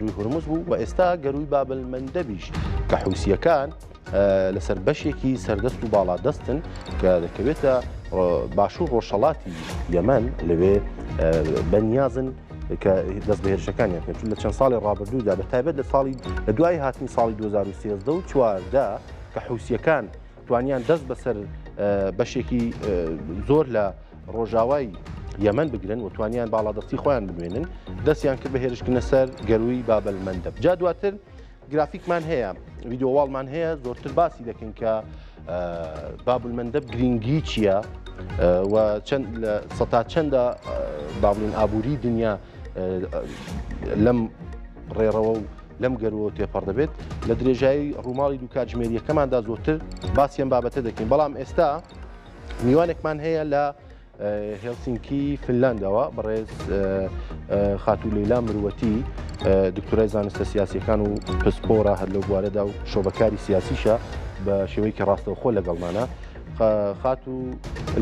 گەرووی هورمز بوو و ئێستا گەرووی بابلمەندەبیش کە حوسییەکان لەسەر بەشێکی سەردەست و باڵادەستن کە دەکەوێتە باشوور ڕۆژهەڵاتی یەمەن لەوێ بەنیازن کە دەست بە هێرشەکانیان کرد لە چەند ساڵی ڕابردوودا بە تایبەت لە ساڵی لە دوای هاتنی ساڵی 2013 و 14 کە حوسیەکان توانیان دەست بەسەر بەشێکی زۆر لە ڕۆژاوای یەمەن بگرن و توانیان باڵادەستی خۆیان بنوێنن دەستیان کرد بە هێرشکردنە سەر گەرووی بابەلمەندەب جا دواتر گرافیکمان هەیە ویددیوواڵمان هەیە زۆرتر باسی دەکەین کە بابلمەندەب گرنگی چییە و چەند لە سەتا چەندە بابلین ئابووری دنیا لەم ڕێڕەوە و لەم گەرووە تێپەڕ دەبێت لە درێژایی ڕووماڵی دوو کاتژمێریەکەماندا زۆرتر باسی ئەم بابەتە دەکەین بەڵام ئێستا میوانێکمان هەیە لە هێلسینکی فنلاندەوە بەڕێز خاتوو لەیلا مروەتی دکتۆرای زانستە سیاسیەکان و پسپۆرە هەر لەو بوارەدا و شۆبەکاری سیاسیشە بە شێوەیەکی ڕاستەوخۆ لەگەڵمانە خاتوو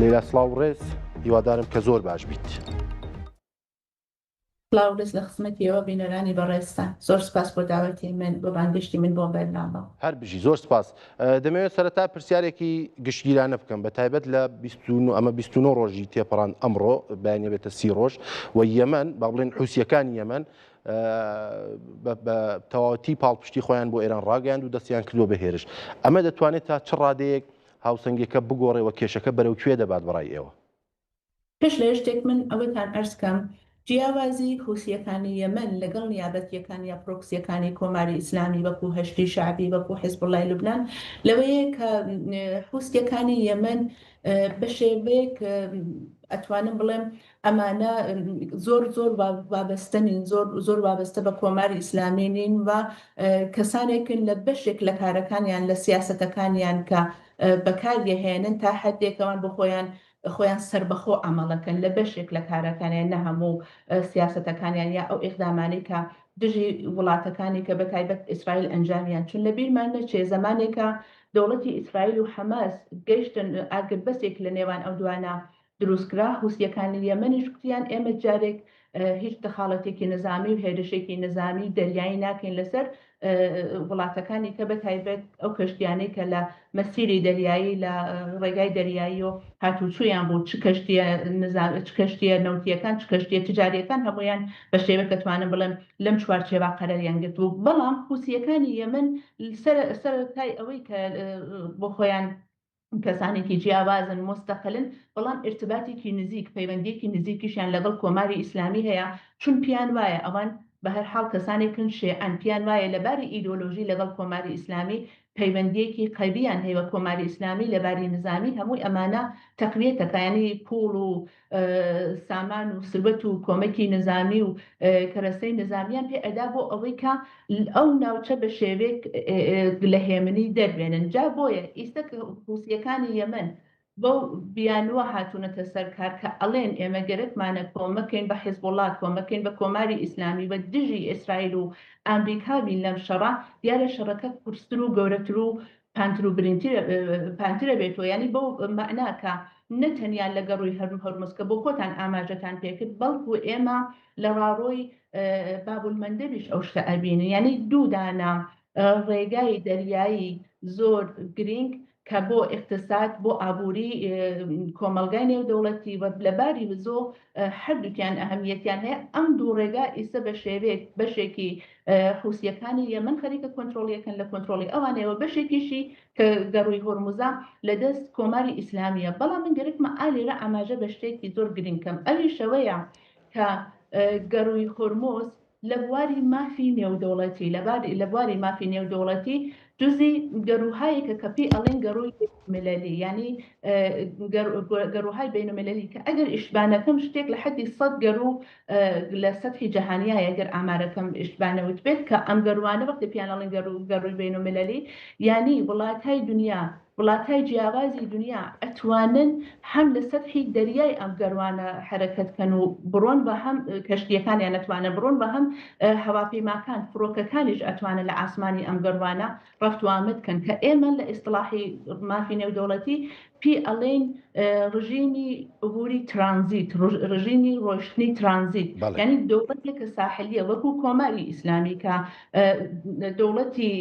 لەیلا سڵاو ڕێز هیوادارم کە زۆر باش بیت. سڵاو ڕێز لە خزمەتی ئێوە بینەرانی بەڕێزتان. زۆر سپاس بۆ داوەتی من، بۆ بانگێشتی من بۆ بەرنامە. هەر بژی زۆر سپاس. دەمەوێت سەرەتا پرسیارێکی گشتگیرانە بکەم بە تایبەت لە ئەمە 29 ڕۆژی تێپەڕاند ئەمڕۆ بەیانی بێتە 30 ڕۆژ و یەمەن با بڵێن حوسیەکانی یەمەن بە تەواوەتی پاڵپشتی خۆیان بۆ ئێران ڕاگەیاند و دەستیان کردووە بە هێرش ئەمە دەتوانێت تا چ ڕادەیەک هاوسەنگیەکە بگۆڕێ و کێشەکە بەرەو کوێ دەبات بەڕای ئێوە؟ پێش لە شتێک من ئەوەتان عەرز کەم، جیاوازی حوسییەکانی یەمەن لەگەڵ نیابەتییەکان یا پرۆکسییەکانی کۆماری ئیسلامی وەکوو هەشدی شەعبی، وەکوو حیزبوڵڵای لوبنان لەوەیە کە حوسییەکانی یەمەن بە شێوەیەک ئەتوانم بڵێم ئەمانە زۆر زۆر وابەستە نین، زۆر زۆر وابەستە بە کۆماری ئیسلامی نین و کەسانێکن لە بەشێک لە کارەکانیان لە سیاسەتەکانیان کە بەکاریەهێنن تا حدێک ئەوان بۆ خۆیان خۆیان سەربەخۆ عەمەڵەکەن لە بەشێک لە کارەکانیان نە هەموو سیاسەتەکانیان یا ئەو ئیقدامانەی کە دژی وڵاتەکانی کە بە تایبەت ئیسرائیل ئەنجامیان چون لە بیرمان نەچێ زەمانێکە دەوڵەتی ئیسرائیل و حەماس گەیشتن ئاگربەسێک لە نێوان ئەو دوانە دروستکرا حوسیەکانی یەمەنیش کوتیان ئێمە جارێک هیچ دەخاڵەتێکی نزامی و هێرشێکی نزامی دەریایی ناکەین لەسەر وڵاتەکانی کە بە تایبەت ئەو کەشتیانەی کە لە مەسیری دەریایی لە ڕێگای دەریایی و هاتوچویان بوو چ کەشتیە نزام چ کەشتیە نەوتیەکان چ کەشتیە تجاریەکان هەمویان بە شێوە کە توانم بڵێم لەم چوارچێوە قەرەریان گرت بوو بەڵام حوسیەکانی یەمەن سەر سەرەتای ئەوەی کە بۆ خۆیان کەسانێکی جیاوازن، موستەقلن، بەڵام ئیرتباتێکی نزیک، پەیوەندییەکی نزیکیشیان لەگەڵ کۆماری ئیسلامی هەیە، چون پیان وایە ئەوان بە هەر حاڵ کەسانێکن شێعەن، پیان وایە لە باری ئیدۆلۆژی لەگەڵ کۆماری ئیسلامی پەیوەندییەکی قەوییان هەیە و کۆماری ئیسلامی لە باری نزامی هەمووی ئەمانە تەقویەت دەکا، یانی پووڵ و سامان و سروەت و کۆمەکی نزامی و کەرەسەی نزامیان پێ ئەدا بۆ ئەوەی کە ئەو ناوچە بە شێوەیەک لە هێمنی دەربێنن جا بۆیە ئیستە کە حوسیەکانی یەمەن بەو بیانووە هاتوونەتە سەر کار کە ئەڵێن ئێمە گەرەکمانە کۆمەکەین بە حیزبوڵا کۆمەکەین بە کۆماری ئیسلامی و دژی ئیسرائیل و ئامریکا بین لەم شەڕە دیارە شەڕەکە قورستر و گەورەتر و پانتر و پانترە بێتەوە یانی بەو مەعنا کە نە تەنیا لە گەڕووی هەرمز کە بۆ خۆتان ئاماژەتان پێکرد بەڵکو ئێمە لە ڕاڕۆی بابولمەندەبیش ئەو شتە ئەبینین یانی دوو دانە ڕێگای دەریایی زۆر گرینگ کە بۆ ئیقتساد بۆ ئابووری کۆمەڵگای نێودەوڵەتی و لە باری وزۆ هەردووکیان ئەهمیەتیان هەیە ئەم دوو ڕێگا ئیسە بە شێوەیەک بەشێکی حوسیەکانی یەمەن خەریکە کۆنترۆڵیەکەن لە کۆنترۆڵی ئەوانەوە بەشێکیشی کە گەڕووی هۆرموزە لە دەست کۆماری ئیسلامیە بەڵام من گەرەکمە ئا لێرە ئاماژە بە شتێکی زۆر گرنگ کەم ئەویش ئەوەیە کە گەڕووی هۆرموز لە بواری مافی نێودەوڵەتی لە بواری مافی نێودەوڵەتی جزی گەروهایەکە کە پێی ئەڵێن گەروی مللی یعنی گەروهای بین مللی کە ئەگەر ئیشبانەکەم شتێک لە حەدی 100 گەرو لە سەتحی جەهانیایە گەر ئامارەکەم ئیشتبانەوت بێت کە ئەم گەروانە وەختی پیان ئەڵێن گەرو گەروی بین مللی یعنی وڵاتای دنیا وڵاتای جیاوازی دنیا ئەتوانن هەم لە سەتحی دەریای ئەم گەروانە حەرەکەت کەن و بڕۆن و هەم کەشتیەکانیان ئەتوانن بڕۆن و هەم هەواپەیماکان فڕۆکەکانیش ئەتوانن لە ئاسمانی ئەم گەروانە ڕەفت و ئامد کەن کە ئێمە لە ئیستڵاحی مافی نێودەوڵەتی پێی ئەڵێن ڕژێمی عبوری ترانزیت، ڕژێمی ڕۆیشتنی ترانزیت، یانی دەوڵەتێک کە ساحلیە وەکو کۆماری ئیسلامی کە دەوڵەتی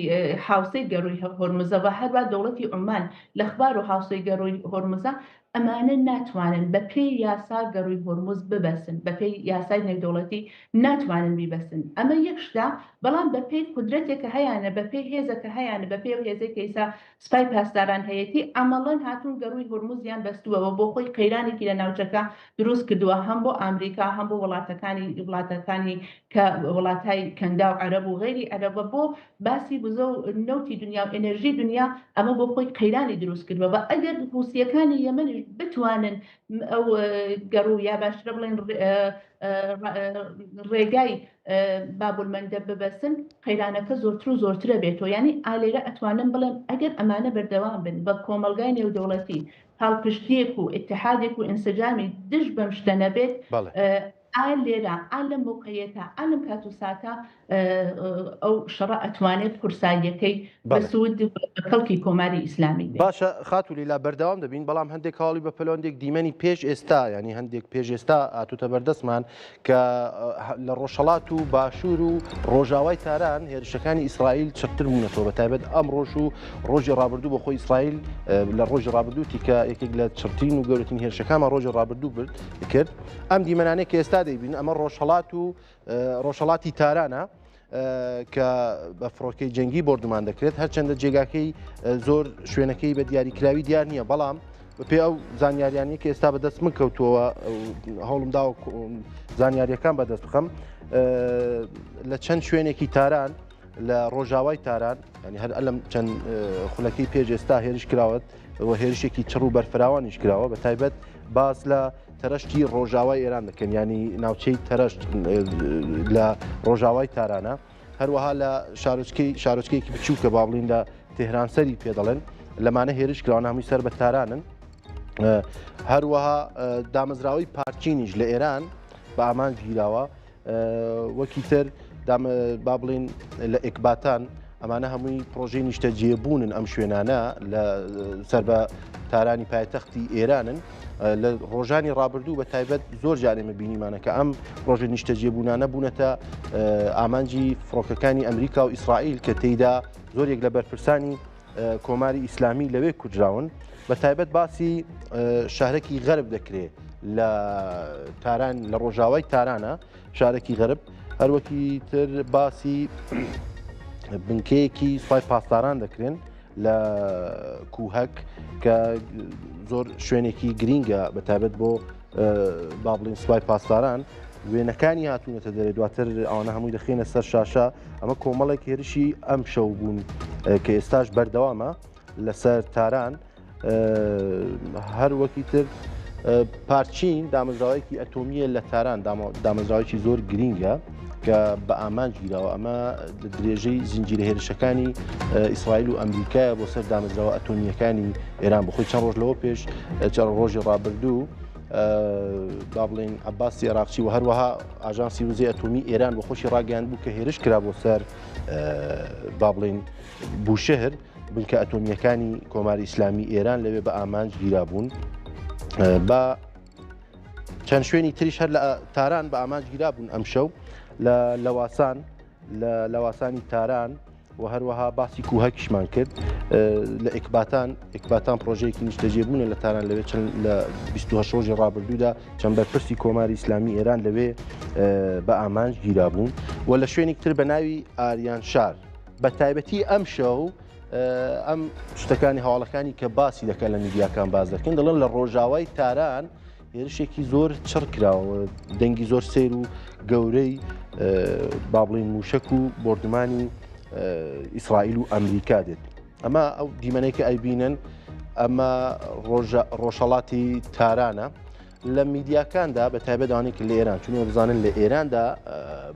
حاوسەی گەرووی هۆرمزە و هەروا دەوڵەتی عومان لە خوار و حاوسەی گەرووی هۆرمزە، ئەمانە ناتوانن بە پێی یاسا گەرووی هۆرمز ببەسن، بە پێی یاسای نێودەوڵەتی ناتوانن بیبەسن، ئەمە یەک شتە، بەڵام بە پێی قودرەتێک کە هەیانە، بە پێی هێزە کە هەیانە، بە پێی ئەو هێزەی کە ئیستا سپای پاسداران هەیەتی، عەمەڵەن هاتوون گەرووی هورموزیان بەستووە و بۆ خۆی قەیرانێکی لە ناوچەکە دروست کردووە هەم بۆ ئامریکا هەم بۆ وڵاتەکانی وڵاتەکانی کە وڵاتای کەنداو عەرەب و غەیری عەرەب و بۆ باسی وزە و نەوتی دنیا و ئێنێرژی دنیا ئەمە بۆ خۆی قەیرانی دروست کردووە و ئەگەر حوسییەکانی یەمەنیش بتوانن ئەو گەڕوو یا باشترە بڵێن ڕێگای بابولمەندەب ببەستن قەیرانەکە زۆرتر و زۆرترە بێتەوە یانی ئالێرە ئەتوانم بڵێم ئەگەر ئەمانە بەردەوام بن بە کۆمەڵگای نێودەوڵەتی پاڵپشتیەک و ئیتحادێک و ئینسجامی دژ بەم شتە نەبێت ئا لێرە ئا لەم مەوقعیەتە ئا لەم کات و ساتە ئەو شەڕە ئەتوانێت قورساییەکەی بە سوود و بە کەڵکی کۆماری ئیسلامی بێت. باشە خاتوو لەیلا بەردەوام دەبین بەڵام هەندێک هەواڵی بە پەلە هەندێک دیمەنی پێش ئێستا یانی هەندێک پێش ئێستا هاتووتە بەردەستمان کە لە ڕۆژهەڵات و باشوور و ڕۆژاوای تاران هێرشەکانی ئیسرائیل چڕتر بوونەتەوە بە تایبەت ئەم ڕۆژ و ڕۆژی ڕابردوو بە خۆی ئیسرائیل لە ڕۆژی ڕابردوو تیکە یەکێک لە چڕترین و گەورەترین هێرشەکانمان ڕۆژی ڕابردوو برد کرد ئەم دیمەنانەی کە ئێستا دەیبین ئەمە ڕۆژهەڵات و ڕۆژهەڵاتی تارانە کە بە فڕۆکەی جەنگی بۆردومان دەکرێت هەرچەندە جێگاکەی زۆر شوێنەکەی بە دیاریکراوی دیار نییە بەڵام بەپێ ئەو زانیاریانی کە ئێستا بەدەست من کەوتووە هەوڵم داوە زانیاریەکان بەدەست بخەم لە چەند شوێنێکی تاران لە ڕۆژاوای تاران ینی هەر ئەلم چەند خولەکەی پێش ئێستا هێرش کراوەت و هێرشێکی چڕ و بەرفراوانیش کراوە بە تایبەت باس لە تەرەشتی ڕۆژاوای ئێران دەکەن ینی ناوچەی تەرەشت لە ڕۆژاوای تارانە هەروەها لە شارۆچکەی شارۆچکەیەکی بچووکە با بڵین لە تهران سەری پێ دەڵێن لەمانە هێرش کراوە هەمووی سەر بە تارانن هەروەها دامەزراوەی پارچینیش لە ئێران بە ئامانج گیراوە وەکی تر با بڵین لە ئێکباتان ئەمانە هەمووی پرۆژەی نیشتەجێبوونن ئەم شوێنانە لە سەر بە تارانی پایتەختی ئێرانن لە ڕۆژانی ڕابردوو بە تایبەت زۆر جارێمە بینیمانە کە ئەم ڕۆژە نیشتەجێبوونانە بوونەتە ئامانجی فڕۆکەکانی ئەمریکا و ئیسرائیل کە تێیدا زۆرێک لە بەرپرسانی کۆماری ئیسلامی لەوێ کوژراون بە تایبەت باسی شارەکی غەرب دەکرێت لە تاران لە ڕۆژاوای تارانە شارەکی غەرب هەروەکی تر باسی بنکەیەکی سوپای پاسداران دەکرێن لە کوهک کە زۆر شوێنێکی گرینگە بە تایبەت بۆ با بڵین سوپای پاسداران وێنەکانی هاتوونەتە دەرێ دواتر ئەوانە هەمووی دەخێنە سەر شاشە ئەمە کۆمەڵێک هێرشی ئەم شەو بوون کە ئێستاش بەردەوامە لەسەر تاران هەر وەکی تر پارچین دامەزراوەیەکی ئەتۆمیە لە تاران دامەزراوەیەکی زۆر گرینگە کە بە ئامانج گیراوە ئەمە لە درێژەی زنجیرە هێرشەکانی ئیسرائیل و ئەمریکایە بۆ سەر دامەزراوە ئەتۆمیەکانی ئێران بخۆی چەند ڕۆژ لەوە پێش چەند ڕۆژی ڕابردوو با بڵین عباسی عراقچی و هەروەها ئاژانسی وزەی ئەتۆمی ئێران بۆ خۆشی ڕاگەیاند بوو کە هێرش کرا بۆ سەر با بڵین بوشەهر بنکە ئەتۆمییەکانی کۆماری ئیسلامی ئێران لەوێ بە ئامانج گیرابوون بە چەند شوێنی تریش هەر لە تاران بە ئامانج گیرابوون ئەمشەو لە لەواسان لە لەواسانی تاران و هەروەها باسی کوهەکیشمان کرد لە ئیکباتان ئیکباتان پرۆژەیەکی نیشتەجێبوونە لە تاران لەوێ چەند لە 28 ڕۆژی ڕابردوودا چەند بەرپرسی کۆماری ئیسلامی ئێران لەوێ بە ئامانج گیرابوون و لە شوێنێک تر بە ناوی ئاریان شار بە تایبەتی ئەمشەو ئەم شتەکانی هەواڵەکانی کە باسی دەکەن لە میدیاکان باز دەکەن دەڵێن لە ڕۆژاوای تاران هێرشێکی زۆر چڕ کراوە دەنگی زۆر سیر و گەورەی با بڵین موشک و بۆردومانی ئیسرائیل و ئەمریکا دێت ئەمە ئەو دیمەنەی کە ئەیبینن ئەمە ڕۆژهەڵاتی تارانە لە میدیاکاندا بە تایبەت ئەوانەی کە لە ئێران چون بزانن لە ئێراندا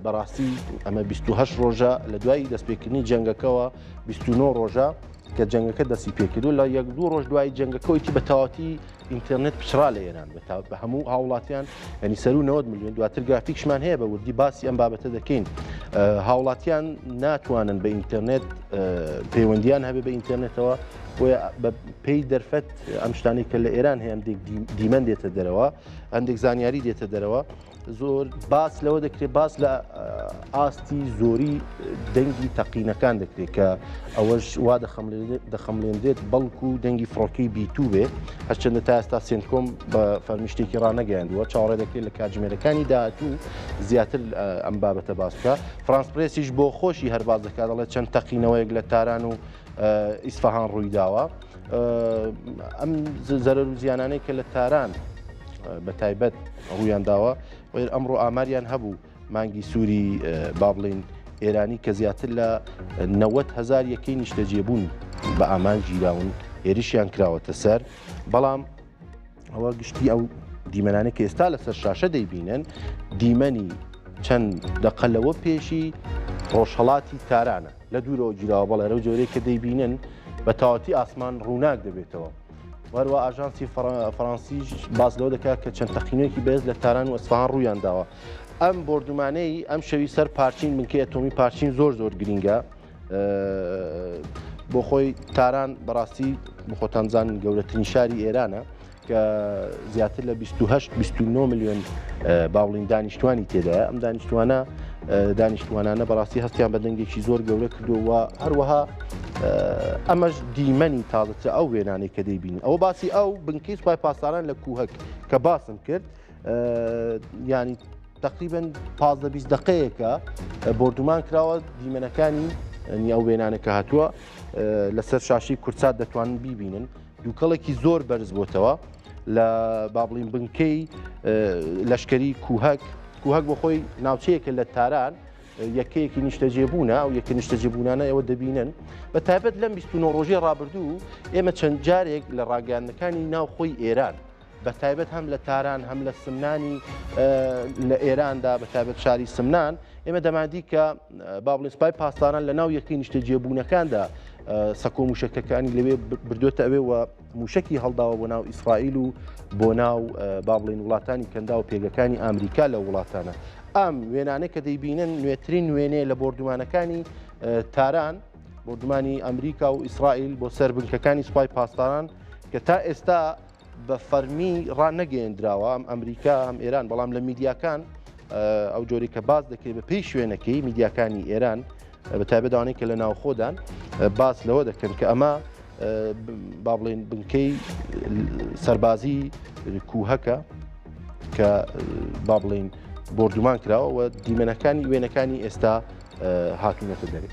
بەڕاستی ئەمە 28 ڕۆژە لە دوای دەستپێکردنی جەنگەکەوە 29 ڕۆژە. کە جەنگەکە دەستی پێکردو لە یەک دوو ڕۆژ دوای جەنگەکەوەیتی بە تەواتی ئینتەرنێت پچڕا لە ئێران بە هەموو هاوڵاتیان ینی سەرو 90 میلیۆن دواتر گرافیکشمان هەیە بە وردی باسی ئەم بابەتە دەکەین هاوڵاتیان ناتوانن بە ئینتەرنێت پەیوەندیان هەبێ بە ئینتەرنێتەوە بۆیە بە پێی دەرفەت ئەم شتانەی کە لە ئێران هەیە هەندێک دیمەن دێتە دەرەوە هەندێک زانیاری دێتە دەرەوە زۆر باس لەوە دەکرێت باس لە ئاستی زۆری دەنگی تەقینەکان دەکرێت کە ئەوەش وا دەخەملێنرێت بەڵکو دەنگی فڕۆکەی بیتوو بێ هەرچەندە تا ئێستا سنتکۆم بە فەرمی شتێکی ڕانەگەیاندووە چاوەڕێ دەکرێت لە کاتژمێرەکانی داهاتوو زیاتر ئەم بابەتە باس بکە فرانس پرێسیش بۆ خۆشی هەر باس دەکات دەڵێت چەند تەقینەوەیەک لە تاران و ئیسفەهان ڕوویداوە ئەم زەرەر و زیانانەی کە لە تاران بە تایبەت ڕوویان داوە ئەمڕۆ ئاماریان هەبوو مانگی سووری با بڵین ئێرانی کە زیاتر لە 90 هزار یەکەی نیشتەجێبوون بە ئامان گیراون هێرشیان کراوەتە سەر بەڵام ئەوە گشتی ئەو دیمەنانە کە ئێستا لەسەر شاشە دەیبینن دیمەنی چەند دەقە لەوە پێشی ڕۆژهڵاتی تارانە لە دوورەوە گیراوە بەڵێ لەو جۆرەی کە دەیبینن بە تەواوەتی ئاسمان ڕووناک دەبێتەوە. وەروە ئاژانسی فەڕەنسیش باس لەوە دەکات کە چەند تەقینەوەیەکی بەهێز لە تاران و ئەسفەهان ڕوویان داوە. ئەم بۆردومانەی ئەم شەوی سەر پارچین بنکەی ئەتۆمی پارچین زۆر زۆر گرینگە. بۆ خۆی تاران بەڕاستی بخۆتان زان گەورەترین شاری ئێرانە. کە زیاتر لە 28 29 ملیۆن باوڵین دانیشتوانی تێدایە ئەم دانیشتوانە دانیشتوانانە بەڕاستی هەستیان بە دەنگێکی زۆر گەورە کردووە هەروەها ئەمەش دیمەنی تازەتر ئەو وێنانەی کە دەیبین ئەوە باسی ئەو بنکەی سوپای پاسداران لە کوهک کە باسم کرد ینی تقریبا 15 20 دقەیەکە بۆردومان کراوە دیمەنەکانی ئەو وێنانە کە هاتووە لەسەر شاشی کورسات دەتوانن بیبینن دووکەڵێکی زۆر بەرز بۆتەوە لە با بڵین بنکەی لەشکری کوهک کوهک بۆ خۆی ناوچەیەکە لە تاران یەکەیەکی نیشتەجێبوونە ئەو یەکە نیشتەجێبوونانە ئێوە دەبینن بە تایبەت لەم 29 ڕۆژی ڕابردوو ئێمە چەند جارێک لە ڕاگەیاندنەکانی ناو خۆی ئێران بە تایبەت هەم لە تاران هەم لە سمنانی لە ئێراندا بە تایبەت شاری سمنان ئێمە دەماندی کە با بڵێن سپای پاسداران لە ناو یەکەی نیشتەجێبوونەکاندا سەکۆ موشەکەکانی لەوێ بردوێتە ئەوێ و موشکی هەڵداوە بۆ ناو ئیسرائیل و بۆ ناو با بڵێن وڵاتانی کەندا و پێگەکانی ئەمریکا لە وڵاتانە ئەم وێنانە کە دەیبینن نوێترین وێنەیە لە بۆردومانەکانی تاران بۆردومانی ئەمریکا و ئیسرائیل بۆ سەر بنکەکانی سوپای پاسداران کە تا ئێستا بە فەرمی ڕانەگەیەندراوە ئەم ئەمریکا ئەم ئێران بەڵام لە میدیاکان ئەو جۆری کە باس دەکرێت بە پێی شوێنەکەی میدیاکانی ئێران بە تایبەت ئەوانەی کە لە ناوخۆدان باس لەوە دەکەن کە ئەمە با بڵێن بنکەی سەربازی کوهەکە کە با بڵین بردومان کراوە و دیمەنەکانی وێنەکانی ئێستا هاتوونەتە دەرێ.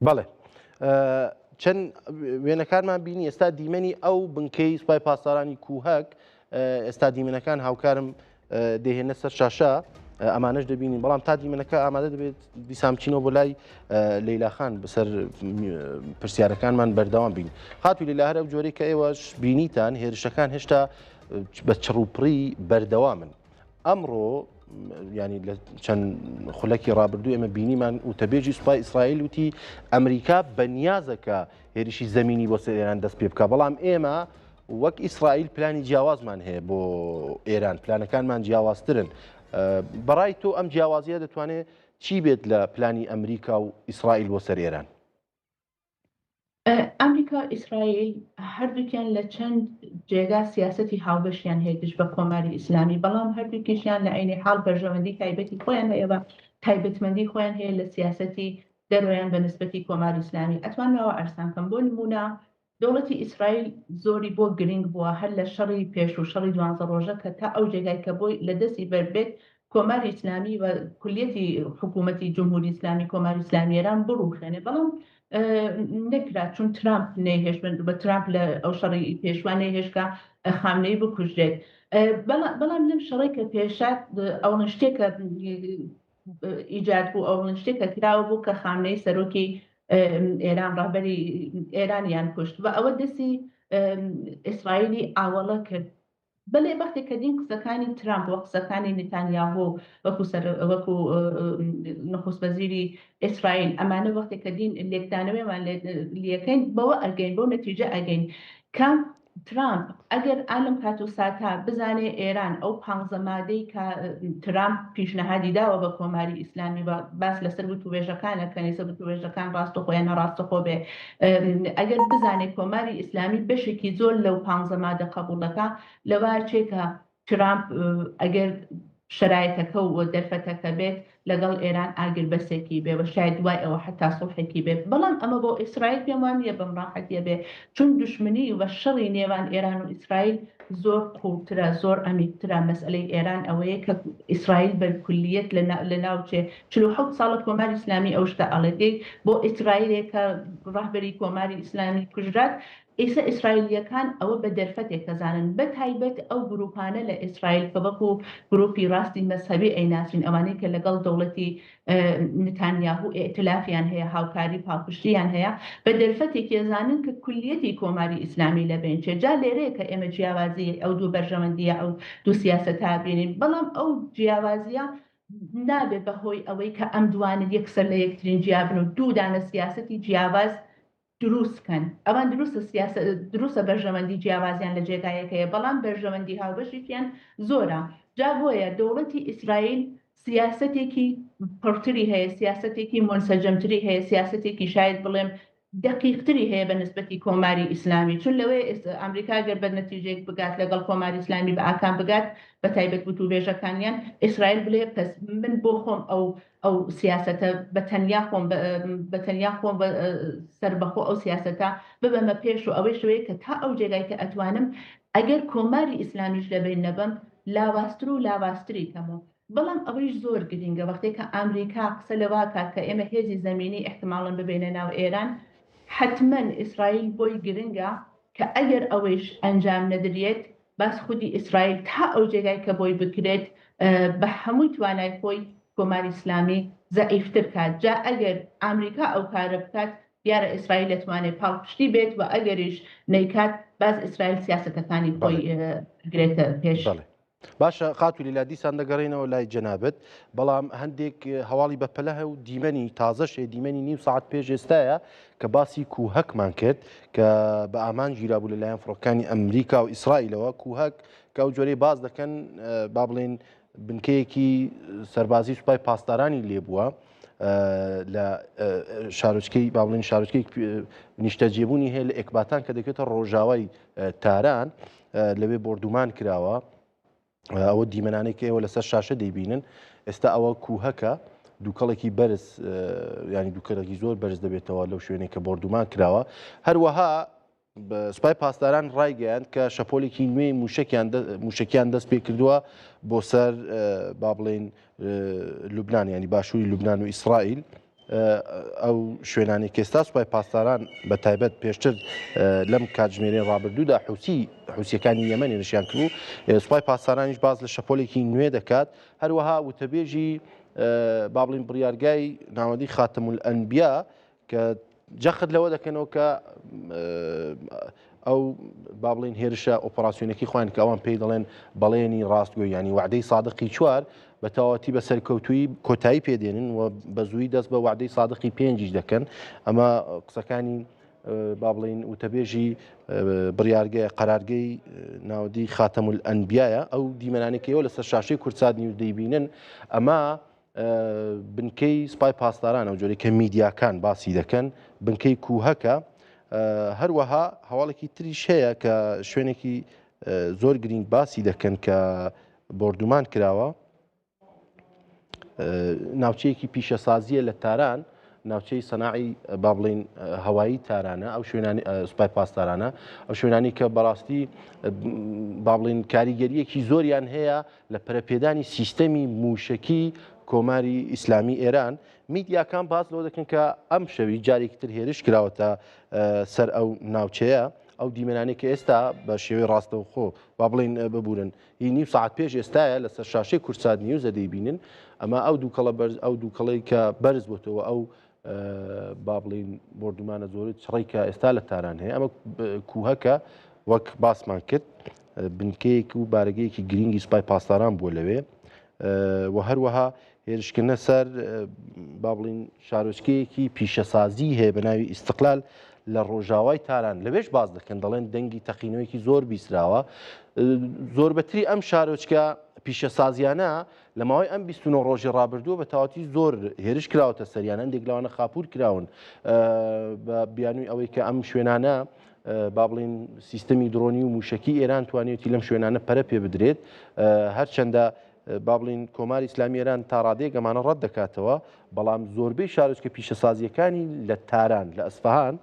بەڵێ چەند وێنەکانمان بینی ئێستا دیمەنی ئەو بنکەی سوپای پاسدارانی کوهک ئێستا دیمەنەکان هاوکارم دەهێنە سەر شاشە ئەمانەش دەبینین بەڵام تا دیمەنەکە ئامادە دەبێت دیسان بچینەوە بۆ لای لەیلاخان بەسەر پرسیارەکانمان بەردەوام بین خاتو لەیلا هەر ئەو جۆرەی کە ئێوەش بینیتان هێرشەکان هێشتا بە چڕوپڕی بەردەوامن ئەمڕۆ ینی لە چەند خولەکی ڕابردوو ئێمە بینیمان وتەبێژی سوپای ئیسرائیل وتی ئەمریکا بەنیازەکە هێرشی زەمینی بۆ سەر ئێران دەست پێ بکە بەڵام ئێمە وەک ئیسرائیل پلانی جیاوازمان هەیە بۆ ئێران پلانەکانمان جیاوازترن بەڕای تۆ ئەم جیاوازیە دەتوانێت چی بێت لە پلانی ئەمریکا و ئیسرائیل بۆ سەر ئێران؟ ئەمریکا و ئیسرائیل هەردووکیان لە چەند جێگا سیاسەتی هاوبەشیان هەیە دژ بە کۆماری ئیسلامی، بەڵام هەردووکیشیان لە عەینی حاڵ بەرژەوەندی تایبەتی خۆیان هەیە و تایبەتمەندی خۆیان هەیە لە سیاسەتی دەرۆیان بە نسبەتی کۆماری ئیسلامی. ئەتوانم ئەوە ئەرسان کەم بۆ نموونە. دەوڵەتی ئیسرائیل زۆری بۆ گرنگ بووە هەر لە شەڕی پێشوو، شەڕی دوانزە ڕۆژە کە تا ئەو جێگای کە بۆی لە دەستی بەر بێت کۆماری ئیسلامی و کولیەتی حکوومەتی جمهوری ئیسلامی کۆماری ئیسلامی ئێران بڕوخێنێ بەڵام نەکرا چون ترامپ نەیهێشت بە ترامپ لە ئەو شەڕی پێشوا نەیهێشت کە خامنەیی بکوژرێت بەڵام لەم شەڕی کە پێشات ئەوڵن شتێک کە ئیجاد بوو ئەوڵن شتێک کە کراوە بوو کە خامنەیی سەرۆکی ئێران ڕەهبەری ئێرانیان کوشت و ئەوە دەستی ئیسرائیلی ئاوەڵە کرد بەلێ وەختێک کە دین قسەکانی ترامپ و قسەکانی نتانیاهۆ وەکو سەر وەکو نخوست وەزیری ئیسرائیل ئەمانە وەختێک کە دین لێکدانەوەیمان لەکەین بەوە ئەگەین بەو نەتیجە ئەگەین کە ترامپ ئەگەر ئا لەم کات و ساتە بزانێ ئێران ئەو پانزە مادەی کە ترامپ پیشنهادی داوە بە کۆماری ئیسلامی و باس لەسەر وتووێژەکانە کە ئێستا وتووێژەکان ڕاستەخۆ یان ناڕاستەخۆ بێ ئەگەر بزانێ کۆماری ئیسلامی بەشێکی زۆر لەو پانزە مادە قەبووڵ دەکا لەوە چێ کە ترامپ ئەگەر شەرایتەکە و دەرفەتەکە بێت لەگەڵ ئێران ئاگربەسێکی بێ و شاید دوای ئەوە حەتا سوڵحێکی بێ، بەڵام ئەمە بۆ ئیسرائیل پێم وا نییە بەم ڕاحەتییە بێ، چون دوشمنی و شەڕی نێوان ئێران و ئیسرائیل زۆر قووڵترە، زۆر عەمیقترە، مەسئەلەی ئێران ئەوەیە کە ئیسرائیل بە کولییەت لە ناو چێ، 47 ساڵە کۆماری ئیسلامی ئەو شتە ئەڵێ، دەی بۆ ئیسرائیلێک کە ڕەهبەری کۆماری ئیسلامی کوژرات، ئیسە ئیسرائیلییەکان ئەوە بە دەرفەتێک ئەزانن، بە تایبەت ئەو گرووپانە لە ئیسرائیل کە وەکو گرووپی ڕاستی مەزهەبی ئەیناسین، ئەوانەی کە لەگەڵ دەوڵەتی نتانیاهو ئیئتلافیان هەیە، هاوکاری و پاڵپشتییان هەیە، بە دەرفەتێکی ئەزانن کە کولییەتی کۆماری ئیسلامی لە بەین چێ. جا لێرەیە کە ئێمە جیاوازیی ئەو دوو بەرژەوەندییە، ئەو دوو سیاسەتە ئەبینین. بەڵام ئەو جیاوازییە نابێ بە هۆی ئەوەی کە ئەم دووانە یەکسەر لە یەکترین جیا بن و دوو دانە سیاسەتی جیاواز دروست کەن. ئەوان دروستە سیاسە دروستە بەرژەوەندی جیاوازیان لە جێگایەک هەیە بەڵام بەرژەوەندی هاوبەشیشیان زۆرە. جا بۆیە دەوڵەتی ئیسرائیل سیاسەتێکی پڕتری هەیە، سیاسەتێکی مونسەجەمتری هەیە، سیاسەتێکی شاید بڵێم دەقیقتری هەیە بە نسبەتی کۆماری ئیسلامی. چون لەوەیە ئەمریکا گەر بە نەتیجەیەک بگات لەگەڵ کۆماری ئیسلامی بە ئاکام بگات بە تایبەت وتووێژەکانیان ئیسرائیل بلێ پەس من بۆ خۆم ئەو ئەو سیاسەتە بە تەنیا خۆم بە تەنیا خۆم بە سەربەخۆ ئەو سیاسەتە ببەمە پێش و ئەوەی شوەیە کە تا ئەو جێگای کە ئەتوانم ئەگەر کۆماری ئیسلامیش لەبەین نەبەم لاوازتر و لاوازتری کەم و بەڵام ئەوەیش زۆر گرینگە وەختێک کە ئامریکا قسە لەوە کات کە ئێمە هێزی زەمینی ئیحتماڵەن ببەینە ناو ئێران حەتمەن ئیسرائیل بۆی گرنگە کە ئەگەر ئەوەیش ئەنجام نەدریێت باس خودی ئیسرائیل تا ئەو جێگای کە بۆی بکرێت بە هەمووی توانای خۆی کۆماری ئیسلامی زەعیفتر کات جا ئەگەر ئامریکا ئەو کارە بکات دیارە ئیسرائیل دەتوانێت پاڵپشتی بێت و ئەگەریش نەیکات باز ئیسرائیل سیاسەتەکانی خۆی گرێتە پێش. باشە خاتوو لیلا دیسان دەگەڕێینەوە لای جەنابت بەڵام هەندێک هەواڵی بەپەلە هەیە و دیمەنی تازەش هەیە دیمەنی نیو ساعت پێش ئێستایە کە باسی کوهەکمان کرد کە بە ئامان گیرابوو لەلایەن فڕۆکانی ئەمریکا و ئیسرائیلەوە کوهەک کە ئەو جۆرەی باس دەکەن با بڵێن بنکەیەکی سەربازی سوپای پاسدارانی لێبووە لە شارۆچکەی با بڵێن شارۆچکەی نیشتەجێبوونی هەیە لە ئێکباتان کە دەکەوێتە ڕۆژاوای تاران لەوێ بۆردومان کراوە ئەوە دیمەنانەی کە ئێوە لەسەر شاشە دەیبینن ئێستا ئەوە کوهەکە دووکەڵێکی بەرز ینی دووکەڵێکی زۆر بەرز دەبێتەوە لەو شوێنێک کە بۆردومان کراوە هەروەها سوپای پاسداران ڕایگەیاند کە شەپۆلێکی نوێی موشکیان موشکیان دەست پێ کردووە بۆ سەر با بڵێن لوبناان ینی باشووری لوبناان و ئیسرائیل ئەو شوێنانەی کە ئێستا سوپای پاسداران بە تایبەت پێشتر لەم کاتژمێرەی ڕابردوودا حوسی حوسیەکانی یەمەن هێرشیان کرد و سوپای پاسدارانیش باس لە شەپۆلێکی نوێ دەکات هەروەها وتەبێژی با بڵین بڕیارگای ناوەندی خاتم الئەنبیا کە جەخت لەوە دەکەنەوە کە ئەو با بڵێین هێرشە ئۆپەراسیۆنەکەی خۆیان کە ئەوان پێی دەڵێن بەڵێنی ڕاستگۆی یانی وعدەی سادقی چوار بە تەواوەتی بە سەرکەوتوویی کۆتایی پێدێنن و بە زووی دەست بە وعدەی سادقی پێنجیش دەکەن ئەمە قسەکانی با بڵین وتەبێژی بڕیارگەیە قەرارگەی ناوەندی خاتەمول ئەنبیایە ئەو دیمەنانێکەوە لەسەر شاشەی کوردسات نیوز دەیبینن ئەمە بنکەی سپای پاسداران ئەو جۆرەی کە میدیاکان باسی دەکەن بنکەی کوهەکە هەروەها هەواڵێکی تریش هەیە کە شوێنێکی زۆر گرنگ باسی دەکەن کە بۆردومان کراوە ناوچەیەکی پیشەسازیە لە تاران. ناوچەی سەناعی با بڵین هەوایی تارانە، ئەو شوێنانی سوپای پاسدارانە، ئەو شوێنانی کە بەڕاستی با بڵین کاریگەریەکی زۆریان هەیە لە پەرەپێدانی سیستەمی موشەکی کۆماری ئیسلامی ئێران. میدیاکان باس لەوە دەکەن کە ئەم شەوی جارێکی تر هێرش کراوەتە سەر ئەو ناوچەیە. ئەو دیمەنانەی کە ئێستا بە شێوەی ڕاستەوخۆ با بڵین ببورن هی نیو سەعات پێش ئێستایە لەسەر شاشەی کوردسات نیوزە دەیبینن، ئەمە ئەو دووکەڵە بەرز، ئەو دووکەڵەی کە بەرز بۆتەوە، ئەو با بڵین بۆردومانە زۆری چڕی کە ئێستا لە تاران هەیە، ئەمە کوهەکە وەک باسمان کرد بنکەیەک و بارەگەیەکی گرنگی سوپای پاسداران بووە لەوێ و هەروەها هێرشکردنە سەر با بڵین شارۆچکەیەکی پیشەسازی هەیە بە ناوی ئیستقلال لە ڕۆژاوای تاران، لەوێش باز دەکەن دەڵێن دەنگی تەقینەوەیەکی زۆر بیستراوە. زۆربەتری ئەم شارۆچکە پیشەسازیانە لە ماوەی ئەم 29 ڕۆژی ڕابردووە بە تەواوەتی زۆر هێرش کراوەتە سەریان، هەندێک لەوانە خاپوور کراون بە بیانووی ئەوەی کە ئەم شوێنانە با بڵین سیستەمی درۆنی و موشکی ئێران توانیوتی لەم شوێنانە پەرە پێ بدرێت. هەرچەندە با بڵین کۆماری ئیسلامی ئێران تا ڕادەیەک ئەمانە ڕەت دەکاتەوە، بەڵام زۆربەی شارۆچکە پیشەسازیەکانی لە تاران لە ئەسفەهان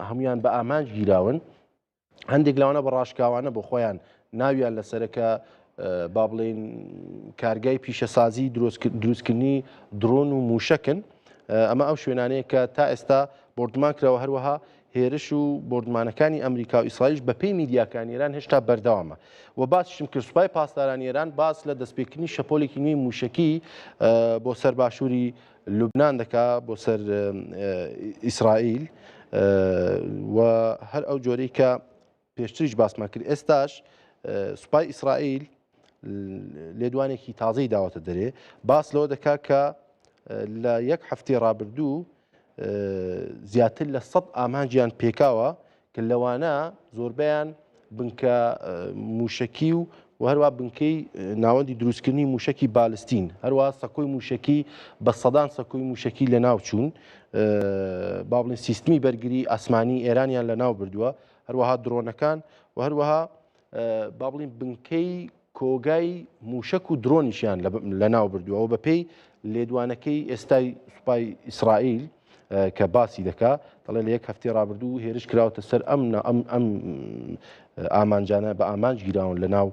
هەمویان بە ئامانج گیراون. هەندێک لەوانە بە ڕاشکاوانە بۆ خۆیان ناویان لەسەرەکە با بڵین کارگای پیشەسازی دروستکردنی درۆن و موشەکن. ئەمە ئەو شوێنانەیە کە تا ئێستا بۆردومان کراوە. هەروەها هێرش و بۆردومانەکانی ئەمریکا و ئیسرائیلش بەپێی میدیاکانی ئێران هێشتا بەردەوامە و باسیشم کرد سوپای پاسدارانی ئێران باس لە دەستپێکردنی شەپۆلێکی نوێی موشەکی بۆ سەر باشووری لوبنان دەکا بۆ سەر ئیسرائیل و هەر ئەو جۆرەی کە پێشتریش باسمان کرد ئێستاش سوپای ئیسرائیل لێدوانێکی تازەی داوەتە دەرێ، باس لەوە دەکا کە لە یەک هەفتەی ڕابردوو زیاتر لە 100 ئامانجیان پێکاوە کە لەوانە زۆربەیان بنکە موشکی و و هەروە بنکەی ناوەندی دروستکردنی موشکی بالستین، هەروە سەکۆی موشکی بە سەدان سەکۆی موشکی لە ناو چوون، با بڵێن سیستمی بەرگری ئاسمانی ئێرانیان لە ناو بردووە، هەروەها درۆنەکان و هەروەها با بڵین بنکەی کۆگای موشک و درۆنیشیان لەناو بردووە. بە پێی لێدوانەکەی ئێستای سوپای ئیسرائیل کە باسی دەکا دەڵێ لە یەک هەفتەی ڕابردوو هێرش کراوەتە سەر ئەم ئەم ئەم ئامانجانە بە ئامانج گیراون لە ناو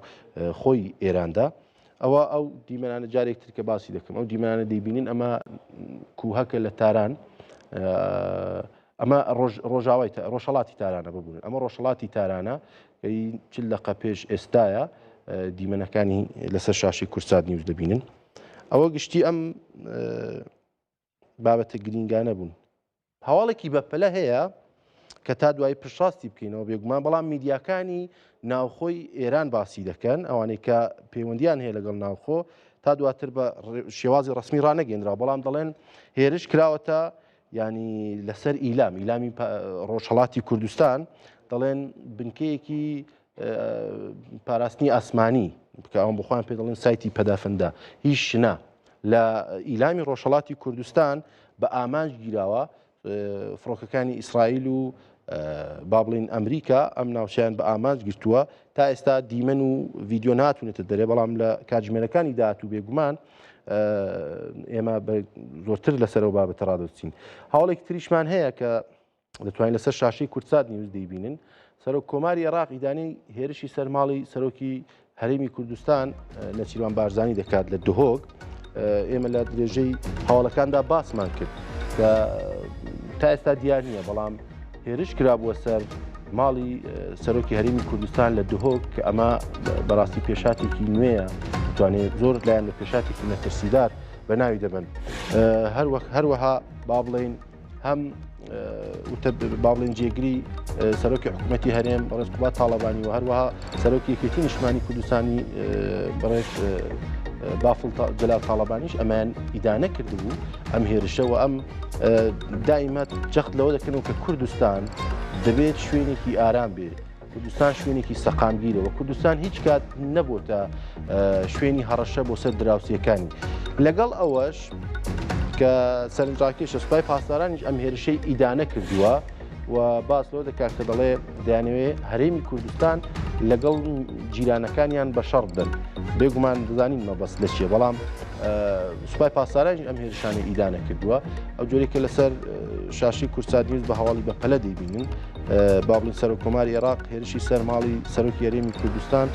خۆی ئێراندا. ئەوە ئەو دیمەنانە جارێک تر کە باسی دەکەم ئەو دیمەنانە دەیبینین، ئەمە کوهەکە لە تاران، ئەمە ڕۆژاوای ڕۆژهەڵاتی تارانە، ببوون ئەمە ڕۆژهەڵاتی تارانە 40 دقە پێش ئێستاە دیمەنەکانی لەسەر شاشەی کوردسات نیوز دەبینن. ئەوە گشتی ئەم بابەتە گرینگانە بوون. هەواڵێکی بەپەلە هەیە کە تا دوایی پشتڕاستی بکەینەوە بێگومان، بەڵام میدیاکانی ناوخۆی ئێران باسی دەکەن، ئەوانەی کە پەیوەندیان هەیە لەگەڵ ناوخۆ، تا دواتر بە شێوازی ڕسمی ڕانەگەندرا، بەڵام دەڵێن هێرش کراوەتە ینی لەسەر ئیلام، ئیلامی ڕۆژهڵاتی کوردستان، دەڵێن بنکەیەکی پاراستنی ئاسمانی کە ئەوان بخۆیان پێ دەڵێن سایتی پەدافەندە هیچ شنە لە ئیلامی ڕۆژهڵاتی کوردستان بە ئامانج گیراوە. فڕۆکەکانی ئیسرائیل و با بڵین ئەمریکا ئەم ناوچیان بە ئامانج گرتووە. تا ئێستا دیمەن و ڤیددیو ناتونێتە دەرێ، بەڵام لە کاتژمێرەکانی داهاتوو بێگومان ئێمە بە زۆرتر لەسەرەوە بابەتە ڕادەچین. هەواڵێکی تریشمان هەیە کە دەتوانین لەسەر شاشەی کوردسات نیوز دەیبینن. سەرۆک کۆماری عێراق ئیدانەی هێرشی سەر ماڵی سەرۆکی هەرێمی کوردستان نەچیروان بارزانی دەکات لە دهۆک. ئێمە لە درێژەی هەواڵەکاندا باسمان کرد کە تا ئێستا دیار نییە، بەڵام هێرش کرابووە سەر ماڵی سەرۆکی هەرێمی کوردستان لە دهۆک، کە ئەمە بەڕاستی پێشاتێکی نوێیە، دەتوانێت زۆر لایەن لە پێشاتێکی مەترسیدار بە ناوی دەبن. هەروەک هەروەها با بڵێین هەم با بڵێن جێگری سەرۆکی حکوومەتی هەرێم بەڕێز قوباد تاڵەبانی و هەروەها سەرۆکی یەکێتی نیشتمانی کوردستانی بەڕێز بافڵ جەلال تاڵەبانیش ئەمەیان ئیدانە کردبوو ئەم هێرشە و ئەم دایمە جەخت لەوە دەکەنەوە کە کوردستان دەبێت شوێنێکی ئارام بێت، کوردستان شوێنێکی سەقامگیرە و کوردستان هیچ کات نەبۆتە شوێنی هەڕەشە بۆ سەر دراوسێکانی. لەگەڵ ئەوەش کە سەرنجڕاکێشە سوپای پاسدارانیش ئەم هێرشەی ئیدانە کردووە. و باس لەوە دەکات کە دەڵێ دەیانەوێ هەرێمی کوردستان لەگەڵ جیرانەکانیان بە شەڕ بدەن. بێگومان دەزانین مەبەست لە چییە، بەڵام سوپای پاسدارانیش ئەم هێرشانەی ئیدانە کردووە. ئەو جۆرەی کە لەسەر شاشەی کوردسات نیوز بە هەواڵی بەپەلە دەیبینن، با بڵێین سەرۆک کۆماری عێراق هێرشی سەر ماڵی سەرۆکی هەرێمی کوردستان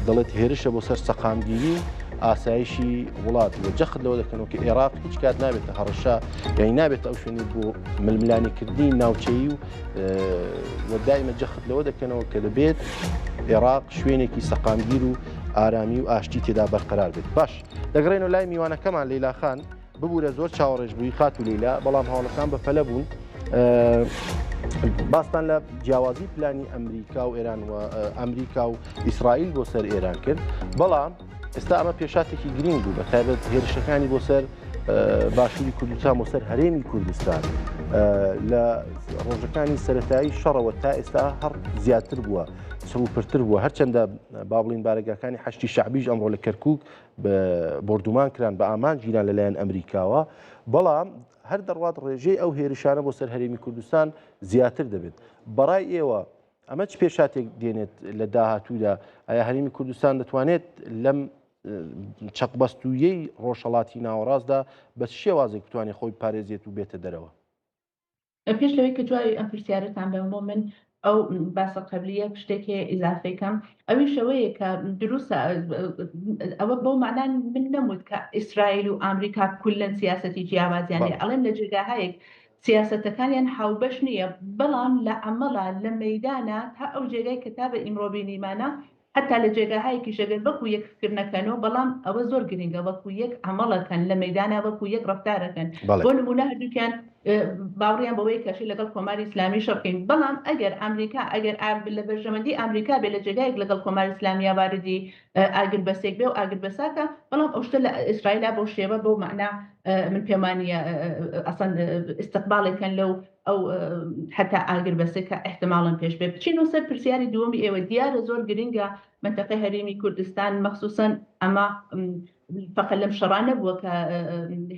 دەڵێت هێرشە بۆ سەر سەقامگیری و ئاسایشی وڵات و جەخت لەوە دەکەنەوە کە عێراق هیچ کات نابێتە هەڕەشە یانی نابێتە ئەو شوێنەی بۆ ململانێکردنی ناوچەیی و و دایمە جەخت لەوە دەکەنەوە کە دەبێت عێراق شوێنێکی سەقامگیر و ئارامی و ئاشتی تێدا بەرقەرار بێت. باش دەگەڕێنەوە لای میوانەکەمان لەیلا خان، ببوورە زۆر چاوەڕێش بووی خاتوو لەیلا، بەڵام هەواڵەکان بە پەلە بوون. باستان لە جیاوازی پلانی ئەمریکا و ئێران و ئەمریکا و ئیسرائیل بۆ سەر ئێران کرد، بەڵام ئێستا ئەمە پێشاتێکی گرنگ بوو بە تایبەت هێرشەکانی بۆ سەر باشووری کوردستان بۆ سەر هەرێمی کوردستان لە ڕۆژەکانی سەتایی شەڕەوە تا ئێستا هەر زیاتر بووە چڕوپرتر بووە هەرچەندە با بڵین بارەگاکانی حەشتی شعبیش ئەمڕۆ لە کەرکک بۆردومان کران بە ئامانج گیران لەلایەن ئەمریکاوە بەڵام هەر دەڕوات ڕێژەی ئەو هێرشانە بۆ سەر هەرێمی کوردستان زیاتر دەبێت بەڕای ئێوە ئەمە چ پێشاتێک دێنێت لە داهاتوودا؟ ئایا هەرێمی کوردستان دەتوانێت لەم چەقبەستوویەی ڕۆژهەڵاتی ناوەڕاستدا بە چ شێوازێک بتوانێت خۆی بپارێزێت و بێتە دەرەوە؟ پێش لەوەی کە جوابی ئەم پرسیارەتان بەمەوە من ئەو باسە قەبلیە شتێک هەیە ئیزافەی کەم ئەویش ئەوەیە کە دروستە ئەوە بەو مەعنا من نەموت کە ئیسرائیل و ئامریکا کولەن سیاسەتی جیاوازیان هەیە ئەڵێم لە جێگاهایەک سیاسەتەکانیان هاوبەش نییە، بەڵام لە عەمەڵا، لە مەیدانا تا ئەو جێگای کە تا بە ئیمڕۆ بینیمانە، حەتا لە جێگاهایەکیش ئەگەر وەکوو یەک فکر نەکەنۆ، بەڵام ئەوە زۆر گرینگە وەکوو یەک عەمەڵ ئەکەن، لە مەیدانا وەکوو یەک ڕەفتار ئەکەن. بۆ نموونە هەردووکیان باوڕیان بەوەیە کە ئەشێ لەگەڵ کۆماری ئیسلامی شەڕ بکەین، بەڵام ئەگەر ئامریکا ئەگەر لە بەرژەوەندی ئامریکا بێ لە جێگایەک لەگەڵ کۆماری ئیسلامیا واردی ئاگربەسێک بێ و ئاگربەساکە، بەڵام ئەو شتە لە ئیسرائیلا بەو شێوە بەو مەعنا من پێم وانییە ئەسڵەن ئیستقباڵێکەن لەو ئەو حتا ئاگربەسێک کە ئیحتماڵەن پێش بێ. بچینەوە سەر پرسیاری دووەمی ئێوە، دیارە زۆر گرنگە مەنتەقەی هەرێمی کوردستان مەخسوسەن ئەمە فەقەت لەم شەڕا نەبووە کە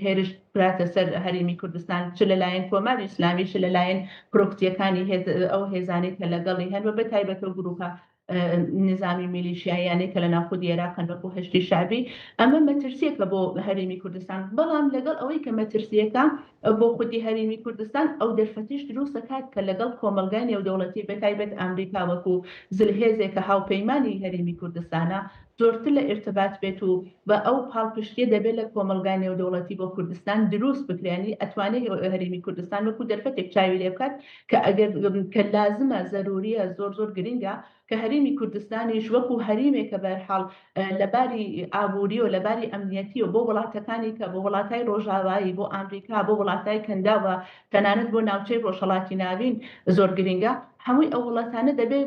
هێرش کراتە سەر هەرێمی کوردستان چ لەلایەن کۆماری ئیسلامی چ لەلایەن پرۆکسیەکانی ئەو هێزانەی کە لەگەڵی هەن و بە تایبەت ئەو گروپە نیزامی میلیشیاییانەی کە لە ناو خودی عێراقن وەکو حەشدی شەعبی، ئەمە مەترسییەکە بۆ هەرێمی کوردستان، بەڵام لەگەڵ ئەوەی کە مەترسییەکە بۆ خودی هەرێمی کوردستان ئەو دەرفەتیش دروست دەکات کە لەگەڵ کۆمەڵگای نێودەوڵەتی بەتایبەت ئامریکا وەکو زلهێزێک کە هاوپەیمانی هەرێمی کوردستانە زۆرتر لە ئیرتبات بێت و بە ئەو پاڵپشتیە دەبێت لە کۆمەڵگای نێودەوڵەتی بۆ کوردستان دروست بکرێ یانی ئەتوانێ هەرێمی کوردستان وەکو دەرفەتێک چاوی لێ بکات کە ئەگەر کە لازمە زەروریە زۆر زۆر گرنگە کە هەرێمی کوردستانیش وەکو هەریمێک کە بەرحاڵ لە باری ئابووری و لە باری ئەمنیەتی و بۆ وڵاتەکانی کە بۆ وڵاتای ڕۆژاوایی بۆ ئامریکا بۆ وڵاتای کەنداو و تەنانەت بۆ ناوچەی ڕۆژهەڵاتی ناوین زۆر گرنگە هەمووی ئەو وڵاتانە دەبێ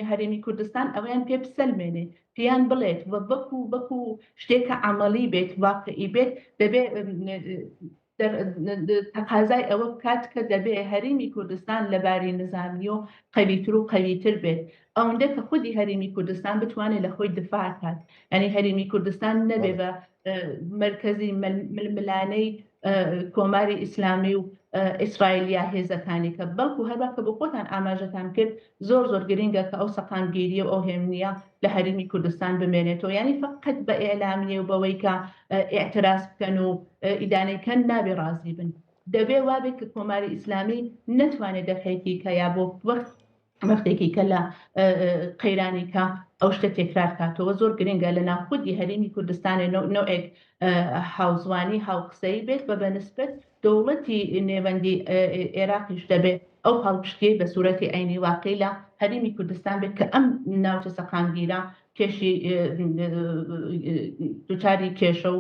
هەرێمی کوردستان ئەوەیان پێ بسەلمێنێ پێیان بڵێت و بەکو بەکو شتێکە عەمەڵی بێت واقعی بێت دەبێ تەقازای ئەوە بکات کە دەبێ هەرێمی کوردستان لە باری نزامیەوە قەویتر و قەویتر بێت ئەوەندە کە خودی هەرێمی کوردستان بتوانێت لە خۆی دفاع کات یعنی هەرێمی کوردستان نەبێ بە مەرکەزی ململانێی کۆماری ئیسلامی و ئیسرائیل یا هێزەکانی کە بەڵکو هەروە کە بۆ خۆتان ئاماژەتان کرد زۆر زۆر گرنگە کە ئەو سەقامگیریە و ئەو هێمنیە لە هەرێمی کوردستان بمێنێتەوە یعنی فقط بە ئیعلامیە و بەوەی کە ئیعتراز بکەن و ئیدانەی کەن نابێ ڕازی بن دەبێ وابێت کە کۆماری ئیسلامی نەتوانێت دەفعێکی کە یا بۆ وەخت وەختێکی کە لە قەیرانی کە ئەو شتە تێکرار کاتەوە زۆر گرنگە لە ناو خودی هەرێمی کوردستانێ نەوعێک هاوزوانی هاوقسەیی بێت بە بەنسبەت دەوڵەتی نێوەندی عێراقیش دەبێت ئەو پاڵپشتیەی بە سوورەتی عەینی واقعی لە هەرێمی کوردستان بێت کە ئەم ناوچە سەقامگیرە کێشی دوچاری کێشە و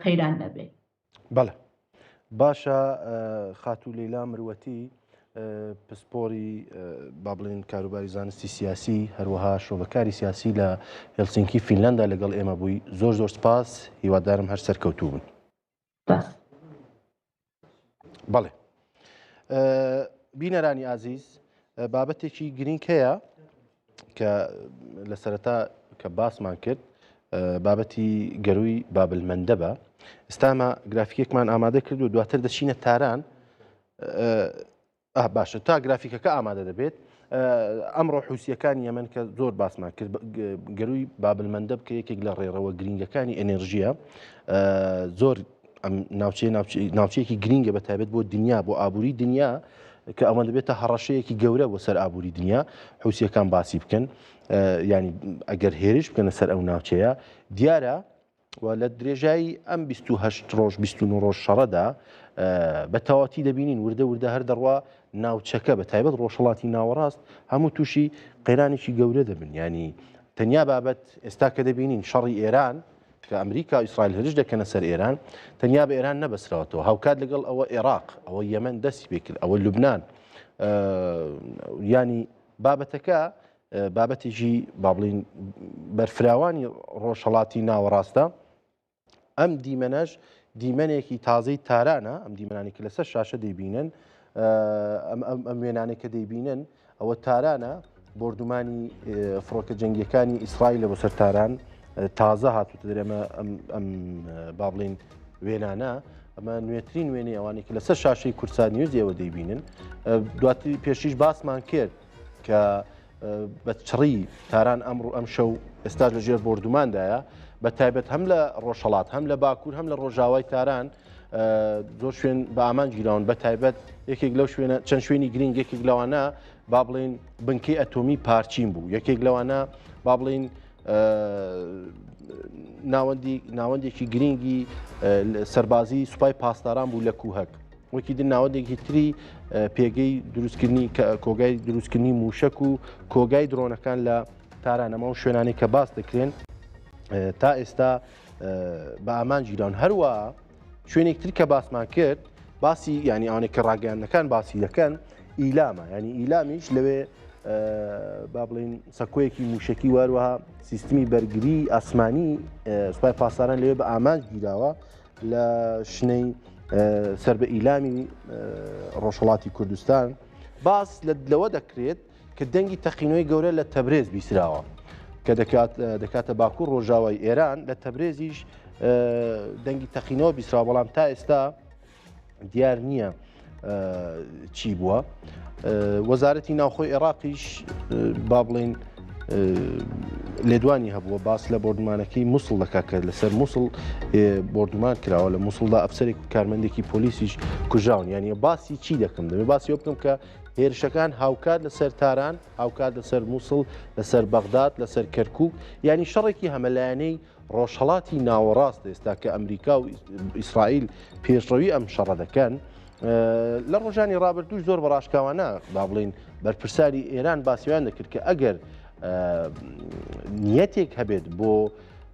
قەیران نەبێت. بەڵێ باشە خاتوو لەیلا مروەتی پسپۆری با بڵێن کاروباری زانستی سیاسی هەروەها شۆڤەکاری سیاسی لە هێلسینکی فینلندا لەگەڵ ئێمە بووی زۆر زۆر سپاس هیوادارم هەر سەرکەوتوو بن. بەڵێ بینەرانی ئازیز بابەتێکی گرنگ هەیە کە لە سەرەتا کە باسمان کرد بابەتی گەروی بابلمەندەبە ئستامە گرافیکێکمان ئامادە کرد و دواتر دەچینە تاران. باشە تا گرافیکەکە ئامادە دەبێت ئەمڕۆ حوسیەکانی یەمەن کە زۆر باسمان کرد گەروی بابلمەندەب کە یەکێک لە ڕێڕەوە گرنگەکانی ئەنێرژیە زۆر ئەم ناوچەیە ناوچەیەکی گرنگە بە تایبەت بۆ دنیا بۆ ئابووری دنیا کە ئەوە دەبێتە هەڕەشەیەکی گەورە بۆ سەر ئابووری دنیا حوسیەکان باسی بکەن ینی ئەگەر هێرش بکەنە سەر ئەو ناوچەیە دیارە و لە درێژایی ئەم 28 ڕۆژ 29 ڕۆژ شەڕەدا بە تەواتی دەبینین وردە وردە هەر دەڕوا ناوچەکە بە تایبەت ڕۆژهەڵاتی ناوەڕاست هەموو تووشی قەیرانێکی گەورە دەبن ینی تەنیا بابەت ئێستا کە دەبینین شەڕی ئێران کە ئەمریکا و ئیسرائیل هێرش دەکەنە سەر ئێران تەنیا بە ئێران نەبەسراوەتەوە هاوکات لەگەڵ ئەوە عێراق ئەوە یەمەن دەستی پێکرد ئەوە لوبناان ینی بابەتەکە بابەتێکی با بڵین بەرفراوانی ڕۆژهڵاتی ناوەڕاستە ئەم دیمەنەش دیمەنێکی تازەی تارانە ئەم دیمەنانی کە لەسەر شاشە دەیبینن ئەم وێنانەی کە دەیبینن ئەوە تارانە بۆردومانی فڕۆکە جەنگیەکانی ئیسرائیل بۆ سەر تاران تازە هاتوتە دەرێمە ئەم با بڵین وێنانە ئەمە نوێترین وێنەی ئەوانەی کە لەسەر شاشەی کوردسات نیوز ئێوە دەیبینن دواتر پێشیش باسمان کرد کە بە چڕی تاران ئەمڕۆ ئەم شەو ئێستاش لە ژێر بۆردوماندایە بە تایبەت هەم لە ڕۆژهەڵات هەم لە باکوور هەم لە ڕۆژاوای تاران زۆر شوێن بە ئامانج گیراون بە تایبەت یەکێک لەو شوێنە چەند شوێنی گرنگ یەکێک لەوانە با بڵین بنکەی ئەتۆمی پارچین بوو یەکێک لەوانە با بڵین ناوەندی ناوەندێکی گرنگی سەربازی سوپای پاسداران بوو لە کوهک وەکی din ناوەندێکی تری پێگەی دروستکردنی کۆگای دروستکردنی موشک و کۆگای درۆنەکان لە تاران ئەمە و شوێنانی کە باس دەکرێن تا ئێستا بە ئامانج گیراون هەروە شوێنێک تر کە باسمان کرد باسی ینی ئەوانێک کە ڕاگەیاندنەکان باسی دەکەن ئیلامە ینی ئیلامیش لەوێ با بڵین سەکۆیەکی موشکی واروەها سیستمی بەرگری ئاسمانی سوپای پاسداران لەوێ بە ئامانج گیراوە لە شنەی سەر بە ئیلامی ڕۆژهڵاتی کوردستان باس لەوە دەکرێت کە دەنگی تەقینەوەی گەورە لە تەبرێز بیسراوە کە دەکات دەکاتە باکوور ڕۆژاوای ئێران لە تەبرێزیش دەنگی تەقینەوە بیسراوە بەڵام تا ئێستا دیار نییە چی بووە وەزارەتی ناوخۆی عێراقیش با بڵین لێدوانی هەبووە باس لە بۆردومانەکەی مووسڵ دەکات کە لەسەر مووسڵ بۆردومان کراوە لە مووسڵدا ئەفسەرێک و کارمەندێکی پۆلیسیش کوژاون یعنی باسی چی دەکەم دەبێ باسی بکەم کە هێرشەکان هاوکات لەسەر تاران هاوکات لەسەر مووسڵ لەسەر بەغداد لەسەر کەرکک ینی شەڕێکی هەمەلایەنەی ڕۆژهەڵاتی ناوەڕاست ئێستا کە ئەمریکا و ئیسرائیل پێشڕەوی ئەم شەڕە دەکەن لە ڕۆژانی ڕابردووش زۆر بە ڕاشکاوانە با بڵین بەرپرسانی ئێران باسییان دەکرد کە ئەگەر نیەتێک هەبێت بۆ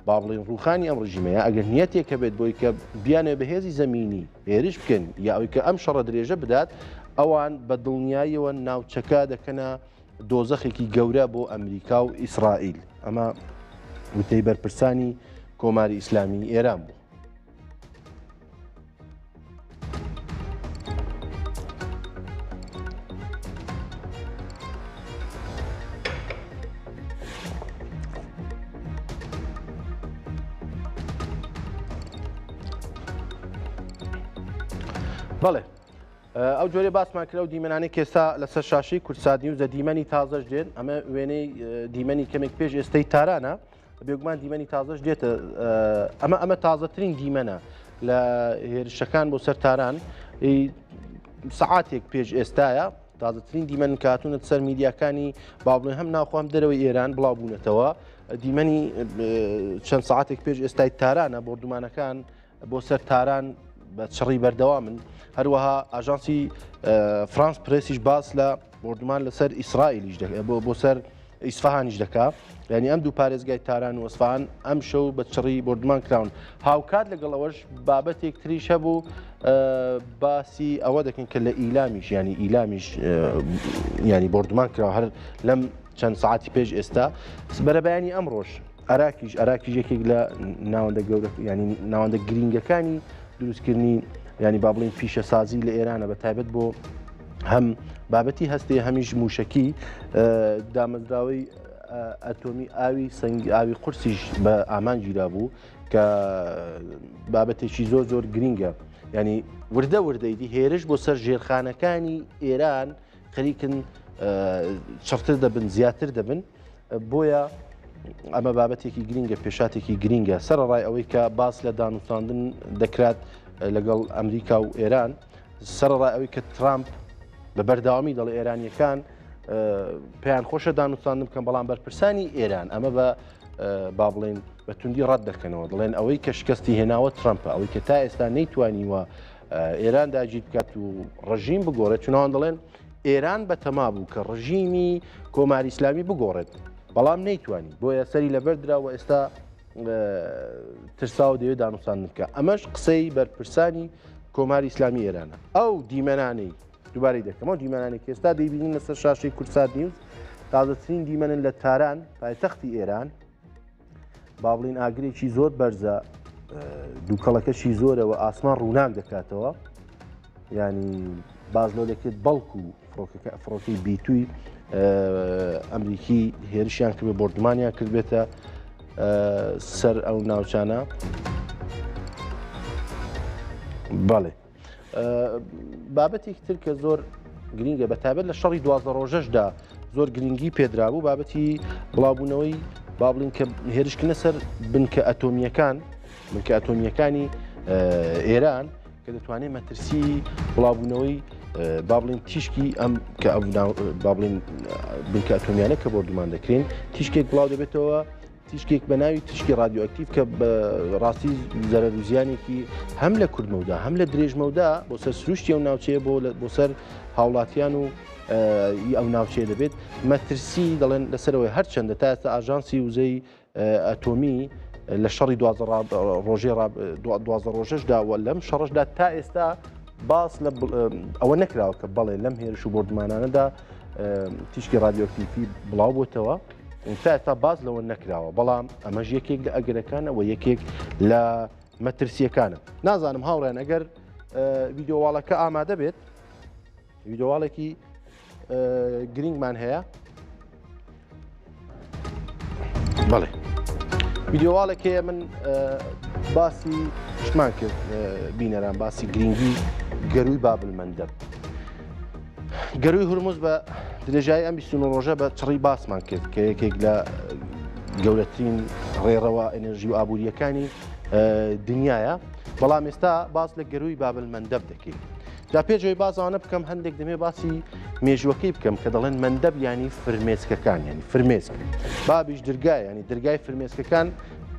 با بڵین ڕوخانی ئەم ڕژیمەیە ئەگەر نیەتێک هەبێت بۆی کە بیانێ بەهێزی زەمینی هێرش بکەن یا ئەوی کە ئەم شەڕە درێژە بدات ئەوان بە دڵنیاییەوە ناوچەکە دەکەنە دۆزەخێکی گەورە بۆ ئەمریکا و ئیسرائیل. ئەمە وتەی بەرپرسانی کۆماری ئیسلامی ئێران بوو. بەڵێ ئەو جۆرەی باسمان کرد ئەو دیمەنانەی کە ئێستا لەسەر شاشەی کوردسات نیوزە دیمەنی تازەش دێن ئەمە وێنەی دیمەنی کەمێک پێش ئێستەی تارانە بێگومان دیمەنی تازەش دێتە ئەمە ئەمە تازەترین دیمەنە لە هێرشەکان بۆ سەر تاران سعاتێک پێش ئێستاە تازەترین دیمەن کاتونەت سەر میدیاکانی با بڵێن هەم ناوخۆم دەرەوەی ئێران بڵاو بوونەتەوە دیمەنی چەند ساعتێک پێش ئێستای تارانە بۆردومانەکان بۆ سەر تاران بە چڕی بەردەوامن هەروەها ئاژانسی فرانس پرێسیش باس لە بۆردومان لەسەر ئیسرائیلیش بۆ سەر ئیسفهانیش دەکا یعنی ئەم دوو پارێزگای تاران و ئەسفهان ئەم شەو بە چڕی بۆردومان کراون هاوکات لەگەڵ ئەوەش بابەتێک تریش هەبوو باسی ئەوە دەکەن کە لە ئیلامیش ینی ئیلامیش ینی بۆردومان کراوە هەر لەم چەند ساعتی پێش ئێستا بەرەبەیانی ئەمڕۆژ ئەراکیش ئەراکیش یەکێک لە ناوەندە گەورە ینی ناوەندە گرینگەکانی دروستکردنی ینی با بڵین پیشەسازی لە ئێرانە بە تایبەت بۆ هەم بابەتی هەستێ هەمیش موشکی دامەزراوەی ئەتۆمی ئاوی سنگ ئاوی قورسیش بە ئامان گیرا بوو کە بابەتێکی زۆر زۆر گرینگە. ینی وردە وردەیدی هێرش بۆ سەر ژێرخانەکانی ئێران خەریکن چڕتر دەبن زیاتر دەبن بۆیە ئەمە بابەتێکی گرنگە پێشاتێکی گرنگە سەرڕای ئەوەی کە باس لە دانوستاندن دەکرات لەگەڵ ئەمریکا و ئێران سەرڕای ئەوەی کە ترامپ بە بەردەوامی دەڵێ ئێرانیەکان پێیان خۆشە دانوستاندن بکەن بەڵام بەرپرسانی ئێران ئەمە بە با بڵێن بە توندی ڕەت دەکەنەوە دەڵێن ئەوەی کە شکستی هێناوە ترامپە ئەوەی کە تا ئێستا نەیتوانیوە ئێران داگیر بکات و ڕژیم بگۆڕێت چوناوان دەڵێن ئێران بەتەما بوو کە ڕژیمی کۆماری ئیسلامی بگۆڕێت بەڵام نەیتوانی بۆیە سەری لەبەر درا و ئێستا ترساو دەوێت دانوسان بکە ئەمەش قسەی بەرپرسانی کۆماری ئیسلامی ئێرانە ئەو دیمەنانەی دووبارەی دەکەمەوە دیمەنانێک ئێستا دەیبینین لەسەر شاشەی کوردسات نیوز تازەترین دیمەنن لە تاران پایتەختی ئێران با بڵین ئاگرێکی زۆر بەرزە دووکەڵەکەشی زۆرەوە ئاسمان ڕووناک دەکاتەوە ینی باز لۆ دەکرێت بەڵکو فڕۆکەکە فڕۆکەی بیتوی ئەمریکی هێرشیان کرد بۆردومانیان کردبێتە سەر ئەو ناوچانە بەڵێ بابەتێکی تر کە زۆر گرینگە بە تایبەت لە شەڕی 12 ڕۆژەشدا زۆر گرنگی پێدرابوو بابەتی بڵاوبوونەوەی با بڵین کە هێرشکردنە سەر بنکە ئەتۆمیەکان بنکە ئەتۆمیەکانی ئێران کە دەتوانێت مەترسی بڵاوبوونەوەی با بڵین تیشکی ئەم کە ئەو با بڵین بنکە ئەتۆمیانە کە بۆردومان دەکرێن تیشکێک بڵاو دەبێتەوە تیشکێک بە ناوی تیشکی ڕادیۆئەکتیڤ کە بە ڕاستی زەرەر و زیانێکی هەم لە کوردمەودا هەم لە درێژمەودا بۆ سەر سروشتی ئەو ناوچەیە بۆ بۆ سەر هاوڵاتیان و ئەو ناوچەیە دەبێت مەترسی دەڵێن لەسەرەوەی هەرچەندە تا ئێستا ئاژانسی وزەی ئەتۆمی لە شەڕی ڕۆژێ 12 ڕۆژەشدا و لەم شەڕشدا تا ئێستا باس لە ئەوە نەکراوە کە بەڵێ لەم هێرش و بۆردمانانەدا تیشکی ڕادیۆکتیفی بڵاو بۆتەوە تا ئێستا باس لەوە نەکراوە بەڵام ئەمەش یەکێک لە ئەگەرەکانە و یەکێک لە مەترسیەکانە نازانم هاوڕێن ئەگەر ویددیوواڵەکە ئامادە بێت ویددیوواڵێکی گرنگمان هەیە بەڵێ ویددیوواڵێک هەیە من باسی شمان کرد بینەران باسی گرنگی گەروی بابل مەندەب گەروی هورمز بە درێژایی ئەم 29 ڕۆژە بە چڕی باسمان کرد کە یەکێک لە گەورەترین ڕێڕەوە ئەنرژی و ئابوووریەکانی دنیاە بەڵام ئێستا باس لە گەروی بابل مەندەب دەکەین جا پێشەوەی بازانە بکەم هەندێک دەمێ باسی مێژوەکەی بکەم کە دەڵێن مەندەب ینی فرمێسکەکان ینی فرمێسک بابیش درگای ینی درگای فرمێسکەکان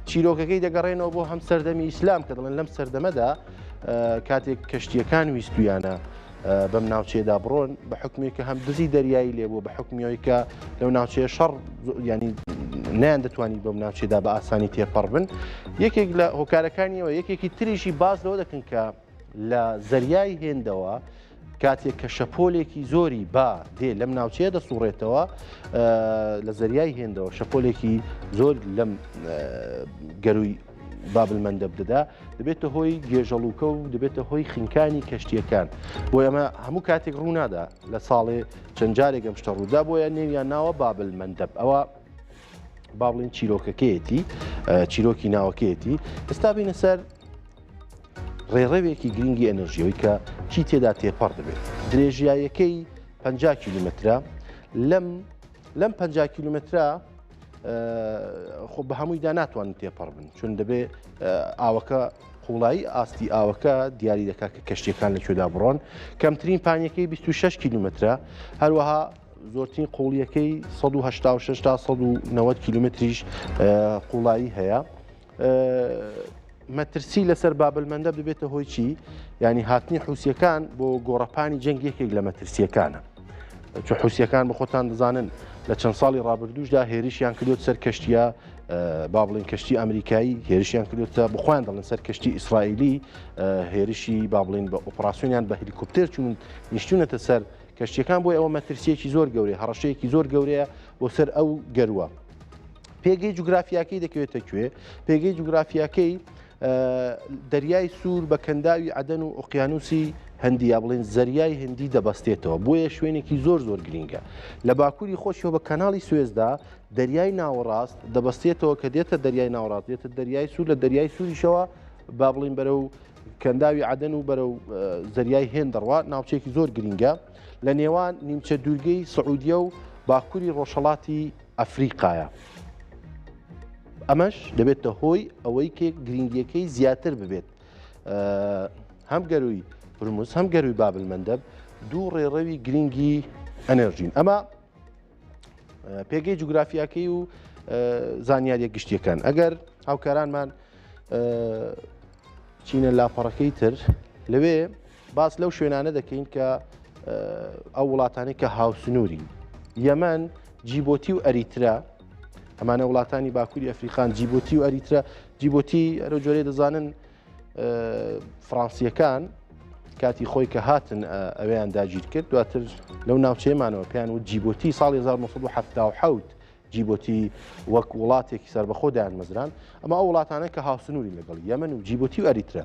چیرۆکەکەی دەگەڕێنەوە بۆ هەم سەردەمی ئیسلام کە دەڵێن لەم سەردەمەدا کاتێک کەشتیەکان ویستویانە بەم ناوچەیەدا بڕۆن بە حکمێک کە هەم دزی دەریایی لێبوو بە حکمیەوەی کە لەو ناوچەیە شەڕ ینی نیان دەتوانی بەم ناوچێدا بە ئاسانی تێپەڕ بن یەکێک لە هۆکارەکانیەوە یەکێکی تریشی باز لەوە دەکەن کە لە زەریای هێندەوە کاتێک کە شەپۆلێکی زۆری با دێ لەم ناوچەیە دەسوڕێتەوە لە زەریای هێندەوە شەپۆلێکی زۆر لەم گەروی بابل مەندەب دەدا دەبێتە هۆی گێژەڵوکە و دەبێتە هۆی خنکانی کەشتیەکان بۆ ئەمە هەموو کاتێک ڕوونادا لە ساڵێ چەند جارێک ئەم شتە ڕوودا بۆیە نێویان ناوە بابل مەندەب ئەوە با بڵین چیرۆکەکەیەتی چیرۆکی ناوەکەیەتی ئێستا بینە سەر ڕێڕەوێکی گرنگی ئەنرژیەوەی کە چی تێدا تێپەڕ دەبێت درێژیایەکەی 50 کیلومترە لەم لەم 50 کیلومترە خۆ بە هەموویدا ناتوانن تێپەڕ بن چون دەبێ ئاوەکە قوڵایی ئاستی ئاوەکە دیاری دەکات کە کەشتیەکان لە کوێدا بڕۆن کەمترین پانیەکەی 26 کیلومترە هەروەها زۆرترین قوڵیەکەی 186 تا 190 کیلومتریش قوڵایی هەیە مەترسی لەسەر بابلمەندەب دەبێتە هۆی چی؟ یعنی هاتنی حوسیەکان بۆ گۆڕەپانی جەنگ یەکێک لە مەترسیەکانە. چ حوسیەکان بە خۆتان دەزانن لە چەند ساڵی ڕابردووشدا هێرشیان کردوت سەر کەشتیە با بڵین کەشتی ئەمریکایی هێرشیان کردوتە بخۆیان دەڵێن سەر کەشتی ئیسرائیلی هێرشی با بڵین بە ئۆپراسیۆنیان بە هەلیکۆپتەر چوون نیشتونەتە سەر کەشتیەکان بۆی ئەوە مەترسیەکی زۆر گەورەیە هەڕەشەیەکی زۆر گەورەیە بۆ سەر ئەو گەروە. پێگەی جوگرافیاکەی دەکەوێتە کوێ؟ پێگەی جوگرافیاکەی دەریای سوور بە کەنداوی عەدەن و ئۆقیانوسی هەندی یا بڵێن زەریای هندی دەبەستێتەوە بۆیە شوێنێکی زۆر زۆر گرینگە لە باکووری خۆشیەوە بە کەناڵی سوێزدا دەریای ناوەڕاست دەبەستێتەوە کە دێتە دەریای ناوەڕاست دێتە دەریای سوور لە دەریای سووریشەوە با بڵین بەرەو کەنداوی عەدەن و بەرەو زەریای هێند دەڕوا، ناوچەیەکی زۆر گرینگە لە نێوان نیمچە دوورگەی سعودیە و باکووری ڕۆژهەڵاتی ئەفریقایە. ئەمەش دەبێتە هۆی ئەوەی کە گرینگیەکەی زیاتر ببێت. هەم گەروی هورمز هەم گەروی بابلمەندەب دوو ڕێڕەوی گرینگی ئەنێرژین. ئەمە پێگەی جوگرافیاکەی و زانیاریە گشتیەکان ئەگەر هاوکارانمان چینە لاپەڕەکەی تر لەوێ باس لەو شوێنانە دەکەین کە ئەو وڵاتانی کە هاوسنوورین یەمەن جیبۆتی و ئەریترا ئەمانە وڵاتانی باکووری ئەفریقان جیبۆتی و ئەریترا جیبۆتی ئەرە جۆرێ دەزانن فڕانسیەکان کاتی خۆی کە هاتن ئەویان داگیر کرد دواتر لەو ناوچەیەمانەوە پێیان و جیبۆتی ساڵی 1970 جیبۆتی وەک وڵاتێکی سەربەخۆ دایان مەزران ئەمە ئەو وڵاتانە کە هاوسنووری لەگەڵ یەمەن و جیبۆتی و ئەریترا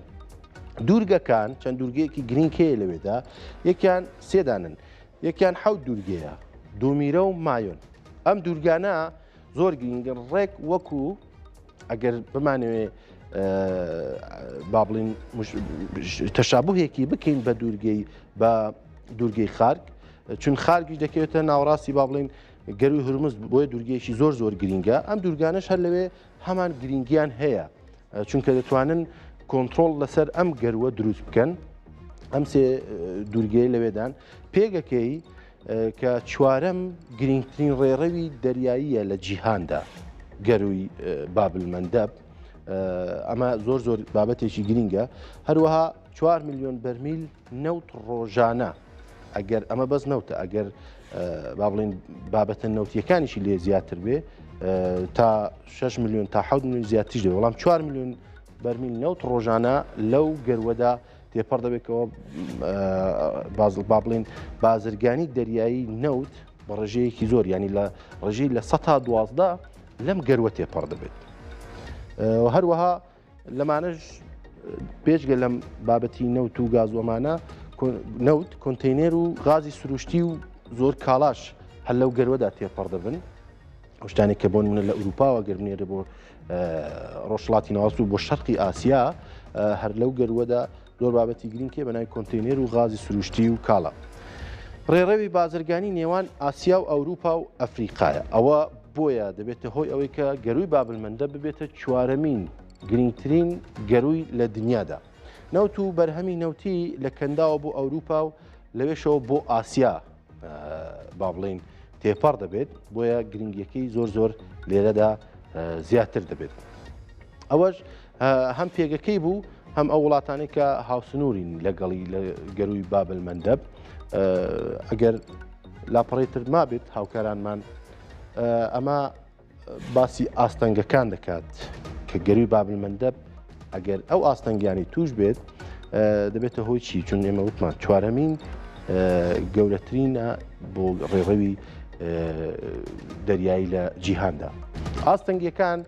دوورگەکان چەند دوورگەیەکی گرنگ هەیە لەوێدا یەکیان سێدانن یەکیان حەوت دوورگەیە دومیرە و مایۆن ئەم دوورگانە زۆر گرنگن ڕێک وەکو ئەگەر بمانەوێ با بڵین تەشابهێکی بکەین بە دوورگەی بە دوورگەی خارگ چون خارگیش دەکەوێتە ناوەڕاستی با بڵین گەروی هورمز بۆیە دوورگەیەکی زۆر زۆر گرینگە ئەم دوورگانش هەر لەوێ هەمان گرنگیان هەیە چونکە دەتوانن کۆنتترۆل لەسەر ئەم گەروە دروست بکەن ئەم سێ دوورگەی لەوێدان پێگەکەی کە چوارەم گرینگترین ڕێڕەوی دەریاییە لە جیهاندا گەروی بابلمەندەب ئەمە زۆر زۆر بابەتێکی گرینگە هەروەها 4 میلیۆن بەرمیل نەوت ڕۆژانە ئەگەر ئەمە بەس نەوتە ئەگەر با بڵین بابەتە نەوتیەکانیشی لێ زیاتر بێ تا 6 میلیۆن تا 7 میلیۆن زیاتریش دەبێت بەڵام 4 میلیۆن بەرمیل نەوت ڕۆژانە لەو گەروەدا تێپەڕ دەبێتەوە با بڵین بازرگانی دەریایی نەوت بە ڕێژەیەکی زۆر ینی لە ڕێژەی 12% لەم گەروە تێپەڕ دەبێت هەروەها لەمانەش پێشگە لەم بابەتی نەوت و گازوەمانە نەوت کۆنتینێر و غازی سروشتی و زۆر کاڵاش هەر لەو گەروەدا تێپەڕ دەبن ئەو شتانێک کە بۆ نمونە لە ئەوروپاوە گەر بنێرە بۆ ڕۆژهەڵاتی ناوەڕاست و بۆ شەرقی ئاسیا هەر لەو گەروەدا زۆر بابەتی گرینگ هەیە بە ناوی کۆنتێنێر و غازی سروشتی و کاڵا. ڕێڕەوی بازرگانی نێوان ئاسیا و ئەوروپا و ئەفریقایە ئەوە بۆیە دەبێتە هۆی ئەوەی کە گەروی بابلمەندە ببێتە چوارەمین گرنگترین گەروی لە دنیادا. نەوت و بەرهەمی نەوتی لە کەنداوە بۆ ئەوروپا و لەوێشەوە بۆ ئاسیا با بڵین تێپەڕ دەبێت بۆیە گرنگیەکەی زۆر زۆر لێرەدا زیاتر دەبێت ئەوەش هەم پێگەکەی بوو هەم ئەو وڵاتانەی کە هاوسنوورین لەگەڵی لە گەروی بابل مەندەب ئەگەر لاپەڕی تر مابێت هاوکارانمان ئەمە باسی ئاستەنگەکان دەکات کە گەروی بابلمەندەب ئەگەر ئەو ئاستەنگیانی توش بێت دەبێتە هۆی چی چون ئێمە وتمان چوارەمین گەورەترینە بۆ ڕێڕەوی دەریایی لە جیهاندا ئاستەنگیەکان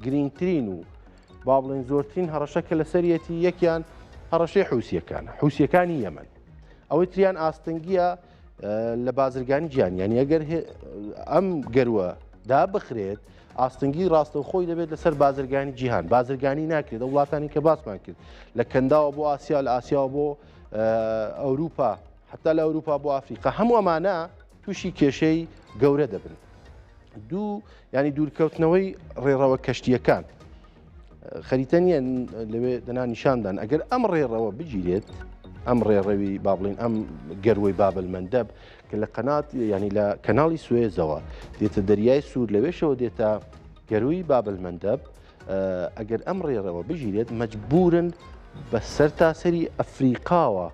گرنگترین و با بڵێن زۆرترین هەڕەشە کە لەسەریەتی یەکیان هەڕەشەی حوسیەکان حوسیەکانی یەمەن ئەوەی تریان ئاستەنگیە لە بازرگانی گیان یانی ئەگەر ئەم گەروە دابخرێت ئاستەنگی ڕاستەوخۆی دەبێت لەسەر بازرگانی جیهان بازرگانی ناکرێت ئەو وڵاتانی کە باسمان کرد لە کەنداوە بۆ ئاسیا لە ئاسیاوە بۆ ئەوروپا حتا لە ئەوروپا بۆ ئەفریقا هەموو ئەمانە تووشی کێشەی گەورە دەبن دوو ینی دوورکەوتنەوەی ڕێڕەوە کەشتیەکان خەریتە نییە لەوێ دەنا نیشاندان ئەگەر ئەم ڕێڕەوە بگیرێت ئەم ڕێڕەوی با بڵین ئەم گەروەی بابل مەندەب کە لە قەنات ینی لە کەناڵی سوێزەوە دێتە دەریای سوور لەوێشەوە دێتە گەروی بابل مەندەب ئەگەر ئەم ڕێڕەوە بگیرێت مەجبورن بە سەرتاسەری ئەفریقاوە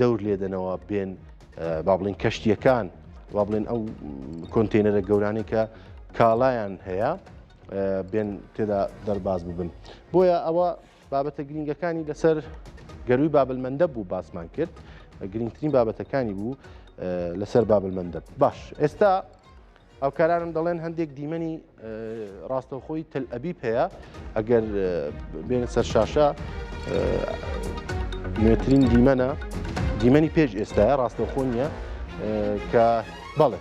دەور لێدەنەوە بێن با بڵین کەشتیەکان با بڵێن ئەو کۆنتێنەرە گەورانەی کە کاڵایان هەیە بێن تێدا دەرباز ببن بۆیە ئەوە بابەتە گرنگەکانی لەسەر گەروی بابلمەندە بوو باسمان کرد گرنگترین بابەتەکانی بوو لەسەر بابلمەندە باش ئێستا هاوکارانم دەڵێن هەندێک دیمەنی ڕاستەوخۆی تل ئەبیب هەیە ئەگەر بێنە سەر شاشە نوێترین دیمەنە دیمەنی پێش ئێستاە ڕاستەوخۆ نییە کە بەڵێ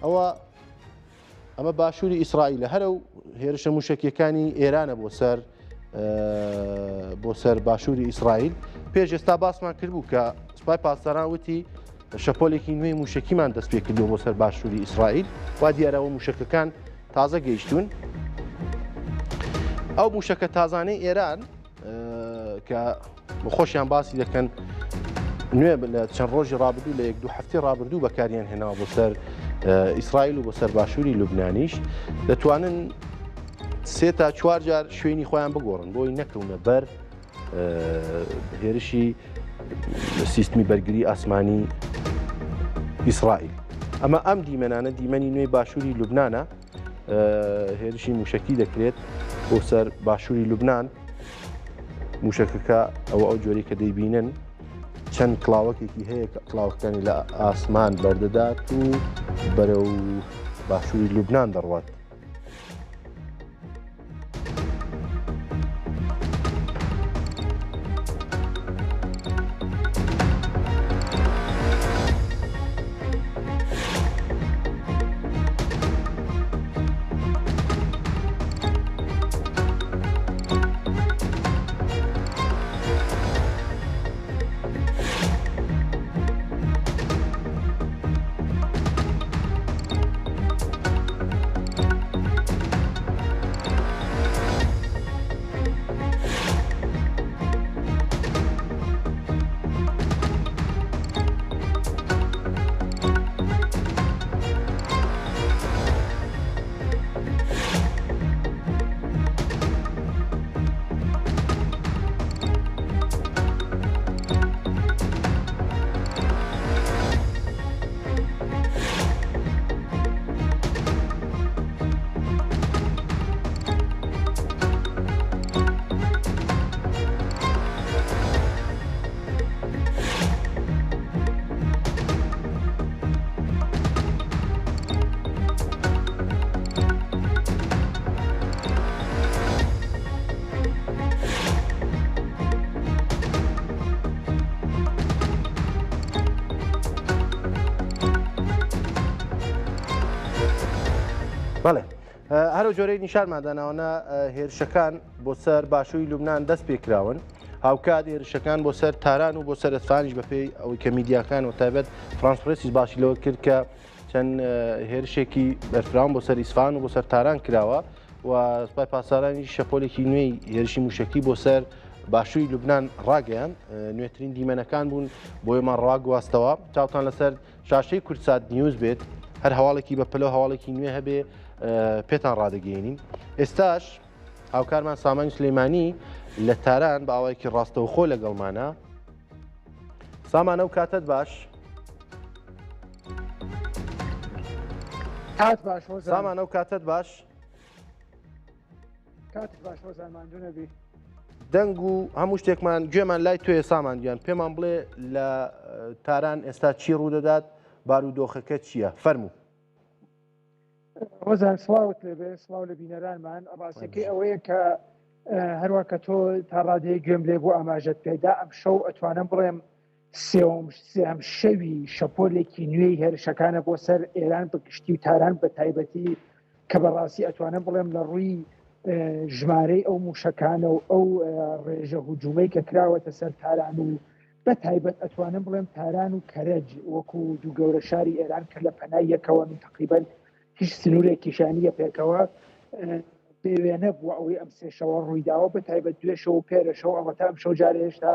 ئەوە ئەمە باشووری ئیسرائیلە هەرە و هێرشە موشەکیەکانی ئێرانە بۆ سەر بۆ سەر باشووری ئیسرائیل. پێش ئێستا باسمان کردبوو کە سوپای پاسداران وتی شەپۆلێکی نوێی موشەکیمان دەست پێ کردووە بۆ سەر باشووری ئیسرائیل. وا دیارەوە موشەکەکان تازە گەیشتوون. ئەو موشەکە تازانەی ئێران کە خۆشیان باسی دەکەن نوێ لە چەند ڕۆژی ڕابردوو لە یەک دوو هەفتی ڕابردوو بەکاریان هێناوە بۆ سەر ئیسرائیل و بۆ سەر باشووری لوبنانیش دەتوانن سێ تا چوار جار شوێنی خۆیان بگۆڕن بۆی نەکەونە بەر هێرشی سیستمی بەرگری ئاسمانی ئیسرائیل. ئەمە ئەم دیمەنانە دیمەنی نوێی باشووری لوبنانە هێرشی موشکی دەکرێت بۆ سەر باشووری لوبناان موشەکەکە ئەوە ئەو جۆری کە دەیبینن چەند کڵاوەکێکی هەیە کە کڵاوەکانی لە ئاسمان بەردەدات و بەرەو باشووری لوبناان دەڕوات. بەڵێ هەرو جۆرەی نیشانماداناوەە هێرشەکان بۆ سەر باشووی لوبناان دەست پێکراون هاوکات هێرشەکان بۆ سەر تاران و بۆ سەر ئەسفانیش بەپێی ئەوەی کە میدیاکان و تایبەت فرانس پرێسیش باسی لەوە کرد کە چەند هێرشێکی بەرفراوان بۆ سەر ئیسفان و بۆ سەر تاران کراوە و سوپای پاسدارانی شەپۆلێکی نوێی هێرشی موشکی بۆ سەر باشووری لوبناان ڕاگەیان نوێترین دیمەنەکان بوون بۆیمان ڕاگواستەوە چاوتان لەسەر شاشەی کوردسات نیوز بێت هەر هەواڵێکی بە پلە هەواڵێکی نوێ هەبێ پێتان ڕادەگەێنین ئێستاش هاوکارمان سامانی سلەیمانی لە تاران بە ئاوایەکی ڕاستەوخۆ لەگەڵمانە سامانە و کاتت باش کات باش سامانە و کاتت باش کاتت باش هۆزان ماندوو نەبی. دەنگ و هەموو شتێکمان گوێمان لای توێ سامان گیان پێمان بڵێ لە تاران ئێستا چی ڕوودەدات بارودۆخەکە چییە فەرموو. هۆزان سڵاوت لێبێ سڵاو لە بینەرانمان ڕاستەکەی ئەوەیە کە هەروە کە تۆ تا ڕادەیە گوێم لێ بوو ئاماژەت پێدا ئەم شەو ئەتوانم بڵێم سێوم سێم شەوی شەپۆلێکی نوێی هێرشەکانە بۆ سەر ئێران بە گشتی و تاران بە تایبەتی کە بەڕاستی ئەتوانم بڵێم لە ڕووی ژمارەی ئەو موشەکانە و ئەو ڕێژە هجوومەی کە کراوەتە سەر تاران و بە تایبەت ئەتوانم بڵێم تاران و کەرەج وەکو دوو گەورە شاری ئێران کە لە پەنای یەکەوەن و تقریبا هیچ سنوورێکیشان نییە پێکەوە بێوێنە بووە ئەوەی ئەم سێشەوە ڕوویداوە بە تایبەت دوێشەوە و پێرەشەوە ئەوەتا ئەم شەو جارێ هێشتا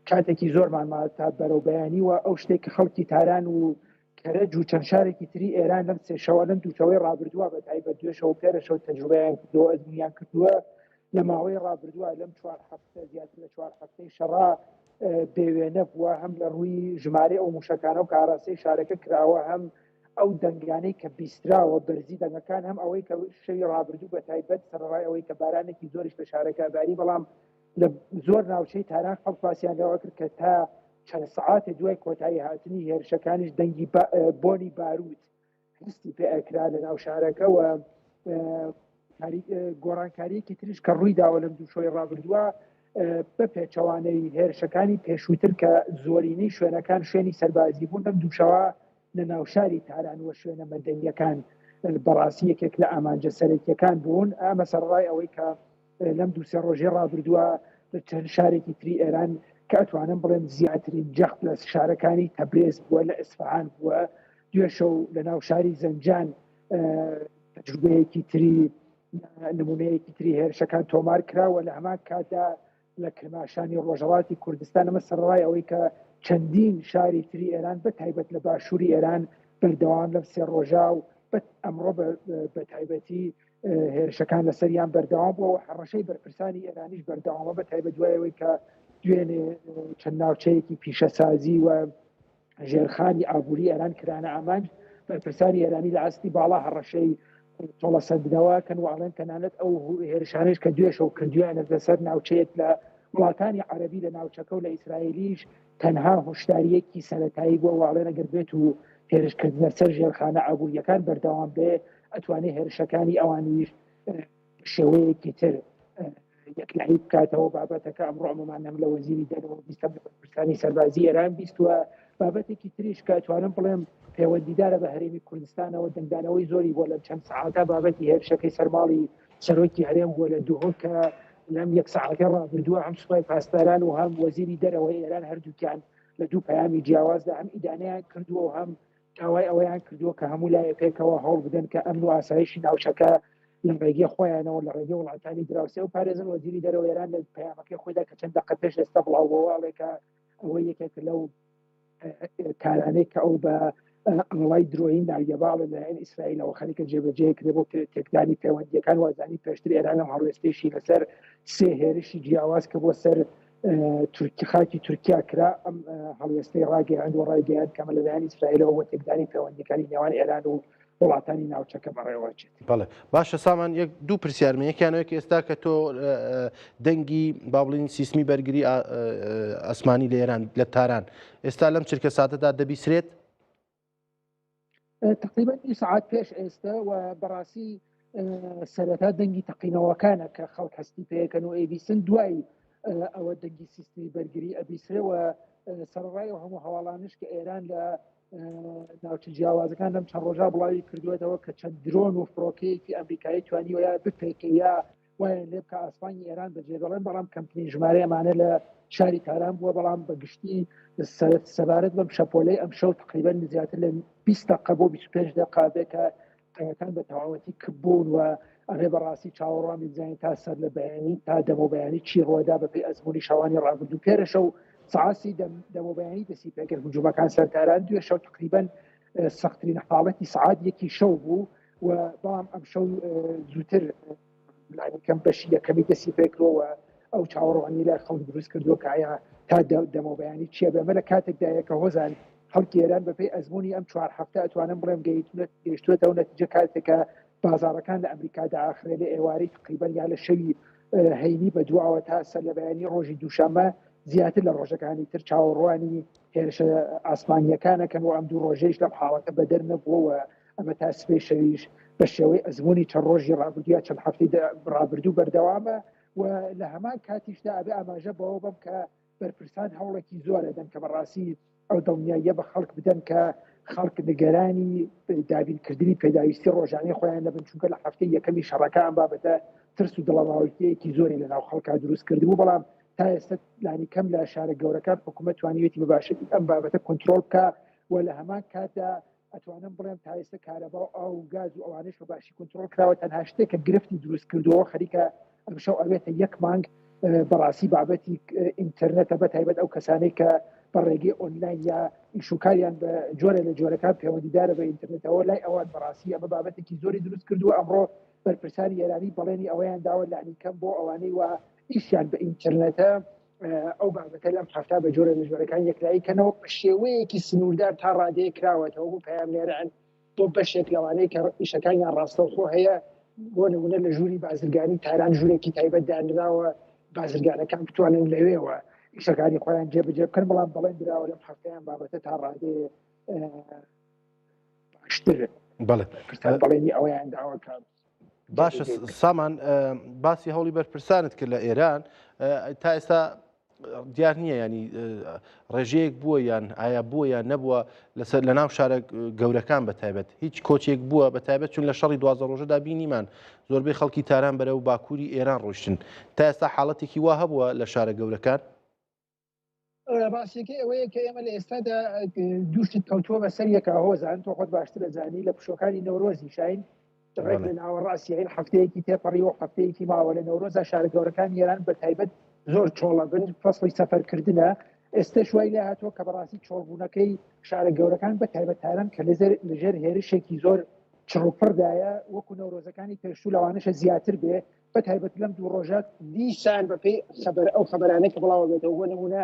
کاتێکی زۆرمان ما تا بەرەو بەیانی و ئەو شتێک کە خەڵکی تاران و کەرەج و چەند شارێکی تری ئێران لەم سێ شەوە لەم دوو شەوەی ڕابردووە بە تایبەت دوێ شەو پێرە شەو تەجروبەیان کردووە ئەزمونیان کردووە لە ماوەی ڕابردووە لەم چوار هەفتە زیاتر لە چوار هەفتەی شەڕا بێوێنە بووە هەم لە ڕووی ژمارەی ئەو موشەکانە و کاراسی شارەکە کراوە هەم ئەو دەنگانەی کە بیستراوە بەرزی دەنگەکان هەم ئەوەی کە شەوی ڕابردوو بە تایبەت سەرەڕای ئەوەی کە بارانێکی زۆریش لە شارەکە باری بەڵام لە زۆر ناوچەی تاران خەڵک باسیان لەوە کرد کە تا چەند سەعاتێ دوای کۆتایی هاتنی هێرشەکانیش دەنگی بۆنی باروت هەستی پێ ئەکرا لە ناو شارەکە و گۆڕانکاریەکی تریش کە ڕووی داوە لەم دوو شۆی ڕابردووە بە پێچەوانەی هێرشەکانی پێشووتر کە زۆرینەی شوێنەکان شوێنی سەربازی بوون لەم دووشەوە لە ناوشاری تاران و شوێنە مەدەنیەکان بەڕاستی یەکێک لە ئامانجە سەرەکیەکان بوون ئەمە سەرڕای ئەوەی کە. لەم دووسێ ڕۆژی ڕابردووە لە چەند شارێکی تری ئێران کە ئەتوانم بڵێم زیاترین جەخت لە شارەکانی تەبرێز بووە لە ئیسفەهان بووە دوێشەو لە ناو شاری زەنجان تەجروبەیەکی تری نمونەیەکی تری هێرشەکان تۆمار کراوە لە هەمان کاتدا لە کرماشانی ڕۆژهەڵاتی کوردستان ئەمە سەرەڕای ئەوەی کە چەندین شاری تری ئێران بە تایبەت لە باشووری ئێران بەردەوام لەم سێ ڕۆژە و ئەمڕۆ بە تایبەتی هێرشەکان لەسەریان بەردەوام بووە و هەڕەشەی بەرپرسانی ئێرانیش بەردەوامە بە تایبەت دوای ئەوەی کە دوێنێ چەند ناوچەیەکی پیشەسازی و ژێرخانی ئابووری ئێران کرانە ئامانج، بەرپرسانی ئێرانی لە ئاستی باڵا هەڕەشەی تۆڵەسەندنەوە کەن و ئەڵێن تەنانەت ئەو هێرشانەش کە دوێشەو کردویانە لەسەر ناوچەیەک لە وڵاتانی عەرەبی لە ناوچەکە و لە ئیسرائیلیش تەنها هۆشداریەکی سەرەتایی بووە و ئەڵێن ئەگەر بێت و هێرشکردنە سەر ژێرخانە ئابووریەکان بەردەوام بێ ئەتوانێ هێرشەکانی ئەوانیش شێوەیەکی تر یەکلایی بکاتەوە بابەتەکە ئەمڕۆ ئەمەمان هەم لە وەزیری دەرەوە بیستم لە بەرپرسانی سەربازی ئێران بیستوە بابەتێکی تریش کە توانم بڵێم پەیوەندیدارە بە هەرێمی کوردستانەوە دەنگدانەوەی زۆری بۆ لەم چەند سەعاتە بابەتی هێرشەکەی سەرماڵی سەرۆکی هەرێم بووە لە دهۆک کە لەم یەک سەعاتە ڕابردووە هەم سوپای پاسداران و هەم وەزیری دەرەوەی ئێران هەردووکیان لە دوو پەیامی جیاوازدا هەم ئیدانەیان کردووە و هەم داوای ئەوەیان کردووە کە هەموو لایە پێکەوە هەوڵ بدەن کە ئەمن و ئاسایشی ناوچەکە لە ڕێگەی خۆیانەوە لە ڕێگەی وڵاتانی دراوسێ و پارێزن وەزیری دەرەوە ئێران لە پەیامەکەی خۆیدا کە چەند دەقە پێش ئێستا بڵاو بۆوە ئەڵێ کە ئەوە یەکێک لەو کارانەی کە ئەو بە ئەڵای درۆیی ناویەباڵ لەلایەن ئیسرائیلەوە خەریکە جێبەجێ کرێ بۆ تێکدانی پەیوەندیەکان وازانی پێشتر ئێران ئەم هەڵوێستەیشی لەسەر سێ هێرشی جیاواز کە بۆ سەر تورکی خاکی تورکیا کرا ئەم هەڵوێستەی ڕاگەیاند و ڕایگەیاند کەمە لەلایەن ئیسرائیلەوە بۆ تێکدانی پەیوەندیەکانی نێوان ئێران و وڵاتانی ناوچەکە بەڕێوەچێت. بەڵێ باشە سامان یەک دوو پرسیارمە یەکیانەوە کە ئێستا کە تۆ دەنگی با بڵین سیستمی بەرگری ئاسمانی لە ئێران لە تاران ئێستا لەم چرکە ساتەدا دەبیسرێت؟ تقریبا دوو سعات پێش ئێستا و بەڕاستی سەرەتا دەنگی تەقینەوەکانە کە خەڵک هەستی پێکەن و ئەیبیسن دوای ئەوە دەنگی سیستمی بەرگری ئەبیسرەوە سەرڕای و هەموو هەواڵانش کە ئێران لە ناوچە جیاوازەکان لەم چەند ڕۆژە بڵاوی کردوێتەوە کە چەند درۆن و فڕۆکەیەکی ئەمریکایی توانیوە یا بپێکە یا وایان لێ بکە ئاسمانی ئێران بەجێبڵێن بەڵام کەمترین ژمارە ئەمانە لە شاری تاران بووە بەڵام بە گشتی سەبارەت بەم شەپۆلەی ئەم شەو تقریبا زیاتر لە 20 دقە بۆ 25 دقە بێ کە دەنگەکان بە تەواوەتی کپ بوون و ئەبێ بەڕاستی چاوەڕوانی بزانین تا سەر لە بەیانی تا دەمەو بەیانی چی ڕوەدا بەپێی ئەزمموی شەوانی ڕابردوو پێرەشە و ساسی دەمەو بەیانی دەسی پێکرد هجومەکان سەر تاران دوێ شەو تقریبا سەخترین حاڵەتی سعات یەکی شەو بوو و بەڵام ئەم شەو زووتر لانی کەم بەشی یەکەمی دەسی پێکرەوە ئەو چاوەڕوانی لای خەڵک دروست کردووە کە ئایا تا دەمەو بەیانی چییە بێمە لە کاتێکدایە کە هۆزان خەڵکی ئێران بەپێی ئەزمموی ئەم چوار هەفتە ئەتوانم بڵێم گەیشتوێتەوە نەتیجە کاتێکە بازارەکان لە ئەمریکا داخرێ لە ئێوارەی تقریبا یا لە شەوی هەینی بە دواوە تا سەر لە بەیانی ڕۆژی دووشەممە زیاتر لە ڕۆژەکانی تر چاوەڕوانی هێرشە ئاسمانیەکانەکەن و ئەم دوو ڕۆژەیش لەم حاڵەتە بەدەر نەبووەوە ئەمە تا سبەی شەویش بە شێوەی ئەزمموی چەند ڕۆژی ڕابردوو یا چەند هەفتەی ڕابردوو بەردەوامە و لە هەمان کاتیشدا ئەبێ ئاماژە بەوە بەم کە بەرپرسان هەوڵێکی زۆر ئەدەن کە بەڕاستی ئەو دڵنیاییە بە خەڵک بدەن کە خەڵک نیگەرانی دابینکردنی پێداویستی ڕۆژانەی خۆیان نەبن چونکە لە هەفتەی یەکەمی شەڕەکە ئەم بابەتە ترس و دڵەڕاوکێیەکی زۆری لەناو خەڵکا دروست کردبوو بەڵام تا ئێستا لانی کەم لە شارە گەورەکان حکوومەت توانیوێتی بە باشی ئەم بابەتە کۆنترۆڵ بکا و لە هەمان کاتدا ئەتوانم بڵێم تا ئێستا کارەبا و ئاو و گاز و ئەوانەش بە باشی کۆنترۆڵ کراوە تەنها شتێک کە گرفتی دروست کردووە خەریکە ئەمشەو ئەوێتە یەک مانگ بەڕاستی بابەتی ئینتەرنێتە بە تایبەت ئەو کەسانەی کە بە ڕێگەی ئۆنلاین یا ئیشوکاریان بە جۆرە لە جۆرەکان پەیوەندیدارە بە ئینتەرنێتەوە لای ئەوان بەڕاستی ئەمە بابەتێکی زۆری دروست کردووە ئەمڕۆ بەرپرسانی ئێرانی بەڵێنی ئەوەیان داوە لانی کەم بۆ ئەوانەی وا ئیشیان بە ئینتەرنێتە ئەو بابەتە لەم هەفتا بە جۆرە لە جۆرەکان یەکلایی کەنەوە بە شێوەیەکی سنووردار تا ڕادەیە کراوەتەوە بۆ پەیامنێران بۆ بەشێک لەوانەیە کە ئیشەکانیان ڕاستەوخۆ هەیە بۆ نمونە لە ژووری بازرگانی تاران ژوورێکی تایبەت دانراوە بازرگانەکان بتوانن لەوێوە ئیشەکانی خۆیان جێبەجێ بکەن بەڵام بەڵێن دراوە لەم هەفتەیان بابەتە تا ڕادەیە باشتر بەڵێ بەڵێنی ئەوەیان داوە کە باشە سامان باسی هەوڵی بەرپرسانت کرد لە ئێران تا ئێستا دیار نییە ینی ڕێژەیەک بووە یان ئایا بووە یان نەبووە لەسەر لە ناو شارە گەورەکان بە تایبەت هیچ کۆچێک بووە بە تایبەت چون لە شەڕی دوازە ڕۆژەدا بینیمان زۆربەی خەڵکی تاران بەرەو باکووری ئێران ڕۆشتن تا ئێستا حاڵەتێکی وا هەبووە لە شارە گەورەکان؟ ڕاستیەکەی ئەوەیە کە ئێمە لە ئێستادا دوو شت کەوتووە بەسەر یەکە هۆزان تۆ خۆت باشتر ئەزانی لە پشوەکانی نەورۆزی شاین ڕێک لە ناوەڕاستی یین هەفتەیەکی تێپەڕیوە هەفتەیەکی ماوە لە نەورۆزا شارە گەورەکانی ئێران بە تایبەت زۆر چۆڵە بن فەسڵی سەفەرکردنە ئێستش وای لێ هاتووە کە بەڕاستی چۆڵبوونەکەی شارە گەورەکان بە تایبەت تاران کە لەژێر هێرشێکی زۆر چڕوپڕدایە وەکو نەورۆزەکانی پێشوو لەوانەشە زیاتر بێ بە تایبەت لەم دوو ڕۆژە دیسان بەپێی خەبەر ئەو خەبەرانەی کە بڵاوە بێتەوە بۆ نمونە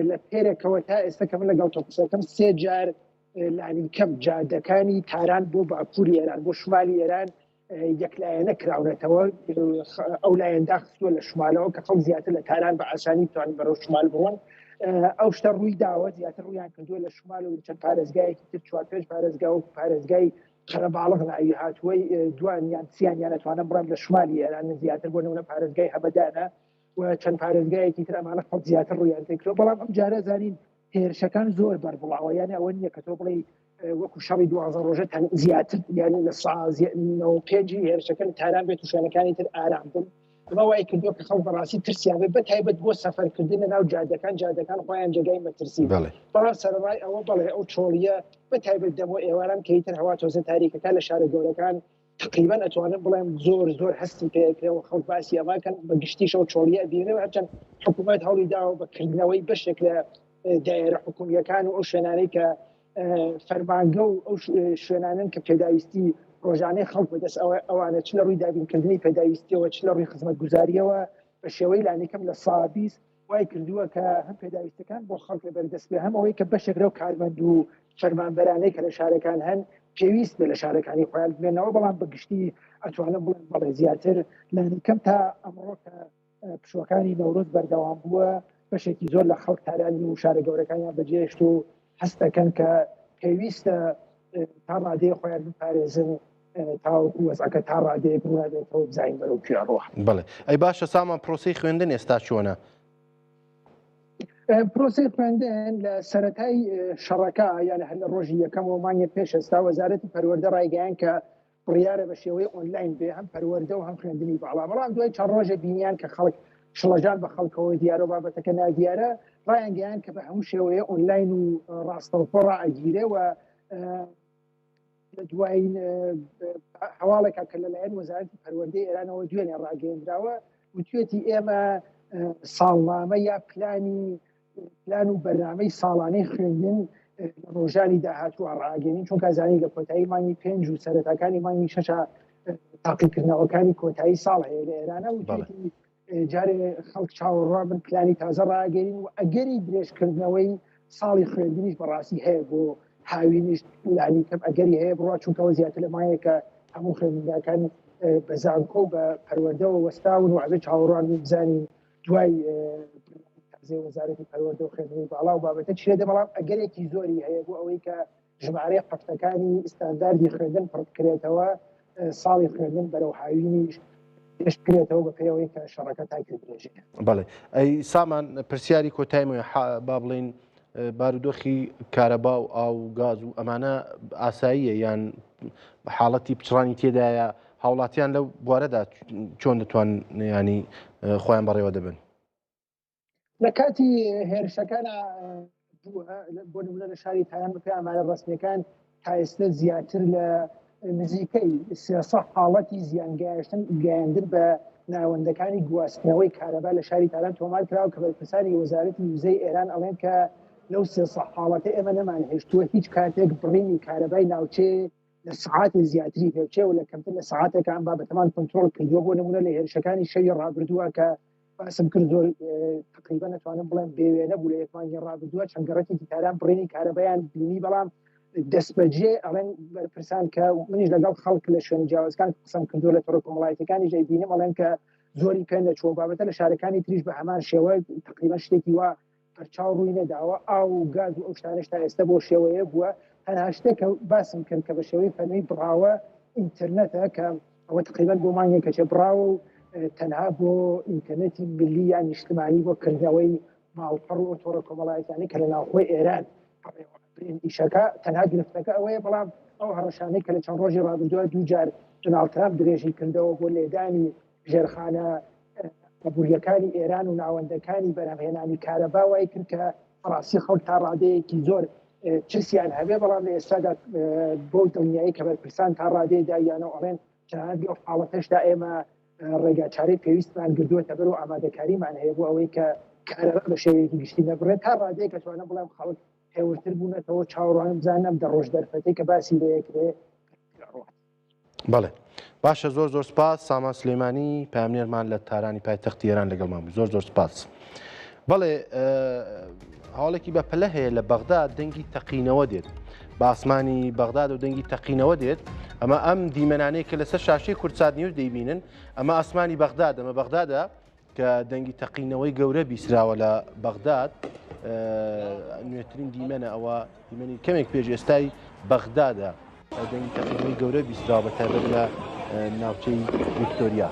لە پێرێکەوە تا ئێستا کە من لەگەڵ تۆ قسەکەم سێ جار لانی کەم جادەکانی تاران بۆ باکووری ئێران بۆ شمالی ئێران یەکلایەنە کراونەتەوە ئەو لایەن داخستووە لە شمالەوە کە خەڵک زیاتر لە تاران بە ئاسانی بتوانن بەرەو شمال بڕۆن ئەو شتە ڕووی داوە زیاتر ڕوویان کردووە لە شمال و چەند پارێزگایەکی تر چوار پێنج پارێزگا و پارێزگای قەرەباڵغ ناوی هاتووەی دوان یان سیان یان ئەتوانم بڵێم لە شمالی ئێران زیاتر بۆ نمونە پارێزگای هەمەدانە و چەند پارێزگایەکی تر ئەمانە خەڵک زیاتر ڕوویان تێکرد بەڵام ئەم جارە زانین هێرشەکان زۆر بەربڵاوە یانە ئەوە نییە کە تۆ بڵێ وەکو شەڕی دوازە ڕۆژە تەن زیاتر یعنی لە پێنجی هێرشەکە لە تاران بێت و شوێنەکانی تر ئارام بن ئەمە وای کردووە کە خەڵک بەڕاستی ترسیان بێت بە تایبەت بۆ سەفەرکردن لە ناو جادەکان جادەکان خۆیان جێگای مەترسی بەڵام سەرەڕای ئەوە بەڵێ ئەو چۆڵیە بە تایبەت دەمۆ ئێواران کە ئیتر هەوا تۆزە تاریکەکان لە شارە گەورەکان تقریبا ئەتوانم بڵێم زۆر زۆر هەستی پێکرێ و خەڵک باسی ئەمەکەن بە گشتیشەوە چۆڵیە ئەبینێ هەرچەند حکوومەت هەوڵی داوە بە کردنەوەی بەشێک لە دایرە حکومیەکان و ئەو شوێنانەی کە فەرمانگە و ئەو شوێنانن کە پێداویستی ڕۆژانەی خەڵک بەدەست ئەوانە چ لە ڕووی دابینکردنی پێداویستیەوە چ لە ڕووی خزمەتگوزاریەوە بە شێوەی لانیکەم لە سابیس وای کردووە کە هەم پێداویستەکان بۆ خەڵک لە بەردەست بێ هەم ئەوەی کە بەشێک لەو کارمەند و فەرمانبەرانەی کە لە شارەکان هەن پێویست بێ لە شارەکانی خۆیان بمێنەوە بەڵام بە گشتی ئەتوانم بڵێم بەڵێ زیاتر لانیکەم تا ئەمڕۆ کە پشووەکانی نەورۆز بەردەوام بووە بەشێکی زۆر لە خەڵک تارانی و شارە گەورەکانیان بەجێهێشت و هەست دەکەن کە پێویستە تا ڕادەیە خۆیان بپارێزن تاوەکو وەزعەکە تا ڕادەیەک ڕوونابێتەوە بزانین بەرەو کوێ ڕۆ. بەڵێ ئەی باشە سامان پرۆسەی خوێندن ئێستا چۆنە؟ پرۆسەی خوێندن لە سەرەتای شەڕەکە یان هەر لە ڕۆژی یەکەمەوە مانگێک پێش ئێستا وەزارەتی پەروەردە ڕایگەیان کە بڕیارە بە شێوەی ئۆنلاین بێ هەم پەروەردە و هەم خوێندنی باڵا بەڵام دوای چەند ڕۆژێک بینیان کە خەڵک شڵەژان بە خەڵکەوە دیارە و بابەتەکە نادیارە ڕایانگەیان کە بە هەموو شێوەیە ئۆنلاین و ڕاستەوخۆ ڕائەگیرێ و لە دوایین هەواڵێکە کە لەلایەن وەزارەتی پەروەردەی ئێرانەوە دوێنێ ڕاگەیەندراوە وتوێتی ئێمە ساڵنامە یا پلانی پلان و بەرنامەی ساڵانەی خوێندن لە ڕۆژانی داهاتوو ڕاگەێنین چونکە زانی لە کۆتایی مانگی پێنج و سەرەتاکانی مانگی شەشە تاقیکردنەوەکانی کۆتایی ساڵ هەیە لە ئێرانە و جارێ خەڵک چاوەڕوان بن پلانی تازە ڕاگەین و ئەگەری درێژکردنەوەی ساڵی خوێندنیش بەڕاستی هەیە بۆ هاوینیش لانی کەم ئەگەری هەیە بڕوا چونکەوە زیاتر لە مایەکە هەموو خوێندنگاکان بە زانکۆ و بە پەروەردەوە وەستاون و ئەبێ چاوەڕوان بزانین دوای تازەی وەزارەتی پەروەردە و خوێندنی باڵا و بابەتە چیە دە بەڵام ئەگەرێکی زۆری هەیە بۆ ئەوەی کە ژمارەی هەفتەکانی ستانداردی خوێندن پڕ بکرێتەوە ساڵی خوێندن بەرەو هاوینیش پێش بکرێتەوە بە پێوەی کە شەڕەکە تا کوێ درێژەیە. بەڵێ ئەی سامان پرسیاری کۆتایمەوە با بڵین بارودۆخی کارەبا و ئاو و گاز و ئەمانە ئاساییە یان حاڵەتی پچڕانی تێدایە هاوڵاتیان لەو بوارەدا چۆن دەتوان ینی خۆیان بەڕێوە دەبن؟ لە کاتی هێرشەکان بۆ نمونە لە شاری تاران بەپێی ئامارە ڕەسمیەکان تا ئێستا زیاتر لە نزیکەی 300 حاڵەتی زیانگەیشتن گەیاندن بە ناوەندەکانی گواستنەوەی کارەبا لە شاری تاران تۆمار کراوە کە بەرپرسانی وەزارەتی وزەی ئێران ئەڵێن کە لەو 300 حاڵەتە ئێمە نەمانهێشتووە هیچ کاتێک بڕینی کارەبای ناوچەیە لە سعاتێ زیاتری پێبچێ و لە کەمتر لە سعاتێکە ئەم بابەتەمان کۆنترۆڵ کردووە بۆ نمونە لە هێرشەکانی شەوی ڕابردووە کە باسم کرد زۆر تقریبا نەتوانم بڵێم بێوێنە بوو لە یەک مانگی ڕابردووە چەند گەڕەکێکی تاران بڕینی کارەبایان بینی بەڵام دەستبەجێ ئەڵێن بەرپرسان کە منیش لەگەڵ خەڵک لە شوێنە جیاوازەکان قسەم کردووە لە تۆڕە کۆمەڵایەتیەکانیش ئەیبینم ئەڵێن کە زۆری پێ نەچووە بابەتە لە شارەکانی تریش بە هەمان شێوە تقریبا شتێکی وا بەرچاو ڕووی نەداوە ئاو و گاز و ئەو شتانەش تا ئێستا بۆ شێوەیە بووە تەنها شتێک کە باسم کرد کە بە شێوەی فەرمی بڕاوە ئینتەرنێتە کە ئەوە تقریبا بۆ مانگێک کەچێ بڕاوە و تەنها بۆ ئینتەرنێتی ملی یان نیشتمانی بۆ کردنەوەی ماڵپەڕ و تۆڕە کۆمەڵایەتیانەی کە لە ناوخۆی ئێران بەڕێوەئەبرێن ئیشەکە تەنها گرفتەکە ئەوەیە بەڵام ئەو هەڕەشانەی کە لە چەند ڕۆژی ڕابردووە دووجار دۆناڵد ترامپ درێژی کردەوە بۆ لێدانی ژێرخانە ئابووریەکانی ئێران و ناوەندەکانی بەرهەمهێنانی کارەبا وای کرد کە بەڕاستی خەڵک تا ڕادەیەکی زۆر ترسیان هەبێ بەڵام لە ئێستادا بۆ دڵنیایی کە بەرپرسان تا ڕادەیە دایانە و ئەڵێن تەنانەت لەو حاڵەتەشدا ئێمە ڕێگاچارەی پێویستمان گردووەتە بەر و ئامادەکاریمان هەیە بۆ ئەوەی کە کارەبا بە شێوەیەکی گشتی نەبڕێت تا ڕادەیەک ئەتوانم بڵێم خەڵک هێورتر بوونەتەوە چاوەڕوانم بزانم ئەم دە ڕۆژ دەرفەتەی کە باسی لێکرێ ڕوات. بەڵێ باشە زۆر زۆر سپاس سامان سلێمانی پامنێرمان لە تارانی پایتەختی ئێران لەگەڵمان بوو زۆر زۆر سپاس بەڵێ هەواڵێکی بە پەلە هەیە لە بەغدا دەنگی تەقینەوە دێت بە ئاسمانی بەغداد و دەنگی تەقینەوە دێت ئەمە ئەم دیمەنانەی کە لەسەر شاشەی کوردسات نیوز دەیبینن ئەمە ئاسمانی بەغداد ئەمە بەغدادە کە دەنگی تەقینەوەی گەورە بیسراوە لە بەغداد نوێترین دیمەنە ئەوە دیمەنی کەمێک پێش ئێستای بەغدادە دەنگی تەقینەوەی گەورە بیستراوە بە تایبەت لە ناوچەی ڤیکتۆریا.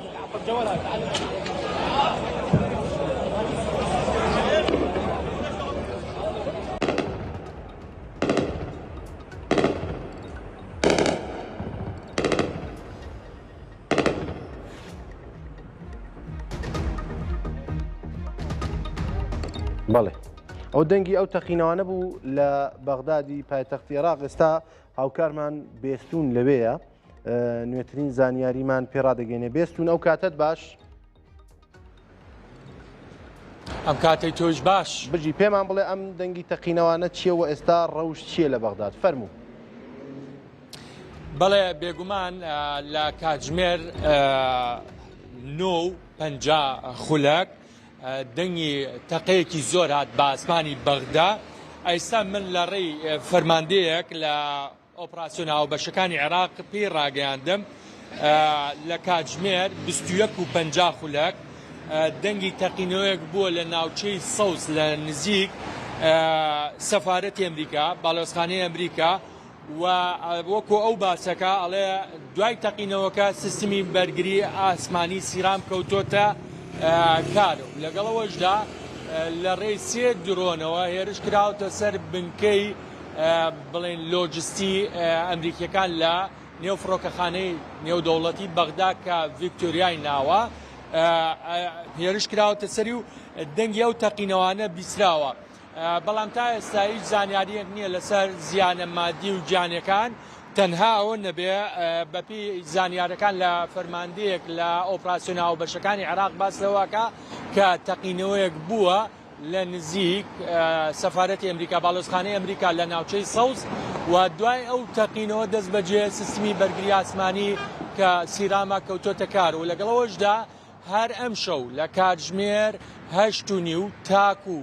بەڵێ ئەو دەنگی ئەو تەقینەوانە بوو لە بەغدادی پایتەختی عێراق ئێستا هاوکارمان بێستون لەوێیە نوێترین زانیاریمان پێڕادەگەێنێ بێستون ئەو کاتت باش ئەم کاتەی تۆش باش بژی پێمان بڵێ ئەم دەنگی تەقینەوانە چییە و ئێستا ڕەوش چییە لە بەغداد فەرموو. بەڵێ بێگومان لە کاتژمێر 9:50 خولەک دەنگی تەقەیەکی زۆر هات بە ئاسمانی بەغدا ئەیستا من لە ڕێی فەرماندەیەک لە ئۆپراسیۆنە هاوبەشەکانی عێراق پێی ڕاگەیاندم لە کاتژمێر 21 و 50 خولەک دەنگی تەقینەوەیەک بووە لە ناوچەی سەوز لە نزیک سەفارەتی ئەمریکا باڵۆزخانەی ئەمریکا و وەکو ئەو باسەکە ئەڵێ دوای تەقینەوەکە سیستمی بەرگری ئاسمانی سیرام کەوتۆتە کار و لەگەڵەوەشدا لە ڕێی سێ درۆنەوە هێرش کراوەتە سەر بنکەی بڵێن لۆجستی ئەمریکیەکان لە نێو فڕۆکەخانەی نێودەوڵەتی بەغدا کە ڤیکتۆریای ناوە هێرش کراوەتە سەری و دەنگی ئەو تەقینەوانە بیسراوە. بەڵام تا ئێستا هیچ زانیاریەک نییە لەسەر زیانە مادی و گیانیەکان، تەنها ئەوە نەبێ بەپێی زانیارەکان لە فەرماندەیەک لە ئۆپراسیۆنە هاوبەشەکانی عێراق باس لەوەکا کە تەقینەوەیەک بووە لە نزیک سەفارەتی ئەمریکا باڵۆزخانەی ئەمریکا لە ناوچەی سەوز و دوای ئەو تەقینەوە دەست بەجێ سیستمی بەرگری ئاسمانی کە سیراما کەوتۆتە کار و لەگەڵەوەشدا هەر ئەمشەو لە کاتژمێر هەشت و نیو تاکو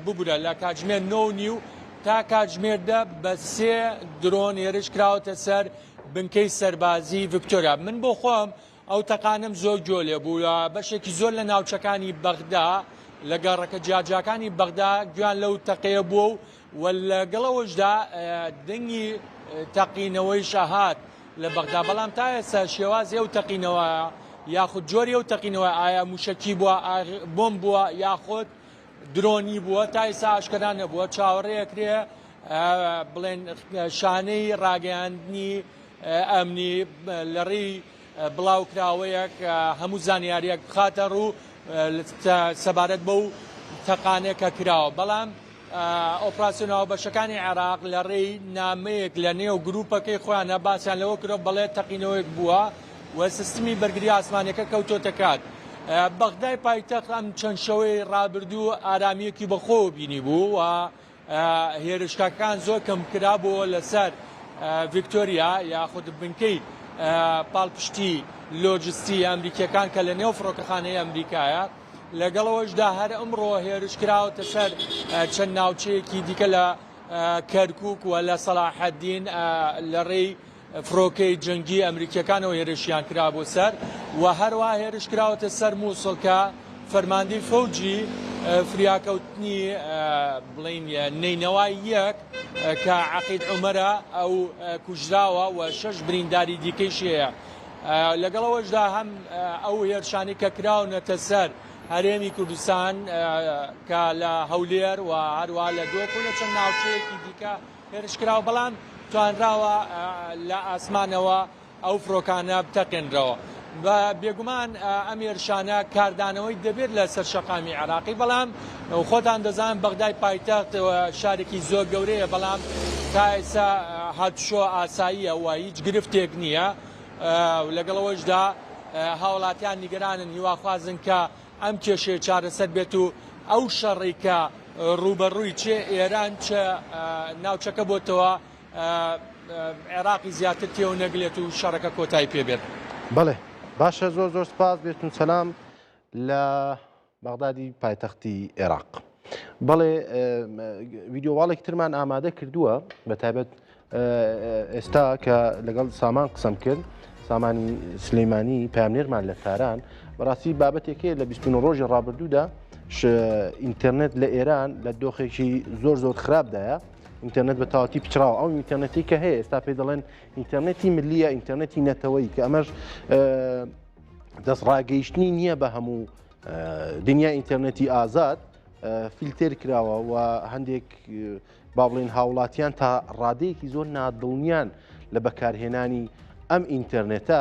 ببورە لە کاتژمێر نۆ و نیو تا کاتژمێر دە بە سێ درۆن هێرش کراوەتە سەر بنکەی سەربازی ڤیکتۆریا. من بۆ خۆم ئەو تەقانەم زۆر گوێ لێ بوو، بەشێکی زۆر لە ناوچەکانی بەغدا لە گەڕەکە جیاجیاکانی بەغدا گوێیان لەو تەقەیە بووە و و لەگەڵ ئەوەشدا دەنگی تەقینەوەیش هات لە بەغدا، بەڵام تا ئێستا شێوازی ئەو تەقینەوە یاخود جۆری ئەو تەقینەوە ئایا موشەکی بووە، بۆمب بووە یاخود درۆنی بووە تا ئێستا ئاشکرا نەبووە. چاوەڕێ ئەکرێ بڵێن شانەی ڕاگەیاندنی ئەمنی لە ڕێی بڵاوکراوەیەک هەموو زانیاریەک بخاتە ڕوو سەبارەت بەو تەقانە کە کراوە. بەڵام ئۆپراسیۆنە هاوبەشەکانی عێراق لە ڕێی نامەیەک لە نێو گروپەکەی خۆیانە باسیان لەوە کردووە بەڵێ تەقینەوەیەک بووە و سیستمی بەرگری ئاسمانیەکە کەوتۆتە کات. بەغدای پایتەخت ئەم چەند شەوەی ڕابردوو ئارامییەکی بەخۆوە بینیبوو و هێرشکەکان زۆر کەم کرابووەوە لەسەر ڤیکتۆریا یاخود بنکەی پاڵپشتی لۆجستی ئەمریکیەکان کە لە نێو فڕۆکەخانەی ئەمریکایە. لەگەڵ ئەوەشدا هەر ئەمڕۆ هێرش کراوەتە سەر چەند ناوچەیەکی دیکە لە کەرکوک و لە سەلاحەدین لە ڕێی فڕۆکەی جەنگی ئەمریکیەکانەوە هێرشیان کرابوو سەر و هەروە هێرش کراوەتە سەر مووسڵ کە فەرماندەی فەوجی فریاکەوتنی بڵین نەینەوای یەک کە عەقید عومەرە ئەو کوژراوە و شەش برینداری دیکەیش هەیە. لەگەڵ ئەوەشدا هەم ئەو هێرشانەی کە کراونەتە سەر هەرێمی کوردستان کە لە هەولێر و هەروە لە دۆک و لە چەند ناوچەیەکی دیکە هێرش کراوە، بەڵام توانراوە لە ئاسمانەوە ئەو فڕۆکانە بتەقێنرەوە. بێگومان ئەم هێرشانە کاردانەوەی دەبێت لە سەر شەقامی عێراقی، بەڵام خۆتان دەزان بەغدای پایتەخت شارێکی زۆر گەورەیە، بەڵام تا ئێستا هاتوچۆ ئاساییە و هیچ گرفتێک نییە. لەگەڵ ئەوەشدا هاوڵاتیان نیگەرانن، هیواخوازن کە ئەم کێشەیە چارەسەر بێت و ئەو شەڕی کە ڕووبەڕووی چ ئێران چ ناوچەکە بۆتەوە عێراقی زیاتر تێوە نەگلێت و شەڕەکە کۆتایی پێ بێت. بەڵێ باشە زۆر زۆر سپاس بێتون سەلام لە بەغدادی پایتەختی عێراق. بەڵێ ڤیدیۆواڵێک ترمان ئامادە کردووە بە تایبەت ئێستا کە لەگەڵ سامان قسەم کرد سامانی سلەیمانی پامنێرمان لە تاران بەڕاستی بابەتێک هەیە لە 29 ڕۆژی ڕابردوودا ئینتەرنێت لە ئێران لە دۆخێکی زۆر زۆر خراپدایە ئینتەرنێت بە تەواوەتی پچڕاوە ئەو ئینتەرنێتی کە هەیە ئێستا پێی دەڵێن ئینتەرنێتی ملیە ئینتەرنێتی نەتەوەیی کە ئەمەش دەست ڕاگەیشتنی نییە بە هەموو دنیا ئینتەرنێتی ئازاد فیلتێر کراوە و هەندێک با بڵێن هاوڵاتیان تا ڕادەیەکی زۆر نادڵنیان لە بەکارهێنانی ئەم ئینتەرنێتە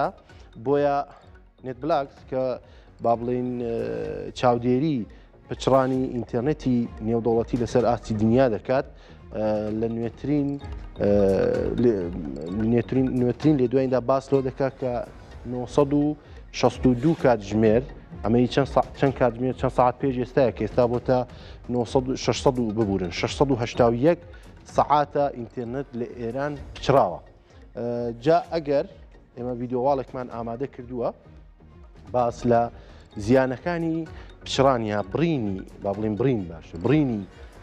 بۆیە نێتبلاکس کە با بڵێین چاودێری پچڕانی ئینتەرنێتی نێودەوڵەتی لەسەر ئاستی دنیا دەکات لە نوێترین نوێترین نوێترین لێدوایدا باس لەوە دەکات کە 962 کاتژمێر ئەمەی چەند چەند کاتژمێر چەند ساعت پێش ئێستاە کە ئێستا بۆتە 600 ببورن 681 سەعاتە ئینتەرنێت لە ئێران پچڕاوە. جا ئەگەر ئێمە ڤیدیۆواڵێکمان ئامادە کردووە باس لە زیانەکانی پچڕان یا بڕینی با بڵین بڕین باشە بڕینی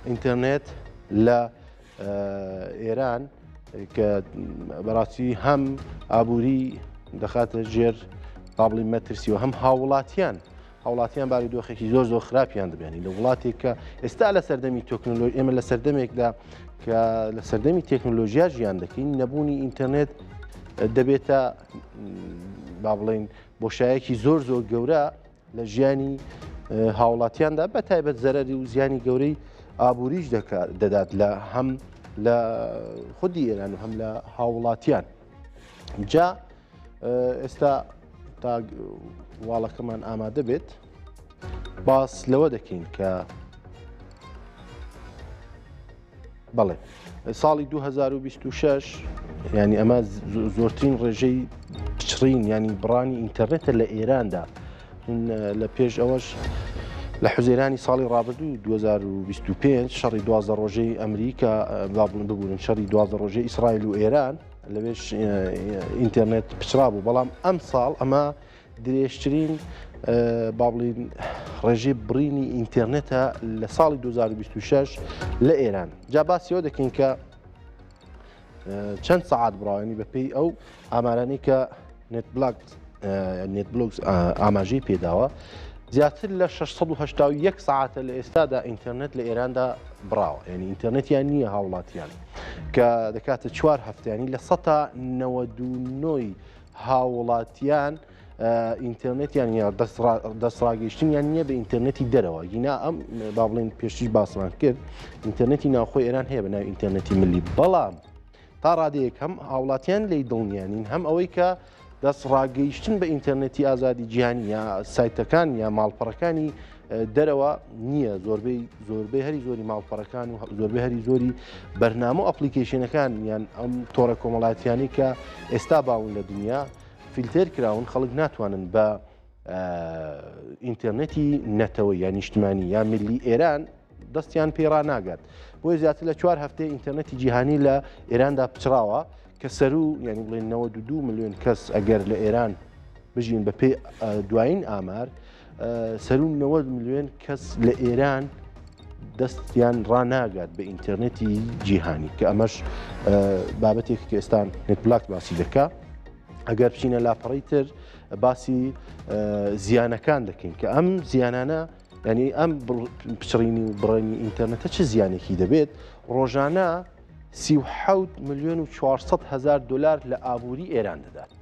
ئینتەرنێت لە ئێران کە بەڕاستی هەم ئابووری دەخاتە ژێر با بڵین مەترسی و هەم هاوڵاتیان هاوڵاتیان بارودۆخێکی زۆر زۆر خراپیان دەبێنی لە وڵاتێک کە ئێستا لە سەردەمی تەکنۆلۆژی ئێمە لە سەردەمێکدا کە لە سەردەمی تەکنۆلۆژیا ژیان دەکەین نەبوونی ئینتەرنێت دەبێتە با بڵین بۆشایەکی زۆر زۆر گەورە لە ژیانی هاوڵاتیاندا بە تایبەت زەرەری و زیانی گەورەی ئابووریش دەکات دەدات لە هەم لە خودی ئێران و هەم لە هاوڵاتیان جا ئێستا تا واڵەکەمان ئامادە بێت باس لەوە دەکەین کە بەڵێ ساڵی 2026 ینی ئەمە زۆرترین ڕێژەی پچڕین ینی بڕانی ئینتەرنێتە لە ئێراندا لە پێش ئەوەش لە حوزەیرانی ساڵی ڕابردوو 2025 شەڕی دوازدە ڕۆژەی ئەمریکا بابڵن ببوورن شەڕی دوازدە ڕۆژەی ئیسرائیل و ئێران لەوێش ئینتەرنێت پچڕا بوو بەڵام ئەم ساڵ ئەمە درێژترین با بڵین ڕێژەی بڕینی ئینتەرنێتە لە ساڵی 2026 لە ئێران جا باسیەوە دەکەین کە چەند سەعات بڕاوێنی بەپێی ئەو ئامارانی کە نێتبلاک نێتبلۆکس ئاماژەی پێداوە زیاتر لە 681 ساعتە لە ئێستادا ئینتەرنێت لە ئێراندا بڕاوە یعنی ئینتەرنێتیان نییە هاوڵاتیان کە دەکاتە چوار هەفتیانی لە 1990 هاوڵاتیان ئینتەرنێتیان یا دەستڕاگەیشتنیان نییە بە ئینتەرنێتی دەرەوە گینا ئەم با بڵێن پێشتیش باسمان کرد ئینتەرنێتی ناوخۆی ئێران هەیە بە ناوی ئینتەرنێتی ملی بەڵام تا ڕادەیەک هەم هاوڵاتیان لێی دڵنیانین هەم ئەوەی کە دەست ڕاگەیشتن بە ئینتەرنێتی ئازادی جیهانی یا سایتەکان یا ماڵپەڕەکانی دەرەوە نییە زۆربەی زۆربەی هەری زۆری ماڵپەڕەکان و زۆربەی هەری زۆری بەرنامە و ئەپلیکیشنەکان یان ئەم تۆڕە کۆمەڵایەتیانی کە ئێستا باون لە دنیا فیلتێر کراون خەڵک ناتوانن بە ئینتەرنێتی نەتەوە یا نیشتمانی یا ملی ئێران دەستیان پێ ڕناگات بۆیە زیاتر لە چوار هەفتەیە ئینتەرنێتی جیهانی لە ئێراندا پچڕاوە کە سەرو یعنی بڵێن 92 میلیۆن کەس ئەگەر لە ئێران بژین بە پێی دوایین ئامار سەرو 90 میلیۆن کەس لە ئێران دەستیان ڕناگات بە ئینتەرنێتی جیهانی کە ئەمەش بابەتێک کە ئێستان نێتبلاک باسی دەکا ئەگەر بچینە لاپەڕی تر باسی زیانەکان دەکەین کە ئەم زیانانە یعنی ئەم پچڕینی و بڕینی ئینتەرنێتە چ زیانێکی دەبێت ڕۆژانە 37 میلیۆن و 400 هزار دلار لە ئابووری ئێران دەدات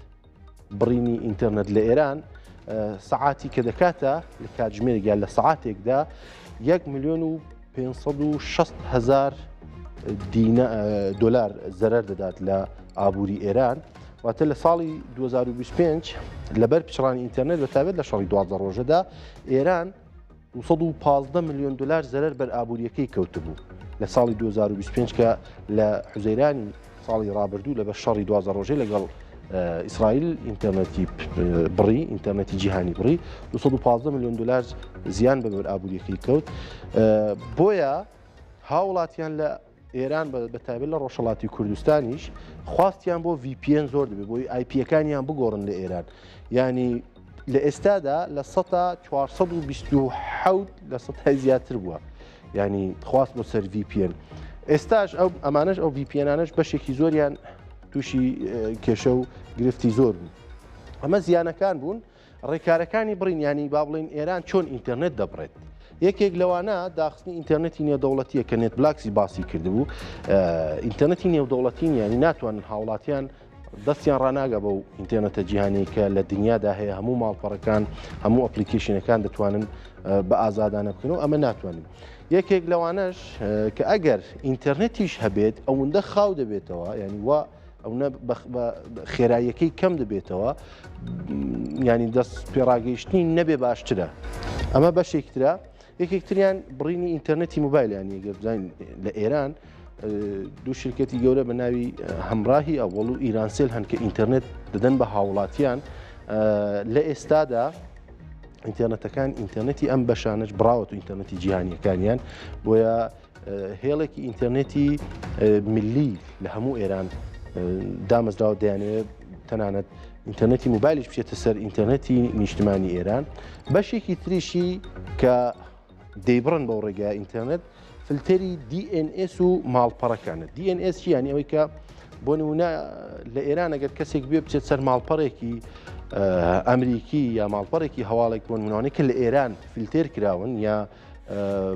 بڕینی ئینتەرنێت لە ئێران. سەعاتی کە دەکاتە لە کاتژمێرێک یان لە سەعاتێکدا 1 میلیۆن و 560 هزار دۆلار زەرەر دەدات لە ئابووری ئێران واتە لە ساڵی 2025 لەبەر پچڕانی ئینتەرنێت بە تابێت لە شەڕی دوازدە ڕۆژەدا ئێران 215 میلیۆن دلار زەرەر بەر ئابووریەکەی کەوتبوو لە ساڵی 2025 کە لە حوزەیرانی ساڵی ڕابردوو لەبەر شەڕی 12 ڕۆژەی لەگەڵ ئیسرائیل ئینتەرنێتی بڕی ئینتەرنێتی جیهانی بڕی 215 میلیۆن دلار زیان بە بەر ئابووریەکەی کەوت بۆیە هاوڵاتیان لە ئێران بە تایبەت لە ڕۆژهەڵاتی کوردستانیش خواستیان بۆ VPN زۆر دەبێت بۆی ئایپیەکانیان بگۆڕن لە ئێران ینی لە ئێستادا لە 427 لە سەتای زیاتر بووە ینی خواست بۆ سەر VPN ئێستاش ئەو ئەمانەش ئەو VPNانەش بەشێکی زۆریان تووشی کێشە و گرفتی زۆر بوو ئەمە زیانەکان بوون ڕێکارەکانی بڕین یانی با بڵێین ئێران چۆن ئینتەرنێت دەبڕێت یەکێک لەوانە داخستنی ئینتەرنێتی نێودەوڵەتیە کە نێتبلاکسی باسی کردبوو ئینتەرنێتی نێودەوڵەتی ینی ناتوانن هاوڵاتیان دەستیان ڕناگە بەو ئینتەرنێتە جیهانی کە لە دنیادا هەیە هەموو ماڵپەڕەکان هەموو ئەپلیکیشنەکان دەتوانن بە ئازادانە بکەن و ئەمە ناتوانن یەکێک لەوانەش کە ئەگەر ئینتەرنێتیش هەبێت ئەوەندە خاو دەبێتەوە ینی وا ئەونە خێراییەکەی کەم دەبێتەوە ینی دەست پێڕاگەیشتنی نەبێ باشترە ئەمە بەشێکترە یەکێکتریان بڕینی ئینتەرنێتی موبایل ینی گەر بزانین لە ئێران دوو شرکەتی گەورە بە ناوی هەمراهی ئەوەڵ و ئیرانسێل هەن کە ئینتەرنێت دەدەن بە هاوڵاتیان لە ئێستادا ئینتەرنێتەکان ئینتەرنێتی ئەم بەشانەش بڕاوەت و ئینتەرنێتی جیهانیەکانیان بۆیە هێڵێکی ئینتەرنێتی ملی لە هەموو ئێران دامەزراوە دەیانەوێت تەنانەت ئینتەرنێتی موبایلیش بچێتە سەر ئینتەرنێتی نیشتمانی ئێران بەشێکی تریشی کە دەیبڕن بەو ڕێگای ئینتەرنێت فلتەری DNS و ماڵپەڕەکانە DNS چی یانی ئەوەی کە بۆ نمونە لە ئێران ئەگەر کەسێک بێ بچێت سەر ماڵپەڕێکی ئەمریکی یا ماڵپەڕێکی هەواڵێک بۆ نمونانێک کە لە ئێران فلتێر کراون یا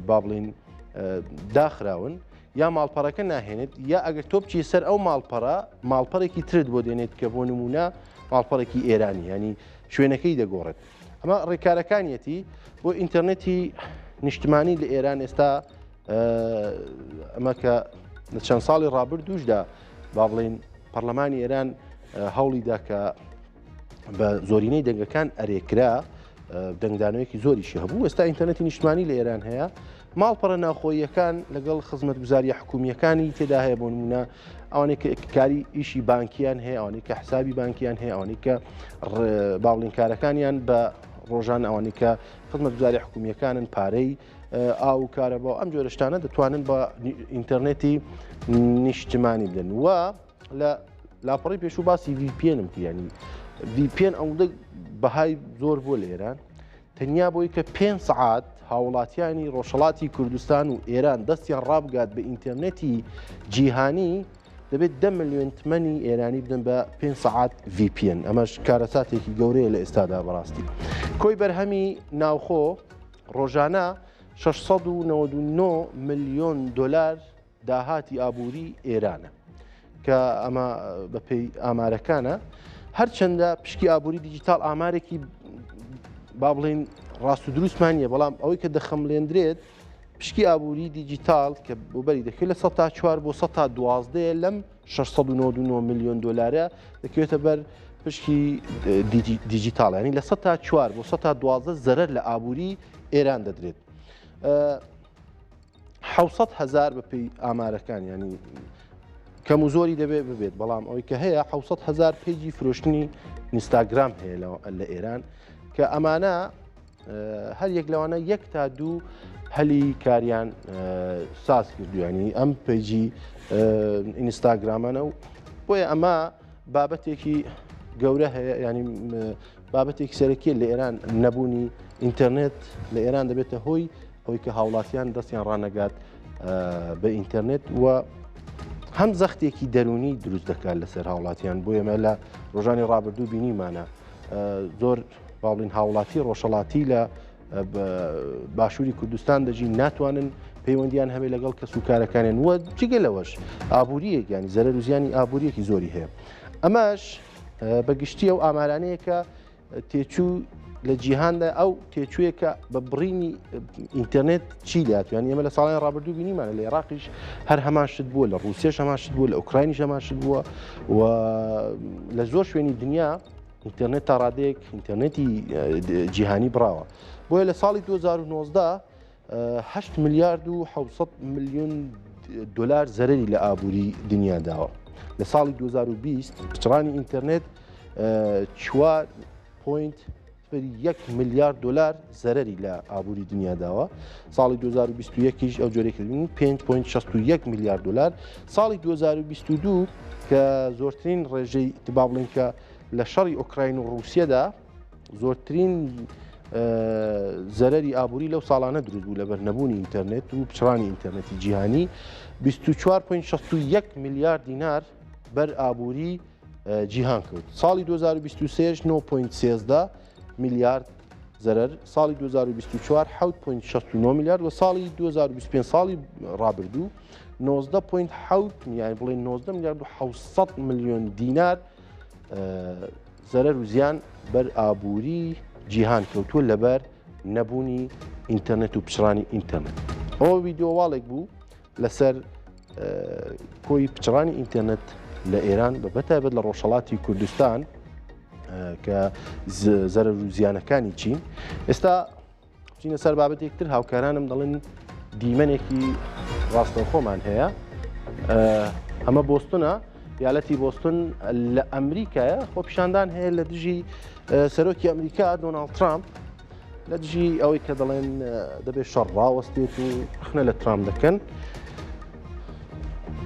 با بڵین داخراون یا ماڵپەڕەکە ناهێنێت یا ئەگەر تۆ بچی سەر ئەو ماڵپەڕە ماڵپەڕێکی ترت بۆ دێنێت کە بۆ نمونە ماڵپەڕێکی ئێرانی ینی شوێنەکەی دەگۆڕێت ئەمە ڕێکارەکانیەتی بۆ ئینتەرنێتی نیشتمانی لە ئێران ئێستا ئەمە کە لە چەند ساڵی ڕابردووشدا با بڵین پەرلەمانی ئێران هەوڵیدا کە بە زۆرینەی دەنگەکان ئەرێکرا دەنگدانەوەیەکی زۆریشی هەبوو ئێستا ئینتەرنێتی نیشتمانی لە ئێران هەیە ماڵپەڕە ناوخۆییەکان لەگەڵ خزمەتگوزاریە حکومیەکانی تێدا هەیە بۆ نمونە ئەوانەی کە کاری ئیشی بانکیان هەیە ئەوانەی کە حسابی بانکیان هەیە ئەوانەی کە باڵینکارەکانیان بە ڕۆژان ئەوانەی کە خزمەتگوزاری حکومیەکانن پارەی ئاو و کارەبا ئەم جۆرەشتانە دەتوانن بە ئینتەرنێتی نیشتمانی بدەن و لە لاپەڕی پێشوو باسی VPN م کرد ینی VPN ئەوەندە بەهای زۆر بووە لە ئێران تەنیا بۆی کە پێ سعات هاوڵاتیانی ڕۆژهڵاتی کوردستان و ئێران دەستیان ڕابگات بە ئینتەرنێتی جیهانی دەبێت دە ملیۆن تمەنی ئێرانی بدەن بە پێ سعات VPN ئەمەش کارەساتێکی گەورەیە لە ئێستادا بەڕاستی کۆی بەرهەمی ناوخۆ ڕۆژانە 699 ملیۆن دلار داهاتی ئابووری ئێرانە کە ئەمە بەپێی ئامارەکانە هەرچەندە پشکی ئابووری دیجیتال ئامارێکی با بڵین ڕاست و دروستمان نیە بەڵام ئەوەی کە دەخەملێندرێت پشکی ئابووری دیجیتال کە بۆ بەری دەکرێت لە 4 بۆ 12 لەم 699 میلیۆن دلارە دەکەوێتە بەر پشکی دیجیتال ینی لە 4 بۆ 12 زەرەر لە ئابووری ئێران دەدرێت. 700 هزار بەپێی ئامارەکان ینی کەم و زۆری دەبێت ببێت بەڵام ئەوەی کە هەیە 700 هزار page ی فرۆشتنی ئینستاگرام هەیە لە ئێران کە ئەمانە هەر یەک لەوانە یەک تا دوو هەلی کاریان ساز کردویانی ئەم page ی ئینستاگرامانە و بۆیە ئەمە بابەتێکی گەورە هەیە ینی بابەتێکی سەرەکیە لە ئێران نەبوونی ئینتەرنێت لە ئێران دەبێتە هۆی ئەوەی کە هاوڵاتیان دەستیان ڕانەگات بە ئینتەرنێت و هەم زەختێکی دەرونی دروست دەکات لەسەر هاوڵاتیان بۆ ئێمە لە ڕۆژانی ڕابردوو بینیمانە زۆر باڵین هاوڵاتی ڕۆژهەڵاتی لە باشووری کوردستان دەژین ناتوانن پەیوەندیان هەبێت لەگەڵ کەس و کارەکانیان وە جگە لەوەش ئابووریەک ینی زەرەر و زیانی ئابووریەکی زۆری هەیە ئەمەش بە گشتی ئەو ئامارانەیە کە تێچوو لە جیهاندا ئەو تێچوویەکە بە بڕینی ئینتەرنێت چی لات یان ئێمە لە ساڵی ڕابردوو بینیمانە لە عێراقیش هەر هەمان شت بووە لە ڕوسیەش هەمان شت بووە لە ئۆکراینیش هەمان شت بووە و لە زۆر شوێنی دنیا ئینتەرنێت تا ڕادەیەک ئینتەرنێتی جیهانی بڕاوە بۆیە لە ساڵی 2019 هەشت ملیارد و 700 میلیۆن دلار زەرری لە ئابووری دنیا داوە لە ساڵی 2020 پچڕانی ئینتەرنێت 4 point یەک ملیارد دلار زەرری لە ئابووری دنیا داوە ساڵی 2021یش ئەو جۆرێکردنی 5.61 میلیارد دلار ساڵی 2022 کە زۆرترین ڕێژەی با بڵێن کە لە شەڕی ئۆکراین و ڕووسیەدا زۆرترین زەرەری ئابووری لەو ساڵانە دروست بوو لەبەر نەبوونی ئینتەرنێت و پچڕانی ئینتەرنێتی جیهانی 24.61 میلیارد دینار بەر ئابووری جیهان کەوت ساڵی 2023 9.13 میلیارد زەرەر ساڵی 2024 7.69 میلیارد و ساڵی 2025 ساڵی ڕابردوو 19.7 یانی بڵێن 19 میلیارد و 700 میلیۆن دینار زەرەر و زیان بەر ئابووری جیهان کەوتووە لەبەر نەبوونی ئینتەرنێت و پچڕانی ئینتەرنێت. ئەوە ویددیو واڵێک بوو لەسەر کۆی پچڕانی ئینتەرنێت لە ئێران بە بەتایبەت لە ڕۆژهڵاتی کوردستان کە زەرەر و زیانەکانی چین ئێستا بچینە سەر بابەتێک تر هاوکارانم دەڵێن دیمەنێکی ڕاستەوخۆمان هەیە ئەمە بۆستنە یالەتی بۆستن لە ئەمریکایە خۆپیشاندان هەیە لە دژی سەرۆکی ئەمریکا دۆناڵد ترامپ لە دژی ئەوەی کە دەڵێن دەبێت شەڕ ڕاوەستێت و ڕخنە لە ترامپ دەکەن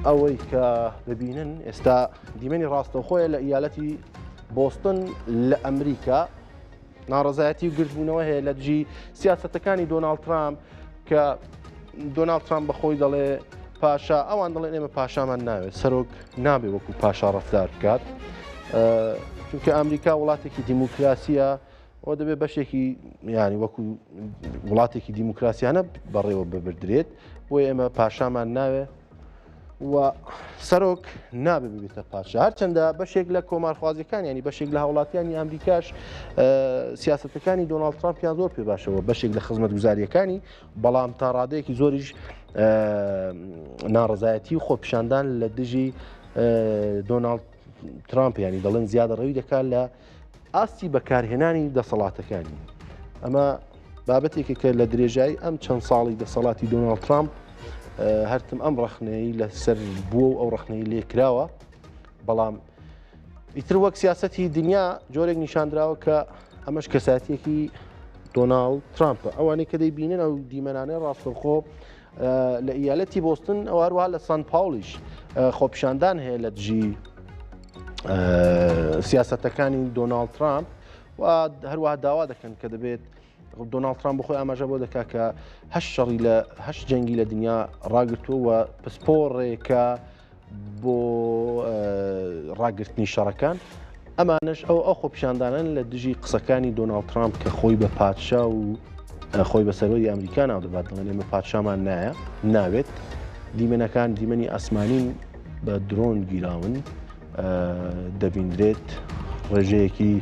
ئەوەی کە دەبینن ئێستا دیمەنی ڕاستەوخۆیە لە ئیالەتی بۆستن لە ئەمریکا ناڕەزایەتی و گردبوونەوە هەیە لە دژی سیاسەتەکانی دۆناڵد ترامپ کە دۆناڵد ترامپ بەخۆی دەڵێ پاشا ئەوان دەڵێن ئێمە پاشامان ناوێت سەرۆک نابێ وەکو پاشا ڕفتار بکات چونکە ئەمریکا وڵاتێکی دیموکراسیە ئەو دەبێت بەشێکی ینی وەکو وڵاتێکی دیموکراسیانە بەڕێوە ببردرێت بۆ ئێمە پاشامان ناوێ و سەرۆک نابێ ببێتە پادشا هەرچەندە بەشێک لە کۆمارخوازیەکان ینی بەشێک لە هاوڵاتیانی ئەمریکاش سیاستەکانی دۆناڵد ترامپیان زۆر پێ باشەوە بەشێک لە خزمەتگوزاریەکانی بەڵام تا ڕادەیەکی زۆریش ناڕزایەتی و خۆپیشاندان لە دژی دۆناڵد ترامپ ینی دەڵێن زیادە ڕەوی دەکات لە ئاستی بەکارهێنانی دەسەڵاتەکانی ئەمە بابەتێکە کە لە درێژایی ئەم چەند ساڵی دەسەڵاتی دۆناڵد ترامپ هەرتم ئەم ڕەخنەی لەسەر بووە و ئەو ڕەخنەی لێکراوە بەڵام ئیتر وەک سیاسەتی دنیا جۆرێک نیشاندراوە کە ئەمەش کەساتیەکی دۆناڵد ترامپ ئەوانەی کە دەیبینن ئەو دیمەنانەی ڕاستەوخۆ لە ئیالەتی بۆستن ئەو هەروەها لە سان پاولیش خۆپیشاندان هەیە لە دژی سیاسەتەکانی دۆناڵد ترامپ و هەروەها داوا دەکەن کە دەبێت دۆناڵد ترامپ بخۆی ئاماژە بۆ دەکات کە هەشت شەڕی لە هەشت جەنگی لە دنیا ڕاگرتووە و پسپۆڕێکە بۆ ڕاگرتنی شەڕەکان ئەمانش ئەو ئەو خۆپیشاندانن لە دژی قسەکانی دۆناڵد ترامپ کە خۆی بە پادشا و خۆی بە سەروەری ئەمریکا ناو دەبات دەڵێن ئێمە پادشامان نایە ناوێت دیمەنەکان دیمەنی ئاسمانین بە درۆن گیراون دەبیندرێت ڕێژەیەکی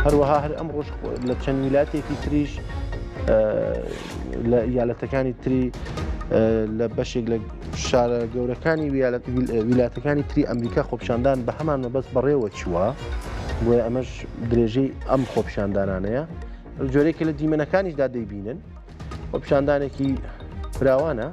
هەروەها هەر ئەم ڕۆژ لە چەند ویلاتێکی تریش لە یالەتەکانی تری لە بەشێک لە شارە گەورەکانی ویلاتەکانی تری ئەمریکا خۆپشاندان بە هەمان مەبەست بەڕێوە چووە بۆیە ئەمەش درێژەی ئەم خۆپشاندانانەیە جۆرێکە لە دیمەنەکانیشدا دەیبینن خۆپیشاندانێکی فراوانە.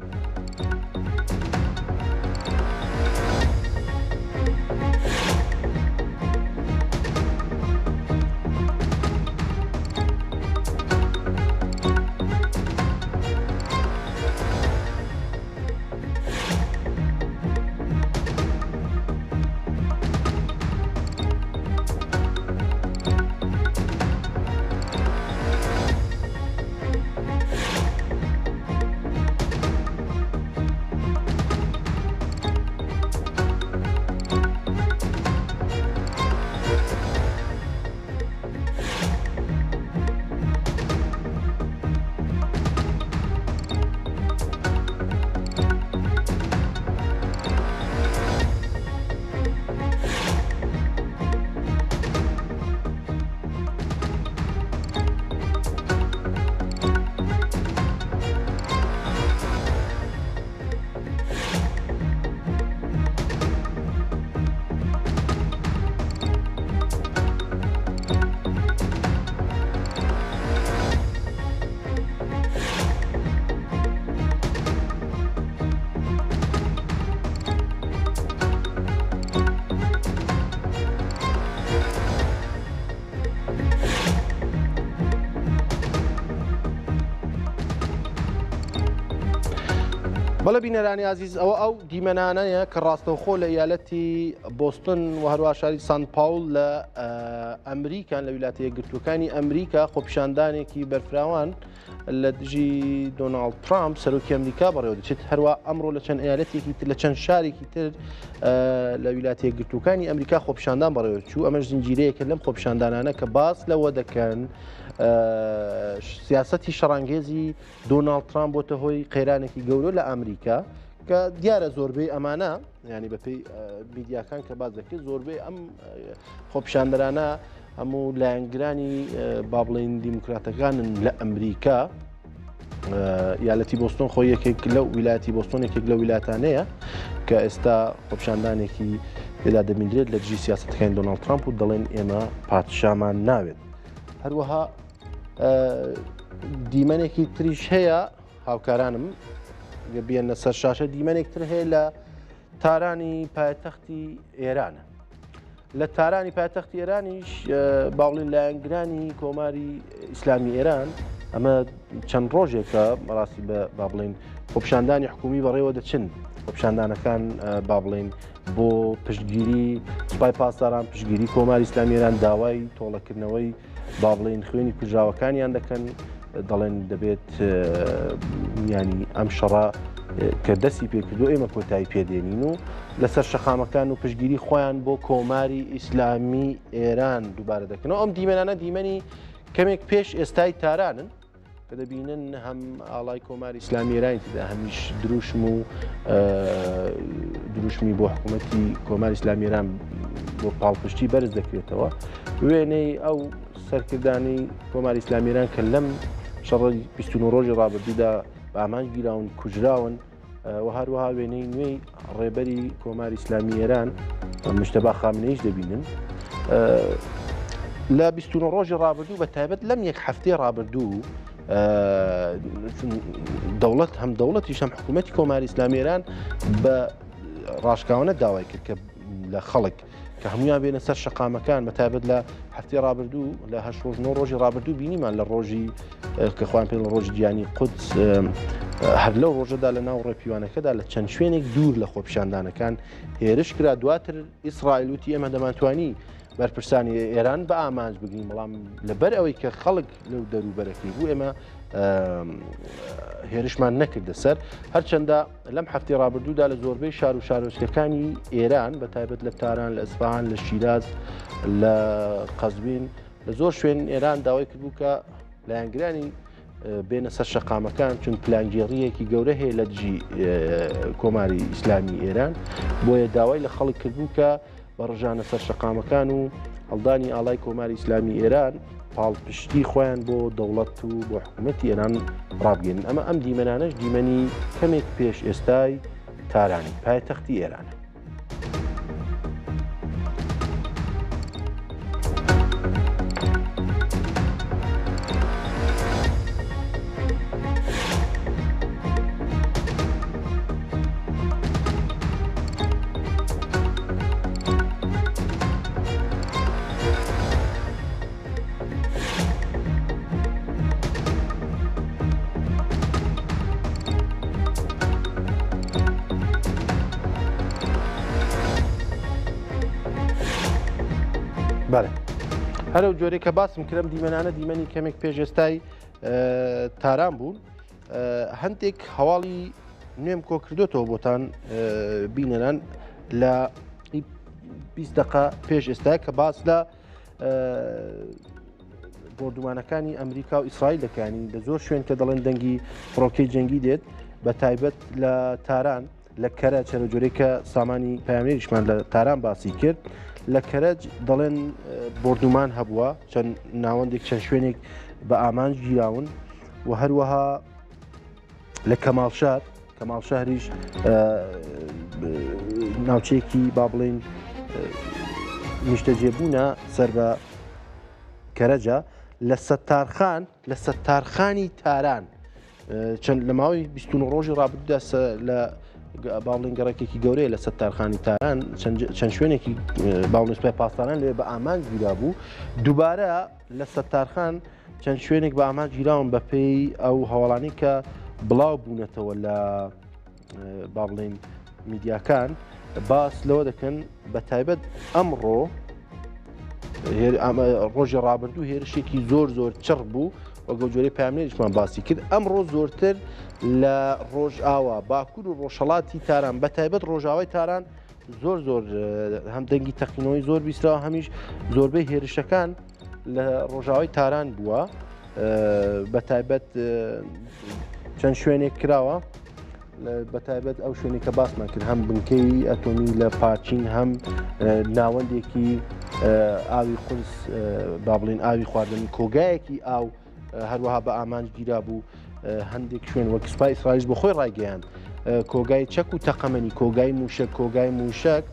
بەڵێ بینەرانی ئازیز ئەوە ئەو دیمەنانەیە کە ڕاستەوخۆ لە ئیالەتی بۆستن و هەروە شاری سان پاول لە ئەمریکان لە ویلاتە یەکگرتووەکانی ئەمریکا خۆپیشاندانێکی بەرفراوان لە دژی دۆناڵد ترامپ سەرۆکی ئەمریکا بەڕێوە دەچێت هەروە ئەمڕۆ لە چەند ئیالەتێکی تر لە چەند شارێکی تر لە ویلاتە یەکگرتووەکانی ئەمریکا خۆپیشاندان بەڕێوە چوو ئەمەش زنجیرەیەکە لەم خۆپیشاندانانە کە باس لەوە دەکەن سیاسەتی شەڕانگێزی دۆناڵد ترامپ بۆتە هۆی قەیرانێکی گەورە لە ئەمریکا کە دیارە زۆربەی ئەمانە ینی بەپێی میدیاکان کە باز دەکرێت زۆربەی ئەم خۆپیشاندەرانە هەموو لایەنگرانی با بڵێین دیموکراتەکانن لە ئەمریکا یالەتی بۆستۆن خۆی یەکێک لەو ویلاتی بۆستۆن یەکێک لە ویلاتانەیە کە ئێستا خۆپیشاندانێکی تێدا دەبیندرێت لە دژی سیاستەکانی دۆناڵد ترامپ و دەڵێن ئێمە پادشامان ناوێت هەروەها دیمەنێکی تریش هەیە هاوکارانم بێنە سەر شاشە دیمەنێک تر هەیە لە تارانی پایتەختی ئێرانە لە تارانی پایتەختی ئێرانیش باوڵین لایەنگرانی کۆماری ئیسلامی ئێران ئەمە چەند ڕۆژێکە بەڕاستی بە با بڵین خۆپشاندانی حکومی بەڕێوە دەچن خۆپشاندانەکان با بڵین بۆ پشتگیری سوپای پاسداران پشتگیری کۆماری ئیسلامی ئێران داوای تۆڵەکردنەوەی با بڵێین خوێنی کوژراوەکانیان دەکەن دەڵێن دەبێت ینی ئەم شەڕە کە دەستی پێکردو ئێمە کۆتایی پێدێنین و لەسەر شەقامەکان و پشگیری خۆیان بۆ کۆماری ئیسلامی ئێران دووبارە دەکەنەوە ئەم دیمەنانە دیمەنی کەمێک پێش ئێستای تارانن کە دەبینن هەم ئاڵای کۆماری ئیسلامی ئێرانی تێدا هەمیش دروشم و دروشمی بۆ حکوومەتی کۆماری ئیسلامی ئێران بۆ پاڵپشتی بەرز دەکرێتەوە وێنەی ئەو سەرکردانی کۆماری ئیسلامی ئێران کە لەم شەڕی 29 ڕۆژی ڕابردوودا بە ئامانج گیراون کوژراون و هەروەها وێنەی نوێی ڕێبەری کۆماری ئیسلامی ئێران مجتەبا خامنەیش دەبینن لە 29 ڕۆژی ڕابردوو بە تایبەت لەم یەک هەفتەی ڕابردوو دەوڵەت هەم دەوڵەتیش هەم حکوومەتی کۆماری ئیسلامی ئێران بە ڕاشکاوانە داوای کرد کە لە خەڵک کە هەمویان بێنە سەر شەقامەکان بە تایبەت لە هەفتەی ڕابردوو لە هەش ڕۆژ نۆ ڕۆژی ڕابردوو بینیمان لە ڕۆژی کە خۆیان پێ لە ڕۆژی گیانی قودس هەر لەو ڕۆژەدا لە ناو ڕێپیوانەکەدا لە چەند شوێنێک دوور لە خۆپیشاندانەکان هێرش کرا دواتر ئیسرائیل وتی ئێمە دەمانتوانی بەرپرسانی ئێران بە ئامانج بگرین بەڵام لەبەر ئەوەی کە خەڵک لەو دەروبەرەکەی بوو ئێمە هێرشمان نەکردە سەر هەرچەندە لەم هەفتەی ڕابردوودا لە زۆربەی شار و شارۆچکەکانی ئێران بە تایبەت لە تاران لە ئەسفهان لە شیراز لە قەزوین لە زۆر شوێن ئێران داوای کردبوو کە لایەنگرانی بێنە سەر شەقامەکان چون پلانگێڕیەکی گەورە هەیە لە دژی کۆماری ئیسلامی ئێران بۆیە داوای لە خەڵک کردبوو کە بە ڕژانە سەر شەقامەکان و هەڵدانی ئاڵای کۆماری ئیسلامی ئێران پاڵپشتی خۆیان بۆ دەوڵەت و بۆ حکوومەتی ئێران ڕابگەێنن ئەمە ئەم دیمەنانەش دیمەنی کەمێک پێش ئێستای تارانی پایتەختی ئێرانە. بەڵێ هەرو جۆرێک کە باسم کرم دیمەنانە دیمەنی کەمێک پێش ئێستای تاران بوون هەندێک هەواڵی نوێم کۆکردوێتەوە بۆتان بینەران لە 20 دقە پێش ئێستا کە باس لە بۆردومانەکانی ئەمریکا و ئیسرائیل دەکانی لە زۆر شوێن کە دەڵێن دەنگی فڕۆکەی جەنگی دێت بە تایبەت لە تاران لە کەرەج هەرە جۆرەی کە سامانی پەیامنێریشمان لە تاران باسی کرد لە کەرەج دەڵێن بۆردومان هەبووە چەند ناوەندێک چەند شوێنێک بە ئامانج گیراون و هەروەها لە کەماڵ شار کەماڵ شەهریش ناوچەیەکی با بڵین نیشتەجێبوونە سەر بە کەرەجە لە ستارخان لە ستارخانی تاران چەند لە ماوەی 29 ڕۆژی ڕابردوودا لە باڵین گەڕێکێکی گەورەیە لە ستارخانی تاران چەند شوێنێکی باڵین سوپای پاسداران لێ بە ئامانج گیرا بوو دووبارە لە ستارخان چەند شوێنێک بە ئامانج گیراون بەپێی ئەو هەواڵانی کە بڵاو بوونەتەوە لە. با بڵێین میدیاکان باس لەوە دەکەن بە تایبەت ئەمڕۆ ڕۆژی ڕابردوو هێرشێکی زۆر زۆر چڕ بوو وەگەو جۆرەی پامنێریشمان باسی کرد ئەمڕۆ زۆرتر لە ڕۆژئاوا باکوور و ڕۆژهڵاتی تاران بە تایبەت ڕۆژاوای تاران زۆر زۆر هەم دەنگی تەقینەوەی زۆر بیستراوە هەمیش زۆربەی هێرشەکان لە ڕۆژاوای تاران بووە بە تایبەت چەند شوێنێک کراوە بە تایبەت ئەو شوێنی کە باسمان کرد هەم بنکەی ئەتۆمی لە پاچین هەم ناوەندێکی ئاوی قورس با بڵین ئاوی خواردن کۆگایەکی ئاو هەروەها بە ئامانج گیرا بوو هەندێک شوێن وەک سوپای ئیسرائیل بۆ خۆی ڕایگەیاند کۆگای چەک و تەقەمەنی کۆگای موشک کۆگای موشک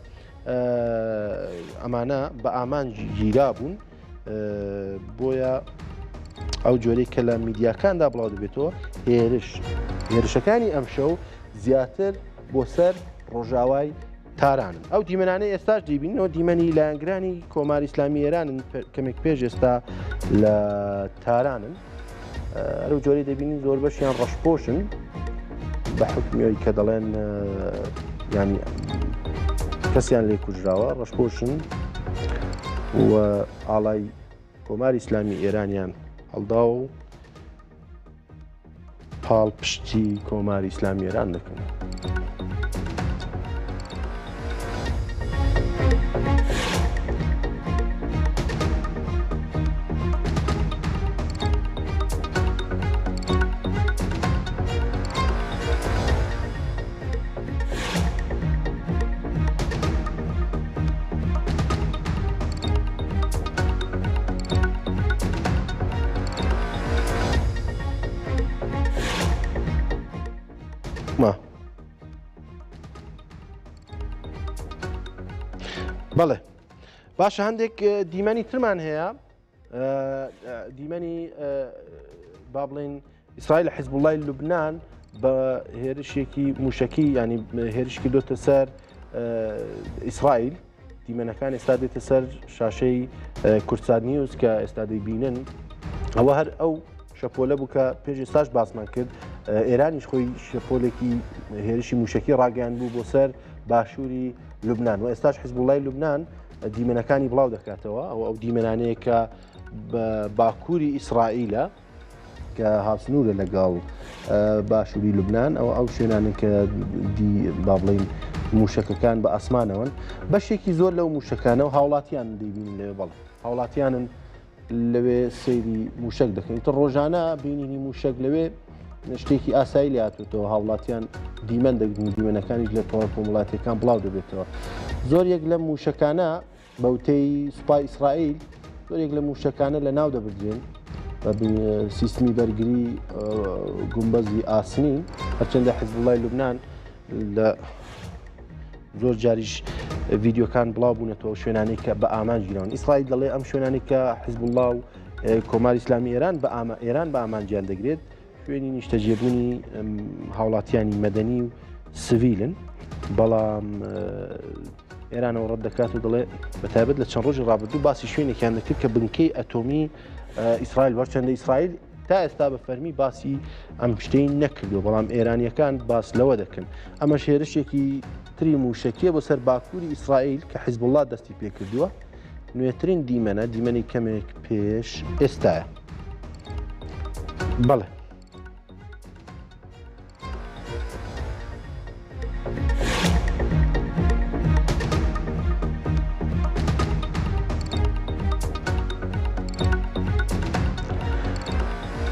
ئەمانە بە ئامانج گیرا بوون بۆیە ئەو جۆرەی کە لە میدیاکاندا بڵاو دەبێتەوە هێرش هێرشەکانی ئەمشەو زیاتر بۆ سەر ڕۆژاوای تارانن ئەو دیمەنانەی ئێستاش دەیبینەوە دیمەنی لایەنگرانی کۆماری ئیسلامی ئێرانن کەمێک پێش ئێستا لە تارانن ئەو جۆری دەبینین زۆر بەشیان ڕەشپۆشن بە حکمیەوەی کە دەڵێن ینی کەسیان لێ کوژراوە ڕەشپۆشن و ئاڵای کۆماری ئیسلامی ئێرانیان هەڵداوە و پاڵپشتی کۆماری ئیسلامی ئێران دەکەن. بەڵێ باشە هەندێک دیمەنی ترمان هەیە دیمەنی با بڵین ئیسرائیل حیزبوڵای لوبناان بە هێرشێکی موشکی ینی هێرش کردوتە سەر ئیسرائیل دیمەنەکان ئێستا دێتە سەر شاشەی کوردسات نیوز کە ئێستا دەیبینن ئەوە هەر ئەو شەپۆلە بوو کە پێش ئێستاش باسمان کرد ئێرانیش خۆی شەپۆلێکی هێرشی موشکی ڕاگەیان بوو بۆ سەر باشووری لوبناان و ئێستاش حزبوڵای لوبناان دیمەنەکانی بڵاو دەکاتەوە ئەو ئەو دیمەنانەیە کە بە باکووری ئیسرائیلە کە هاوسنوورە لەگەڵ باشووری لوبناان ئەو ئەو شوێنانە کە دی با بڵین موشەکەکان بە ئاسمانەوەن بەشێکی زۆر لەو موشەکانە و هاوڵاتیان دەیبینن لەوێ بەڵێ هاوڵاتیانن لەوێ سەیری موشک دەکەن تر ڕۆژانە بینینی موشک لەوێ شتێکی ئاسایی لێ هاتوتەوە هاوڵاتیان دیمەن دەگرن دیمەنەکانیش لە تۆڕە کۆمەڵاتیەکان بڵاو دەبێتەوە زۆر یەک لەم موشەکانە بەوتەی سوپای ئیسرائیل زۆرێک لە موشەکانە لە ناو دەبردرێن بە سیستمی بەرگری گومبەزی ئاسنین هەرچەندە حزبوڵای لوبناان لە زۆر جاریش ڤیددیوکان بڵاو بوونەتەوە شوێنانی کە بە ئامانج گیراون ئیسرائیل دەڵێ ئەم شوێنانی کە حزبوڵا و کۆماری ئیسلامی ئێران بە ئامە ئێران بە ئامانجیان دەگرێت شوێنی نیشتەجێبوونی هاوڵاتیانی مەدەنی و سڤیلن بەڵام ئێرانەوە ڕەت دەکات و دەڵێ بە تایبەت لە چەند ڕۆژی ڕابردوو باسی شوێنێکیان دەکرد کە بنکەی ئەتۆمی ئیسرائیل وەرچەندە ئیسرائیل تا ئێستا بە فەرمی باسی ئەم شتەی نەکردو بەڵام ئێرانیەکان باس لەوە دەکەن ئەمەش هێرشێکی تری موشەکیە بۆ سەر باکووری ئیسرائیل کە حیزبوڵڵا دەستی پێکردووە نوێترین دیمەنە دیمەنی کەمێک پێش ئێستایە بەڵێ.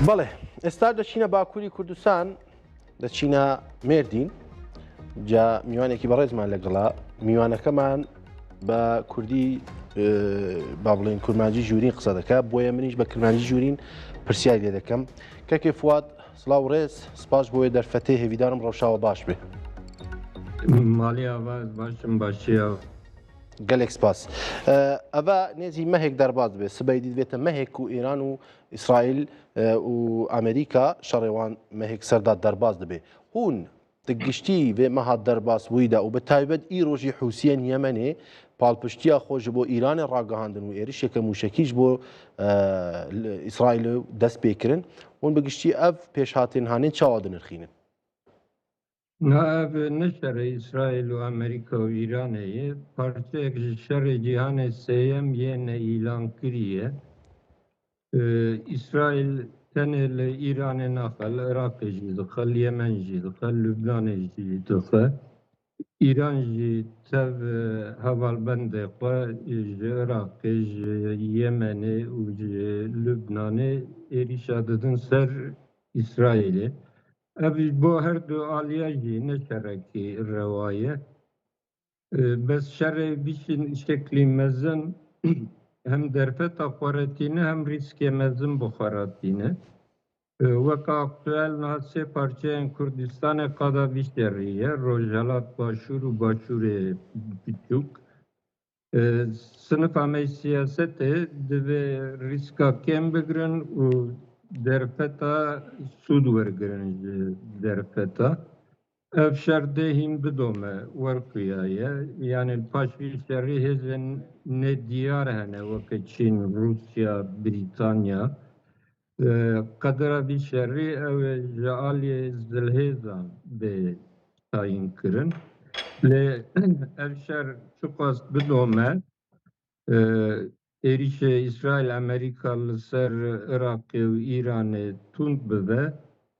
بەڵێ ئێستا دەچینە باکووری کوردستان دەچینە مێردین جا میوانێکی بەڕێزمان لەگەڵا میوانەکەمان بە کوردی با بڵێن کورمانجی ژوورین قسە دەکات بۆیە منیش بە کرمانجی ژوورین پرسیار لێ دەکەم کەکێ فواد سڵاو ڕێز سپاس بۆیە دەرفەتێ هێویدارم ڕەوشاوە باش بێ ماڵی ئاوا باشم باشیە گەلێک سپاس ئەڤ نێزی مەهێک دەرباز بێ سبەی دیت بێتە مەهێک و ئێران و ئیسرائیل و ئەمریکا شەڕێوان مەهێک سەردا دەرباز دەبێ هوون د گشتی ڤێ مەها دەرباسبوویدا و بە تایبەت ئیرۆ ژی حوسیەن یەمەنێ پاڵپشتیا خۆ ژ بۆ ئیرانێ ڕاگەهاندن و ئێرشێکە موشەکیش بۆ ئیسرائیل دەست پێ کرن هوون بە گشتی ئەڤ پێشهاتێن هانێ چاوا دنرخینن؟ Na ev ne şerê Îsraîl û Amerîka û Îranê ye, parçeyek ji şerê cîhanê sêyem yê neîlankirî ye. Îsraîl tenê li Îranê naxe, li Iraqê jî dixe, li Yemen jî dixe, li Lubnanê jî dixe. Îran jî tev hevalbendê xwe ji Iraqê, ji Yemenê û ji Lubnanê êrîşa didin ser Îsraîlê. Ev ji bo her du aliya jî ne şerekî rewa ye. Bes şerê vî şeklî mezin hem derfeta xwe re tîne hem rîskê mezin bi xwe re tîne. Weke aktuel niha sê parçeyên Kurdistanê qada vî şerî ye, Rojhelat, Başûr û Başûrê Biçûk. Sinifa me siyasetê divê rîska kêm bigirin û derfeta sûd wergirin ji derfeta. Ev şer dê hîn bidome wer xuya ye. Yanî li paş vî şerî hêzên nediyar hene weke Çîn, Rûsya, Brîtanya. Qedera vî şerî ew ê ji aliyê zilhêzan bê tayînkirin. Lê ev şer çiqas bidome êrîşê Îsraîl Amerîka li ser Iraqê û Îranê tund bibe,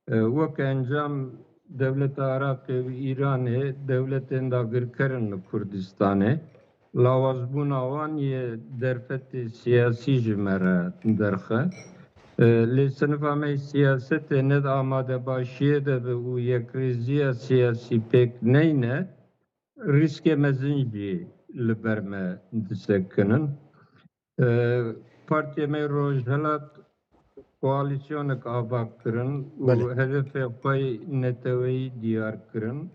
wek encam dewleta Iraqê û Îranê dewletên dagirker in li Kurdistanê. Lawazbûna wan yê derfetê siyasî ji me re derxe. Lê sinifa me yê siyasetê ne di amadebaşiyê de be û yekrêziya siyasî pêk neyne, rîskê mezin jî li ber me disekinin. Partiyê me yê Rojhilat koalîsyonek ava kirin û hedefê xwe yê neteweyî diyar kirin.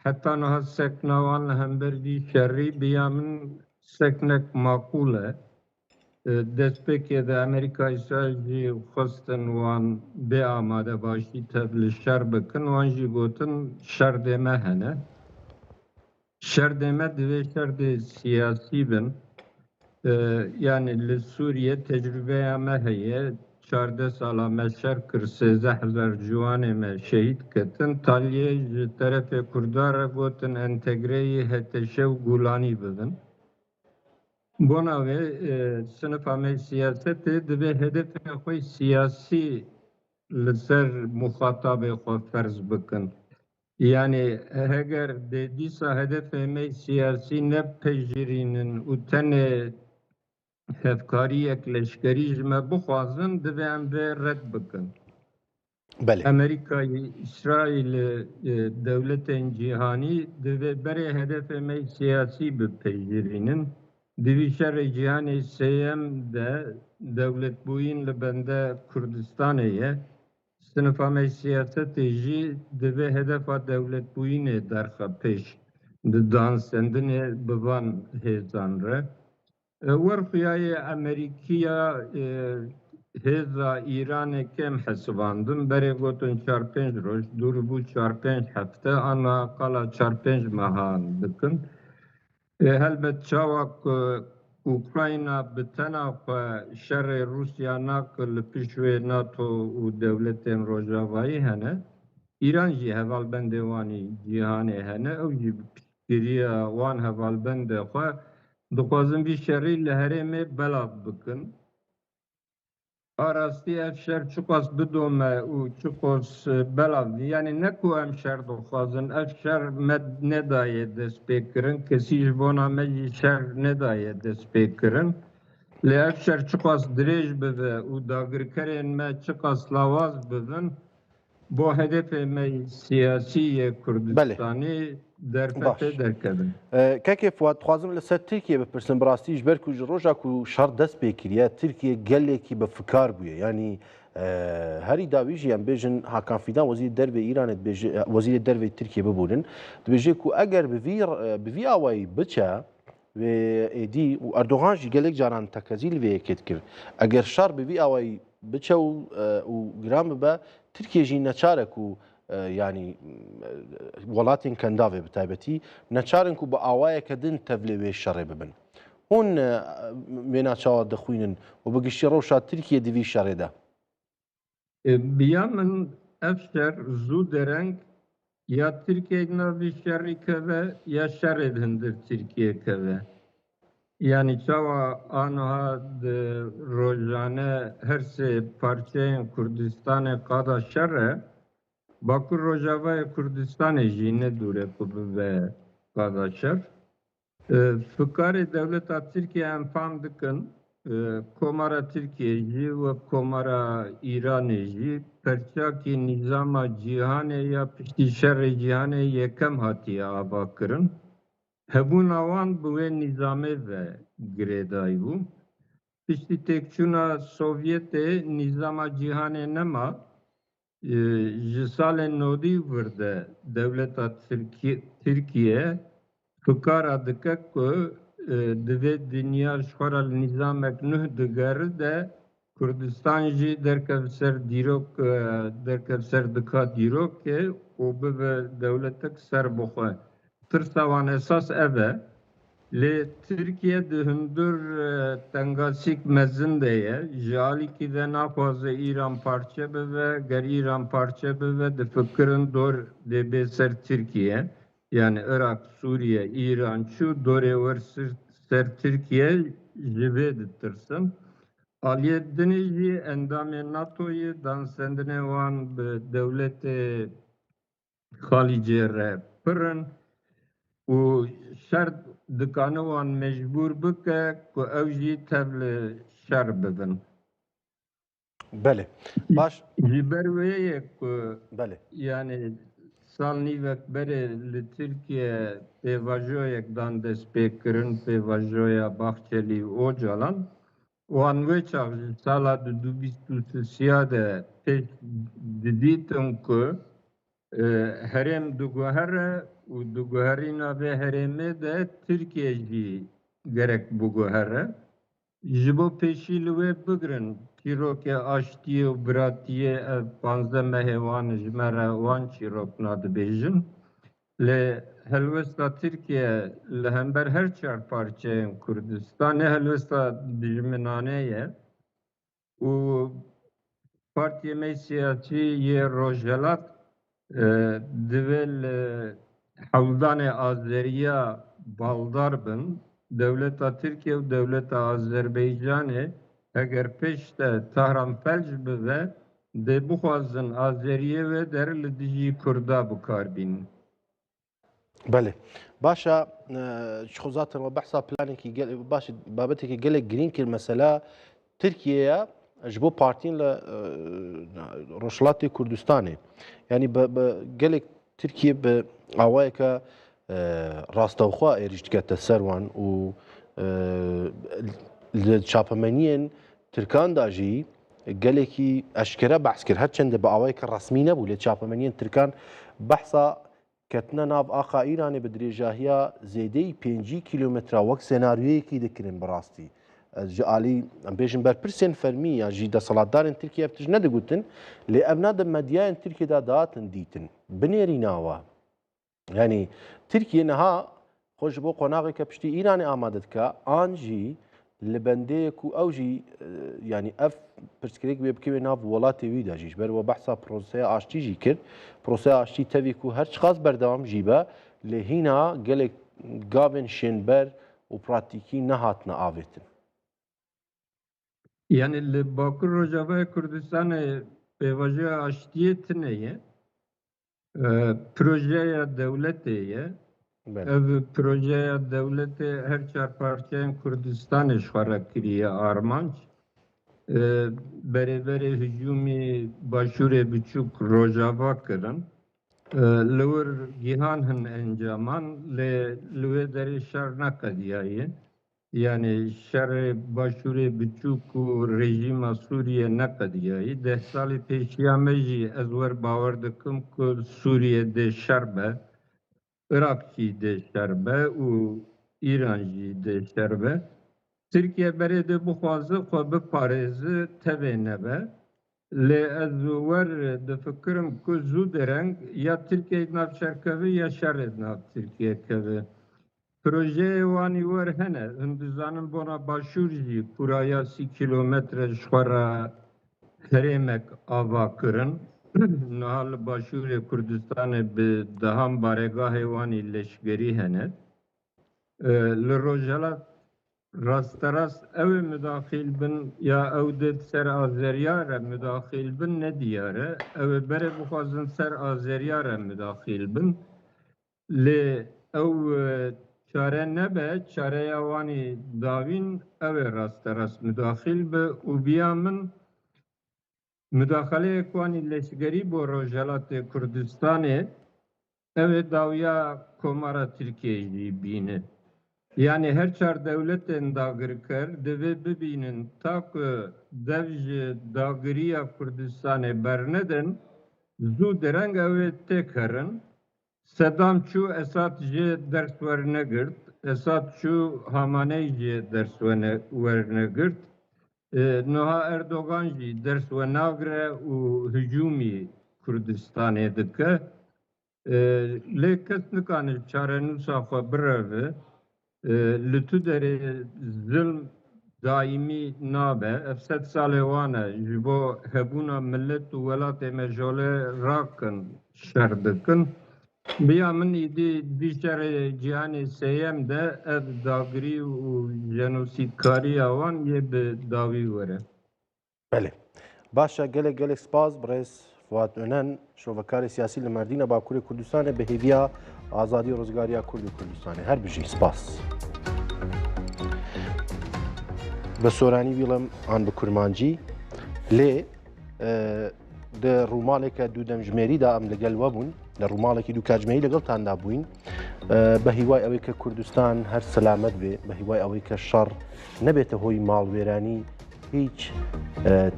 Heta niha sekna wan li hember vî şerî bi ya min seknek maqûl e. Destpêkê de Amerîka Îsraîl jî xwestin wan bê amadebaşî tev li şer bikin, wan jî gotin şerdê me hene. Şerdê me divê şerdê siyasî bin. Yanî li Sûriye tecrübeya me heye. 14 sala me şer kir, 13 hezar ciwanê me şehîd ketin. Taliyê ji terefê Kurda re gotin entegreyî HTŞ û Gûlanî bibin. Bona wê sinifa me siyasetê divê hedefê xwe siyasî li ser muxatabê xwe ferz bikin. Yanî heger dê dîsa hedefê me siyasî nepejirînin û tenê hevkariyek leşkerî ji me bixwazin, divê em vê red bikin. Belê. Amerîkayê, Îsraîlê, dewletên cîhanî divê berê hedefê me siyasî bipejirînin. Di vî şerê cîhanê sêyem de dewletbûyîn li bende Kurdistanê ye. Sinifa me siyasetê jî divê hedefa dewletbûyînê derxe pêş di dansendinê bi van hêzan re. Wer xuyayê Amerîkiya hêza Îranê kêm hesibandin, berê gotin çar pênc roj, dûr bû çar pênc hefte, ana qala çar pênc mehan dikin. Helbet çawa ku Ukrayna bi tena xwe şerê Rûsya nake li pişt wê NATO û dewletên rojavayî hene, Îran jî hevalbendê wan î cîhanê hene, ew jî bi piştgiriya wan hevalbendê xwe dixwazin vî şerî li herêmê belav bikin. A rastî ev şer çiqas bidome û çiqas belav bî, yanî ne ku em şer dixwazin, ev şer me nedaye destpêkirin, kesî ji bona me jî şer nedaye destpêkirin. Lê ev şer çiqas dirêj bibe û dagirkerên me çiqas lawaz bibin, Bo hedefê me yê siyasî yê Kurdistanî derfetê derkevin. Kekê Fuad dixwazim li ser Tirkiye bipirsim bi rastî ji ber ku ji roja ku şer dest pê kiriye Tirkiye gelekî bi fikar bûye. Yanî herî dawî jî em bêjin Hakan Fîdan wezîrê dervê Îranê dibêje wezîrê dervê Tirkiye bibûrin dibêje ku eger bi vî bi vî awayî biçe wê êdî û Erdogan jî gelek caran tekezî li vê yekê dikir. Eger şer bi vî awayî biçe û û giran bibe, Tirkiye jî neçar e ku yanî welatên Kendavê bi taybetî neçar in ku bi awayeke din tevlê wê şerê bibin. Hûn wêna çawa dixwînin û bi giştî rewşa Tirkiye di vî şerê de? Bi ya min ev şer zû dereng. Ya Tirkiye di nav vî şerî keve ya şerê di hundir Tirkiye keve. Yanî çawa aniha di rojane her sê parçeyên Kurdistanê qada şer e, Bakur Rojavayê Kurdistanê jî ne dûr e ku bibe qada şer. Fikarê dewleta Tirkiye em fam dikin, Komara Tirkiye jî wek Komara Îranê jî perçakî nîzama cîhanê ya piştî şerê cîhanê yekem hatiye avakirin. Hebûna wan bi wê nîzamê ve girêdayî bû. Piştî têkçûna Sovyetê nîzama cîhanê nema, Ji salên nodî û vir de dewleta Tirkiye fikara dike ku divê dinya ji xwe re li nîzamek nuh digere de Kurdistan jî derkeve ser dîrok derkeve ser dika dîrokê û bibe dewletek serbixwe. Tirsa wan esas ev e. Lê Tirkiye di hundir tengasîk mezin de ye. Ji alîkî ve naxwaze Îran parçe bibe. Ger Îran parçe bibe difikirin dor dê bê ser Tirkiye. Yanî Iraq, Sûriye, Îran çû dorê wir ser Tirkiye ji vê ditirsin. Aliyê dinê jî endamê NATO'yê dansendinê wan bi dewletê Xalîcê re pir in û şer dikane wan mecbûr bike ku ew jî tev li şer bibin. Belê. Baş. Ji ber wê ye ku Belê. yanî sal nîvek berê li Tirkiye pêvajoyek dan destpêkirin, pêvajoya Baxçelî û Ocalan. Wan wê çax ji sala du du 23 de pêş didîtin ku herêm diguhere û di guherîna vê herêmê de Tirkiye jî gerek biguhere. Ji bo pêşî li wê bigirin çîrokê aştiyê û biratiyê ev 15 mehê wan ji me re wan çîrokna dibêjin. Lê helwesta Tirkiye li hember her çar parçeyên Kurdistanê helwesta dijminane ye û partiyê me siyasî yê Rojhilat divê li hewldanê Azeriya baldar bin. Dewleta Tirkiye û dewleta Azerbaycanê heger pêş de Tehran felc bibe dê bixwazin Azeriyê wê der li dijî Kurda bikar bînin. Belê. Başa ji xwe zaten we behsa planekî gel baş babetekî gelek girîng kir mesela Tirkiyeya ji bo partiyên li Rojhilatê Kurdistanê. Yanî bi gelek Tirkiye bi awayeke rastewxwe êrîş dikete ser wan û li çapemeniyên Tirkan da jî gelekî eşkere behs kir. Her çende bi awayeke resmî nebû lê çapemeniyên Tirkan behsa Ketina nav axa Îranê bi dirêjahiya zêdeyî 50 kîlometra wek senaryoyekî dikirin bi rastî. Ji alî em bêjin berpirsên fermî ya jî deselatdarên Tirkiye ev tişt nedigotin lê ev na di medyayên Tirkiye de dihatin dîtin. Binêrîna we. Yanî Tirkiye niha Xwe ji bo qonaxeke piştî Îranê amade dike an jî li bendê ye ku ew jî yanî ev pirsgirêk wê bikeve nav welatê wî de jî ji ber we behsa proseya aştî jî kir. Proseya aştî tevî ku her çiqas berdewam jî be lê hîna gelek gavên şênber û pratîkî nehatine avêtin. Yanî li Bakur Rojavayê Kurdistanê pêvajoya aştiyê tune ye. Projeya dewletê ye. Ev projeya dewletê her çar parçeyên Kurdistanê ji xwe re kiriye armanc. Berê berê hicûmî Başûrê Biçûk Rojava kirin. Li wir gihan hin encaman lê li wê derê şer neqediyaye. Yanî şerê Başûrê Biçûk û rejîma Sûriyê neqediyayî. Deh salê pêşiya me jî ez wer bawer dikim ku Sûriye dê şer be, Iraq jî dê şer be û Îran jî dê şer be. Tirkiye berê dê bixwaze xwe biparêze tevê nebe. Lê ez wer difikirim ku zû dereng ya Tirkiye di nav şer keve ya şerê di nav Tirkiye keve. Projeyê wan î wer hene. Hûn dizanin bona Başûr jî kûraya 30 kîlometre ji xwe re herêmek ava kirin. Niha li Başûrê Kurdistanê bi dehan baregahê wan ê leşkerî hene. Li Rojhilat rasterast ew ê mudaxîl bin ya ew dê ser Azeriya re mudaxîl bin ne diyar e. Ew ê berê bixwazin ser Azeriya re mudaxîl bin. Lê ew çare nebe, çareya wan ê dawîn ew ê rasterast mudaxîl bi û biya min Mudaxaleyek wan ê leşgerî bo Rojhelatê Kurdistanê ew ê dawiya Komara Tirkiyeyê jî bîne. Yanî her çar dewletên dagirker divê bibînin ta ku dev ji dagiriya Kurdistanê bernedin, zû dereng ew ê têk herin. Sedam çû Esad jê ders wernegirt, Esad çû Hamaney jê ders wernegirt. Niha Erdogan jî ders wenagre û hicûmî Kurdistanê dike. Lê kes nikane çarenûsa xwe bireve. Li tu derê zilm daîmî nabe. Ev sedsalê wan e ji bo hebûna milet û welatê me jolê rakin şer dikin. Bi ya min êdî di şerê cîhanê sêyem de ev dagirî û jenosîdkariya wan yê bi dawî were. Belê. Baş e gelek gelek spas birêz Fuat Önen şovekarê siyasî li Merdîna Bakurê Kurdistanê bi hêviya azadî û rizgariya Kurd û Kurdistanê. Her bijî spas. Bi soranî bîlim an bi kurmancî lê di rûmaleke dû demjimêrî da em li gel we bûn li rûmalekî dû kacmeyî li gel da bûyîn بە هیوای ئەوەی کە کوردستان هەر سەلامەت بێ بە هیوای ئەوەی کە شەڕ نەبێتە هۆی ماڵوێرانی هیچ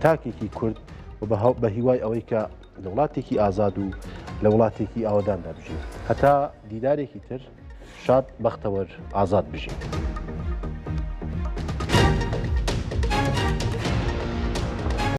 تاکێکی کورد و بە هیوای ئەوەی کە لە وڵاتێکی ئازاد و لە وڵاتێکی ئاوەداندا بژین هەتا دیدارێکی تر شاد بەختەوەر ئازاد بژین.